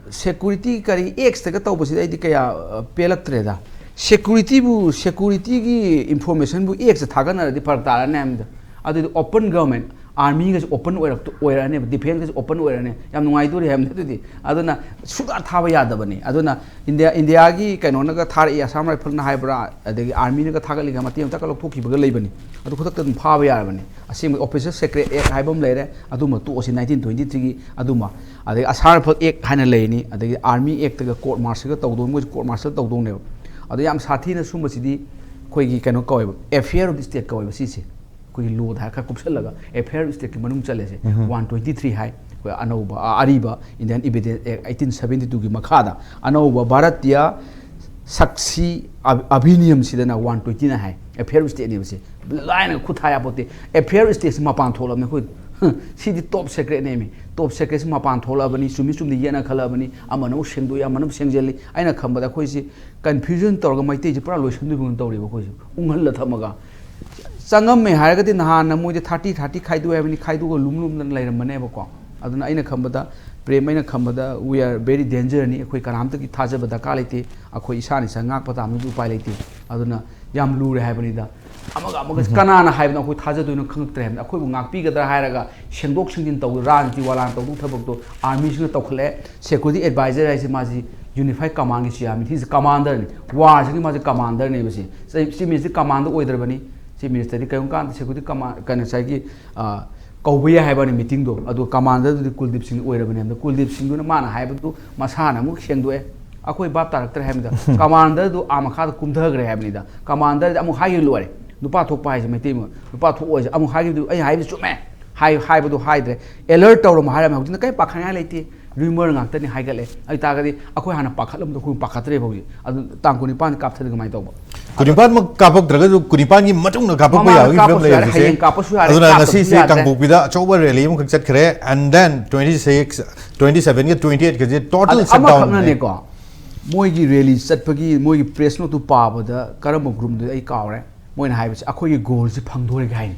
ꯁꯦꯀ꯭ꯌꯨꯔꯤꯇꯤ ꯀꯔꯤ ꯑꯦꯛꯁꯇꯒ ꯇꯧꯕꯁꯤꯗꯤ ꯑꯩꯗꯤ ꯀꯌꯥ ꯑ, ꯄꯦꯜꯂꯛꯇ꯭ꯔꯦꯗ꯫ ꯁꯦꯀ꯭ꯌꯨꯔꯤꯇꯤꯕꯨ, ꯁꯦꯀ꯭ꯌꯨꯔꯤꯇꯤꯒꯤ ꯏꯟꯐꯣꯔꯃꯦꯁꯟꯕꯨ ꯑꯦꯛꯁꯇ ꯊꯥꯒꯠꯅꯔꯗꯤ ꯐꯔꯛ ꯇꯥꯔꯅꯤ ꯍꯥꯏꯕꯅꯤꯗ꯫ ꯑꯗꯨꯗꯤ open government, ꯑꯥꯔꯃꯤꯒꯁꯨ ꯑꯣꯄꯟ ꯑꯣꯏꯔꯛꯇ ꯑꯣꯏꯔꯛꯑꯅꯦꯕ, ꯗꯤꯐꯦꯟꯁꯀꯁꯨ ꯑꯣꯄꯟ ꯑꯣꯏꯔꯛꯑꯅꯤ꯫ ꯌꯥꯝ ꯅꯨꯡꯉꯥꯏꯗꯣꯔꯤ ꯍꯥꯏꯕꯅꯤ ꯑꯗꯨꯗꯤ꯫ ꯑꯗꯨꯅ ꯁꯨꯡꯊꯥ ꯊꯥꯕ ꯌꯥꯗꯕꯅꯤ꯫ ꯑꯗꯨꯅ ꯏꯟꯗꯤꯌꯥ ꯏꯟꯗꯤꯌꯥꯒꯤ ꯀꯩꯅꯣꯅꯒ ꯊꯥꯔꯛꯏ, ꯑꯁꯥꯝ ꯔꯥꯏꯐꯜꯅ ꯍꯥꯏꯕ꯭ꯔꯥ, ꯑꯗꯒꯤ ꯑꯥꯔꯃꯤꯅꯒ ꯊꯥꯒꯠꯂꯤꯒ ꯃꯇꯦꯛ ꯑꯃ ꯊꯥꯒꯠ ꯂꯧꯊꯣꯛꯈꯤꯕꯒ ꯂꯩꯕꯅꯤ꯫ ꯑꯗꯨ ꯈꯨꯗꯛꯇ ꯑꯗꯨꯝ ꯐꯥꯕ ꯌꯥꯔꯕꯅꯤ꯫ ꯑꯁꯦꯡꯕ officer secret act ꯍꯥꯏꯕ ꯑꯃ ꯂꯩꯔꯦ, ꯑꯗꯨꯃ ꯇꯣꯛꯑꯁꯤ, ꯅꯥꯏꯟꯇꯤꯟ ꯇ꯭ꯋꯦꯟꯇꯤ ꯊ꯭ꯔꯤꯒꯤ ꯑꯗꯨꯃ꯫ ꯑꯗꯒꯤ ꯑꯁꯥꯝ ꯔꯥꯏꯐꯜ ꯑꯦꯛ ꯍꯥꯏꯅ ꯂꯩꯔꯅꯤ, ꯑꯗꯒꯤ ꯑꯥꯔꯃꯤ ꯑꯦꯛꯇꯒ ꯀꯣꯔꯠ ꯃꯥꯔꯁꯜꯒ ꯇꯧꯗꯧ, ꯃꯣꯏꯁꯨ ꯀꯣꯔꯠ ꯃꯥꯔꯁꯜ ꯇꯧꯗꯧꯅꯦꯕ꯫ ꯑꯗꯣ ꯌꯥꯝ ꯁꯥꯊꯤꯅ ꯁꯨꯝꯕꯁꯤꯗꯤ ꯑꯩꯈꯣꯏꯒꯤ ꯀꯩꯅꯣ ꯀꯧꯋꯦꯕ, affair of state ꯀꯧꯋꯦꯕ ꯁꯤꯁꯦ꯫ ꯑꯩꯈꯣꯏꯒꯤ ꯂꯣꯗ ꯍꯥꯏꯔ ꯈꯔ ꯀꯨꯞꯁꯜꯂꯒ affair of stateꯀꯤ ꯃꯅꯨꯡ ꯆꯜꯂꯦꯁꯦ꯫ ꯋꯥꯟ ꯇ꯭ꯋꯦꯟꯇꯤ ꯊ꯭ꯔꯤ ꯍꯥꯏ, ꯑꯩꯈꯣꯏ ꯑꯅꯧꯕ ꯑ, ꯑꯔꯤꯕ Indian Evidence Act eighteen seventy twoꯒꯤ ꯃꯈꯥꯗ ꯑꯅꯧꯕ ꯚꯥꯔꯠꯇꯤꯌ ꯁꯛꯁꯤ ꯑꯚ- ꯑꯚꯤꯅꯤꯌꯝꯁꯤꯗꯅ ꯋꯥꯟ ꯇ꯭ꯋꯦꯟꯇꯤ ꯅꯥꯏꯟ ꯍꯥꯏ, affair of stateꯅꯦꯕꯁꯦ꯫ ꯂꯥꯏꯅ ꯈꯨꯠ ꯊꯥ ꯌꯥꯄꯣꯠꯇꯦ꯫ Affair of stateꯁꯤ ꯃꯄꯥꯟ ꯊꯣꯛꯂꯕꯅꯤ ꯑꯩꯈꯣꯏ꯫ ꯁꯤꯗꯤ top secretꯅꯦꯃꯤ꯫ Top secretꯁꯤ ꯃꯄꯥꯟ ꯊꯣꯛꯂꯛꯑꯕꯅꯤ, ꯆꯨꯝꯃꯤ ꯆꯨꯝꯗꯤ ꯌꯦꯠꯅ ꯈꯜꯂꯛꯑꯕꯅꯤ, ꯑꯃꯅ ꯑꯃꯨꯛ ꯁꯦꯡꯗꯣꯛꯏ, ꯑꯃꯅ ꯑꯃꯨꯛ ꯁꯦꯡꯖꯜꯂꯤ꯫ ꯑꯩꯅ ꯈꯟꯕꯗ ꯑꯩꯈꯣꯏꯁꯤ confusion ꯇꯧꯔꯒ ꯃꯩꯇꯩꯁꯤ ꯄꯨꯔꯥ ꯂꯣꯏꯁꯟꯗꯣꯏꯕꯒꯨꯝ ꯇꯧꯔꯦꯕ ꯑꯩꯈꯣꯏꯁꯤ, ꯎꯪꯍꯜꯂ ꯊꯝꯃꯒ꯫ ꯆꯪꯉꯝꯃꯦ ꯍꯥꯏꯔꯒꯗꯤ ꯅꯍꯥꯟꯅ ꯃꯣꯏꯗꯤ ꯊꯥꯔꯇꯤ ꯊꯥꯔꯇꯤ ꯈꯥꯏꯗꯣꯛꯑꯦ ꯍꯥꯏꯕꯅꯤ, ꯈꯥꯏꯗꯣꯛꯑꯒ ꯂꯨꯝ ꯂꯨꯝꯗꯅ ꯂꯩꯔꯝꯕꯅꯦꯕꯀꯣ꯫ ꯑꯗꯨꯅ ꯑꯩꯅ ꯈꯟꯕꯗ, ꯄ꯭ꯔꯦꯝ, ꯑꯩꯅ ꯈꯟꯕꯗ we are very dangerꯅꯤ꯫ ꯑꯩꯈꯣꯏ ꯀꯅꯥꯝꯇꯒꯤ ꯊꯥꯖꯕ ꯗꯔꯀꯥꯔ ꯂꯩꯇꯦ꯫ ꯑꯩꯈꯣꯏ ꯏꯁꯥꯅ ꯏꯁꯥ ꯉꯥꯛꯄ ꯇꯥꯕꯅꯗꯤ ꯎꯄꯥꯏ ꯂꯩꯇꯦ꯫ ꯑꯗꯨꯅ ꯌꯥꯝ ꯂꯨꯔꯦ ꯍꯥꯏꯕꯅꯤꯗ꯫ ꯑꯃꯒ ꯑꯃꯒ ꯀꯅꯥꯅ ꯍꯥꯏꯕꯅꯣ ꯑꯩꯈꯣꯏ ꯊꯥꯖꯗꯣꯏꯅꯣ ꯈꯪꯉꯛꯇ꯭ꯔꯦ ꯍꯥꯏꯕꯅꯤ꯫ ꯑꯩꯈꯣꯏꯕꯨ ꯉꯥꯛꯄꯤꯒꯗ꯭ꯔꯥ ꯍꯥꯏꯔꯒ ꯁꯦꯡꯗꯣꯛ ꯁꯦꯡꯖꯤꯟ ꯇꯧ, ꯔꯥꯖꯅꯤꯇꯤ ꯋꯥꯂꯥꯅ ꯇꯧꯗꯧ ꯊꯕꯛꯇꯣ ꯑꯥꯔꯃꯤꯁꯤꯅ ꯇꯧꯈꯠꯂꯛꯑꯦ꯫ ꯁꯦꯀ꯭ꯌꯨꯔꯤꯇꯤ ꯑꯦꯗꯚꯥꯏꯖꯔ ꯍꯥꯏꯁꯦ ꯃꯥꯁꯤ ꯌꯨꯅꯤꯐꯥꯏꯠ ꯀꯃꯥꯟꯒꯤ ꯆꯤꯌꯥꯔꯃꯦꯟ, ꯍꯤꯁ ꯀꯃꯥꯟꯗꯔꯅꯤ, ꯋꯥꯔꯁꯤꯒꯤ ꯃꯥꯁꯤ ꯀꯃꯥꯟꯗꯔꯅꯦꯕ꯫ ꯁꯤ ꯆꯤꯐ ꯃꯤꯅꯤꯁꯇꯔ ꯀꯃꯥꯟꯗꯔ ꯑꯣꯏꯗ꯭ꯔꯕꯅꯤ꯫ ꯆꯤꯐ ꯃꯤꯅꯤꯁꯇꯔꯗꯤ ꯀꯔꯤꯒꯨꯝꯕ ꯀꯥꯟꯗ ꯁꯦꯀ꯭ꯌꯨꯔꯤꯇꯤ ꯀꯃꯥꯟ, ꯀꯩꯅꯣ, ꯉꯁꯥꯏꯒꯤ, ꯑ, ꯀꯧꯕ ꯌꯥꯏ ꯍꯥꯏꯕꯅꯤ ꯃꯤꯇꯤꯡꯗꯣ꯫ ꯑꯗꯣ ꯀꯃꯥꯟꯗꯔꯗꯨꯗꯤ ꯀꯨꯜꯗꯤꯞ ꯁꯤꯡ ꯑꯣꯏꯔꯕꯅꯦ꯫ ꯑꯗꯣ ꯀꯨꯜꯗꯤꯞ ꯁꯤꯡꯗꯨꯅ ꯃꯥꯅ ꯍꯥꯏꯕꯗꯨ ꯃꯁꯥꯅ ꯑꯃꯨꯛ ꯁꯦꯡꯗꯣꯛꯑꯦ꯫ ꯑꯩꯈꯣꯏ ꯚꯥꯞ ꯇꯥꯔꯛꯇ꯭ꯔꯦ ꯍꯥꯏꯕꯅꯤꯗ꯫ ꯀꯃꯥꯟꯗꯔꯗꯨ ꯑꯥ ꯃꯈꯥꯗ ꯀꯨꯝꯊꯈ꯭ꯔꯦ ꯍꯥꯏꯕꯅꯤꯗ꯫ ꯀꯃꯥꯟꯗꯔꯗꯤ ꯑꯃꯨꯛ ꯍꯥꯏꯈꯤꯕ ꯂꯣꯏꯔꯦ꯫ ꯅꯨꯄꯥ ꯊꯣꯛꯄ ꯍꯥꯏꯁꯦ ꯃꯩꯇꯩ ꯃ-, ꯅꯨꯄꯥ ꯊꯣꯛꯑꯣ ꯍꯥꯏꯁꯦ ꯑꯃꯨꯛ ꯍꯥꯏꯈꯤꯕꯗꯨ, ꯑꯩ ꯍꯥꯏꯕꯗꯨ ꯆꯨꯝꯃꯦ꯫ ꯍꯥꯏ-, ꯍꯥꯏꯕꯗꯨ ꯍꯥꯏꯗ꯭ꯔꯦ꯫ ꯑꯦꯂꯔꯠ ꯇꯧꯔꯝꯃꯣ ꯍꯥꯏꯔꯝꯃꯦ꯫ ꯍꯧꯖꯤꯛꯅ ꯀꯔꯤꯝ ꯄꯥꯈꯠꯅꯤꯡꯉꯥꯏ ꯂꯩꯇꯦ꯫ ꯔꯨꯃꯔ ꯉꯥꯛꯇꯅꯤ ꯍꯥꯏꯒꯠꯂꯦ꯫ ꯑꯗꯨ ꯇꯥꯔꯒꯗꯤ ꯑꯩꯈꯣꯏ ꯍꯥꯟꯅ ꯄꯥꯈꯠꯂꯝꯕꯗꯣ ꯑꯩꯈꯣꯏ ꯄꯥꯈꯠꯇ꯭ꯔꯦꯕ ꯍꯧꯖꯤꯛ꯫ ꯑꯗꯨ ꯇꯥꯡ ꯀꯨꯟꯅꯤꯄꯥꯟ ꯀꯥꯞꯊꯔꯗꯤ ꯀꯃꯥꯏꯅ ꯇꯧꯕ? ꯀꯨꯟꯅꯤꯄꯥꯟꯃꯛ ꯀꯥꯞꯄꯛꯇ꯭ꯔꯒꯁꯨ ꯀꯨꯟꯅꯤꯄꯥꯟꯒꯤ ꯃꯇꯨꯡꯗ ꯀꯥꯞꯄꯛꯄ ꯃꯃꯥꯡꯗ ꯌꯥꯕꯒꯤ ꯐꯤꯕꯝ ꯀꯥꯞꯄꯁꯨ ꯂꯩ ꯌꯥꯔꯦ, ꯍꯧꯖꯤꯛꯁꯦ꯫ ꯍꯌꯦꯡ ꯀꯥꯞꯄꯁꯨ ꯌꯥꯔꯦ, ꯑꯗꯨꯅ ꯀꯥꯞꯇꯕꯁꯨ ꯉꯁꯤꯁꯦ ꯌꯥꯗ꯭ꯔꯦ꯫ ꯀꯥꯡꯄꯣꯛꯄꯤꯗ ꯑꯆꯧꯕ ꯔꯦꯂꯤ ꯑꯃꯈꯛ ꯆꯠꯈ꯭ꯔꯦ꯫ And then twenty six, twenty seven ꯒ twenty eight ꯀꯁꯦ total ꯑꯗ shutdown ꯅꯦ꯫ ꯑꯃꯈꯛꯅꯅꯦꯀꯣ, ꯃꯣꯏꯒꯤ ꯔꯦꯂꯤ ꯆꯠꯄꯒꯤ ꯃꯣꯏꯒꯤ ꯄ꯭ꯔꯦꯁ ꯅꯣꯠꯇꯨ ꯄꯥꯕꯗ ꯀꯔꯝꯕ ꯒ꯭ꯔꯨꯞꯇꯨꯗꯤ ꯑꯩ ꯀꯥꯎꯔꯦ꯫ ꯃꯣꯏꯅ ꯍꯥꯏꯕꯁꯦ ꯑꯩꯈꯣꯏꯒꯤ ꯒꯣꯜꯁꯤ ꯐꯪꯗꯣꯔꯦꯒ ꯍꯥꯏꯅꯤ꯫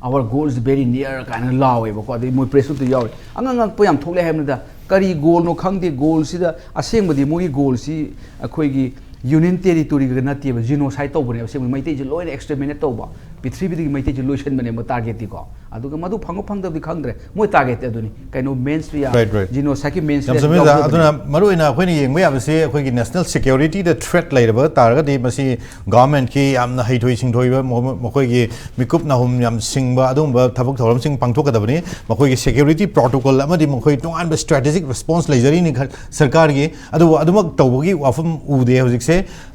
"Our goal is very near" ꯀꯥꯏꯅ ꯂꯥꯎꯋꯦꯕꯀꯣ꯫ ꯑꯗꯩ ꯃꯣꯏ ꯄ꯭ꯔꯦꯁ ꯅꯣꯠꯇ ꯌꯥꯎꯔꯤ꯫ ꯑꯉꯛ ꯑꯉꯛꯄ ꯌꯥꯝ ꯊꯣꯛꯂꯛꯑꯦ ꯍꯥꯏꯕꯅꯤꯗ꯫ ꯀꯔꯤ ꯒꯣꯜꯅꯣ ꯈꯪꯗꯦ꯫ ꯒꯣꯜꯁꯤꯗ ꯑꯁꯦꯡꯕꯗꯤ ꯃꯣꯏꯒꯤ ꯒꯣꯜꯁꯤ ꯑꯩꯈꯣꯏꯒꯤ ꯌꯨꯅꯤꯌꯟ ꯇꯦꯔꯤꯇꯣꯔꯤꯒ ꯅꯠꯇꯦꯕ, ꯖꯤꯅꯣꯁꯥꯏꯠ ꯇꯧꯕꯅꯦꯕ꯫ ꯑꯁꯦꯡꯕꯗꯤ ꯃꯩꯇꯩꯁꯦ ꯂꯣꯏꯅ ꯑꯦꯛꯁꯇꯔꯃꯤꯅꯦꯠ ꯇꯧꯕ, ꯄ꯭ꯔꯤꯊꯤꯕꯤꯗꯒꯤ ꯃꯩꯇꯩꯁꯦ ꯂꯣꯏꯁꯤꯟꯕꯅꯦꯕ ꯇꯥꯔꯒꯦꯠꯇꯤꯀꯣ꯫ ꯑꯗꯨꯒ ꯃꯗꯨ ꯐꯪꯕ ꯐꯪꯗꯕꯗꯤ ꯈꯪꯗ꯭ꯔꯦ꯫ ꯃꯣꯏ ꯇꯥꯔꯒꯦꯠꯇꯤ ꯑꯗꯨꯅꯤ ꯀꯩꯅꯣ, ꯃꯦꯟꯁ ꯔꯤꯌꯥ-, Right, right. ꯖꯤꯅꯣꯁꯥꯏꯠꯀꯤ ꯃꯦꯟꯁ ꯌꯥꯝ ꯔꯤꯌꯥ ꯆꯨꯝꯃꯤ ꯑꯣꯖꯥ꯫ ꯌꯥꯎꯖꯕꯅꯦ꯫ ꯑꯗꯨꯅ ꯃꯔꯨꯑꯣꯏꯅ ꯑꯩꯈꯣꯏꯅ ꯌꯦꯡꯕ ꯌꯥꯕꯁꯤ ꯑꯩꯈꯣꯏꯒꯤ ꯅꯦꯁꯅꯦꯜ ꯁꯦꯀ꯭ꯌꯨꯔꯤꯇꯤꯗ ꯊ꯭ꯔꯦꯠ ꯂꯩꯔꯕ ꯇꯥꯔꯒꯗꯤ ꯃꯁꯤ ꯒꯚꯔꯟꯃꯦꯟꯠꯀꯤ ꯌꯥꯝꯅ ꯍꯩꯊꯣꯏ ꯁꯤꯡꯊꯣꯏꯕ ꯃꯈꯣꯏ-, ꯃꯈꯣꯏꯒꯤ ꯃꯤꯀꯨꯞ ꯅꯥꯍꯨꯝ ꯌꯥꯝ ꯁꯤꯡꯕ ꯑꯗꯨꯒꯨꯝꯕ ꯊꯕꯛ ꯊꯧꯔꯝꯁꯤꯡ ꯄꯥꯡꯊꯣꯛꯀꯗꯕꯅꯤ꯫ ꯃꯈꯣꯏꯒꯤ ꯁꯦꯀ꯭ꯌꯨꯔꯤꯇꯤ ꯄ꯭ꯔꯣꯇꯣꯀꯣꯜ ꯑꯃꯗꯤ ꯃꯈꯣꯏ ꯇꯣꯉꯥꯟꯕ ꯁ꯭ꯇ꯭ꯔꯦꯇꯦꯖꯤꯛ ꯔꯦꯁꯄꯣꯟꯁ ꯂꯩꯖꯔꯤꯅꯤ ꯈ-, ꯁꯔꯀꯥꯔꯒꯤ꯫ ꯑꯗꯨꯕꯨ ꯑꯗꯨꯃꯛ ꯇꯧꯕꯒꯤ ꯋꯥꯐꯝ ꯎꯗꯦ ꯍꯧꯖꯤꯛꯁꯦ꯫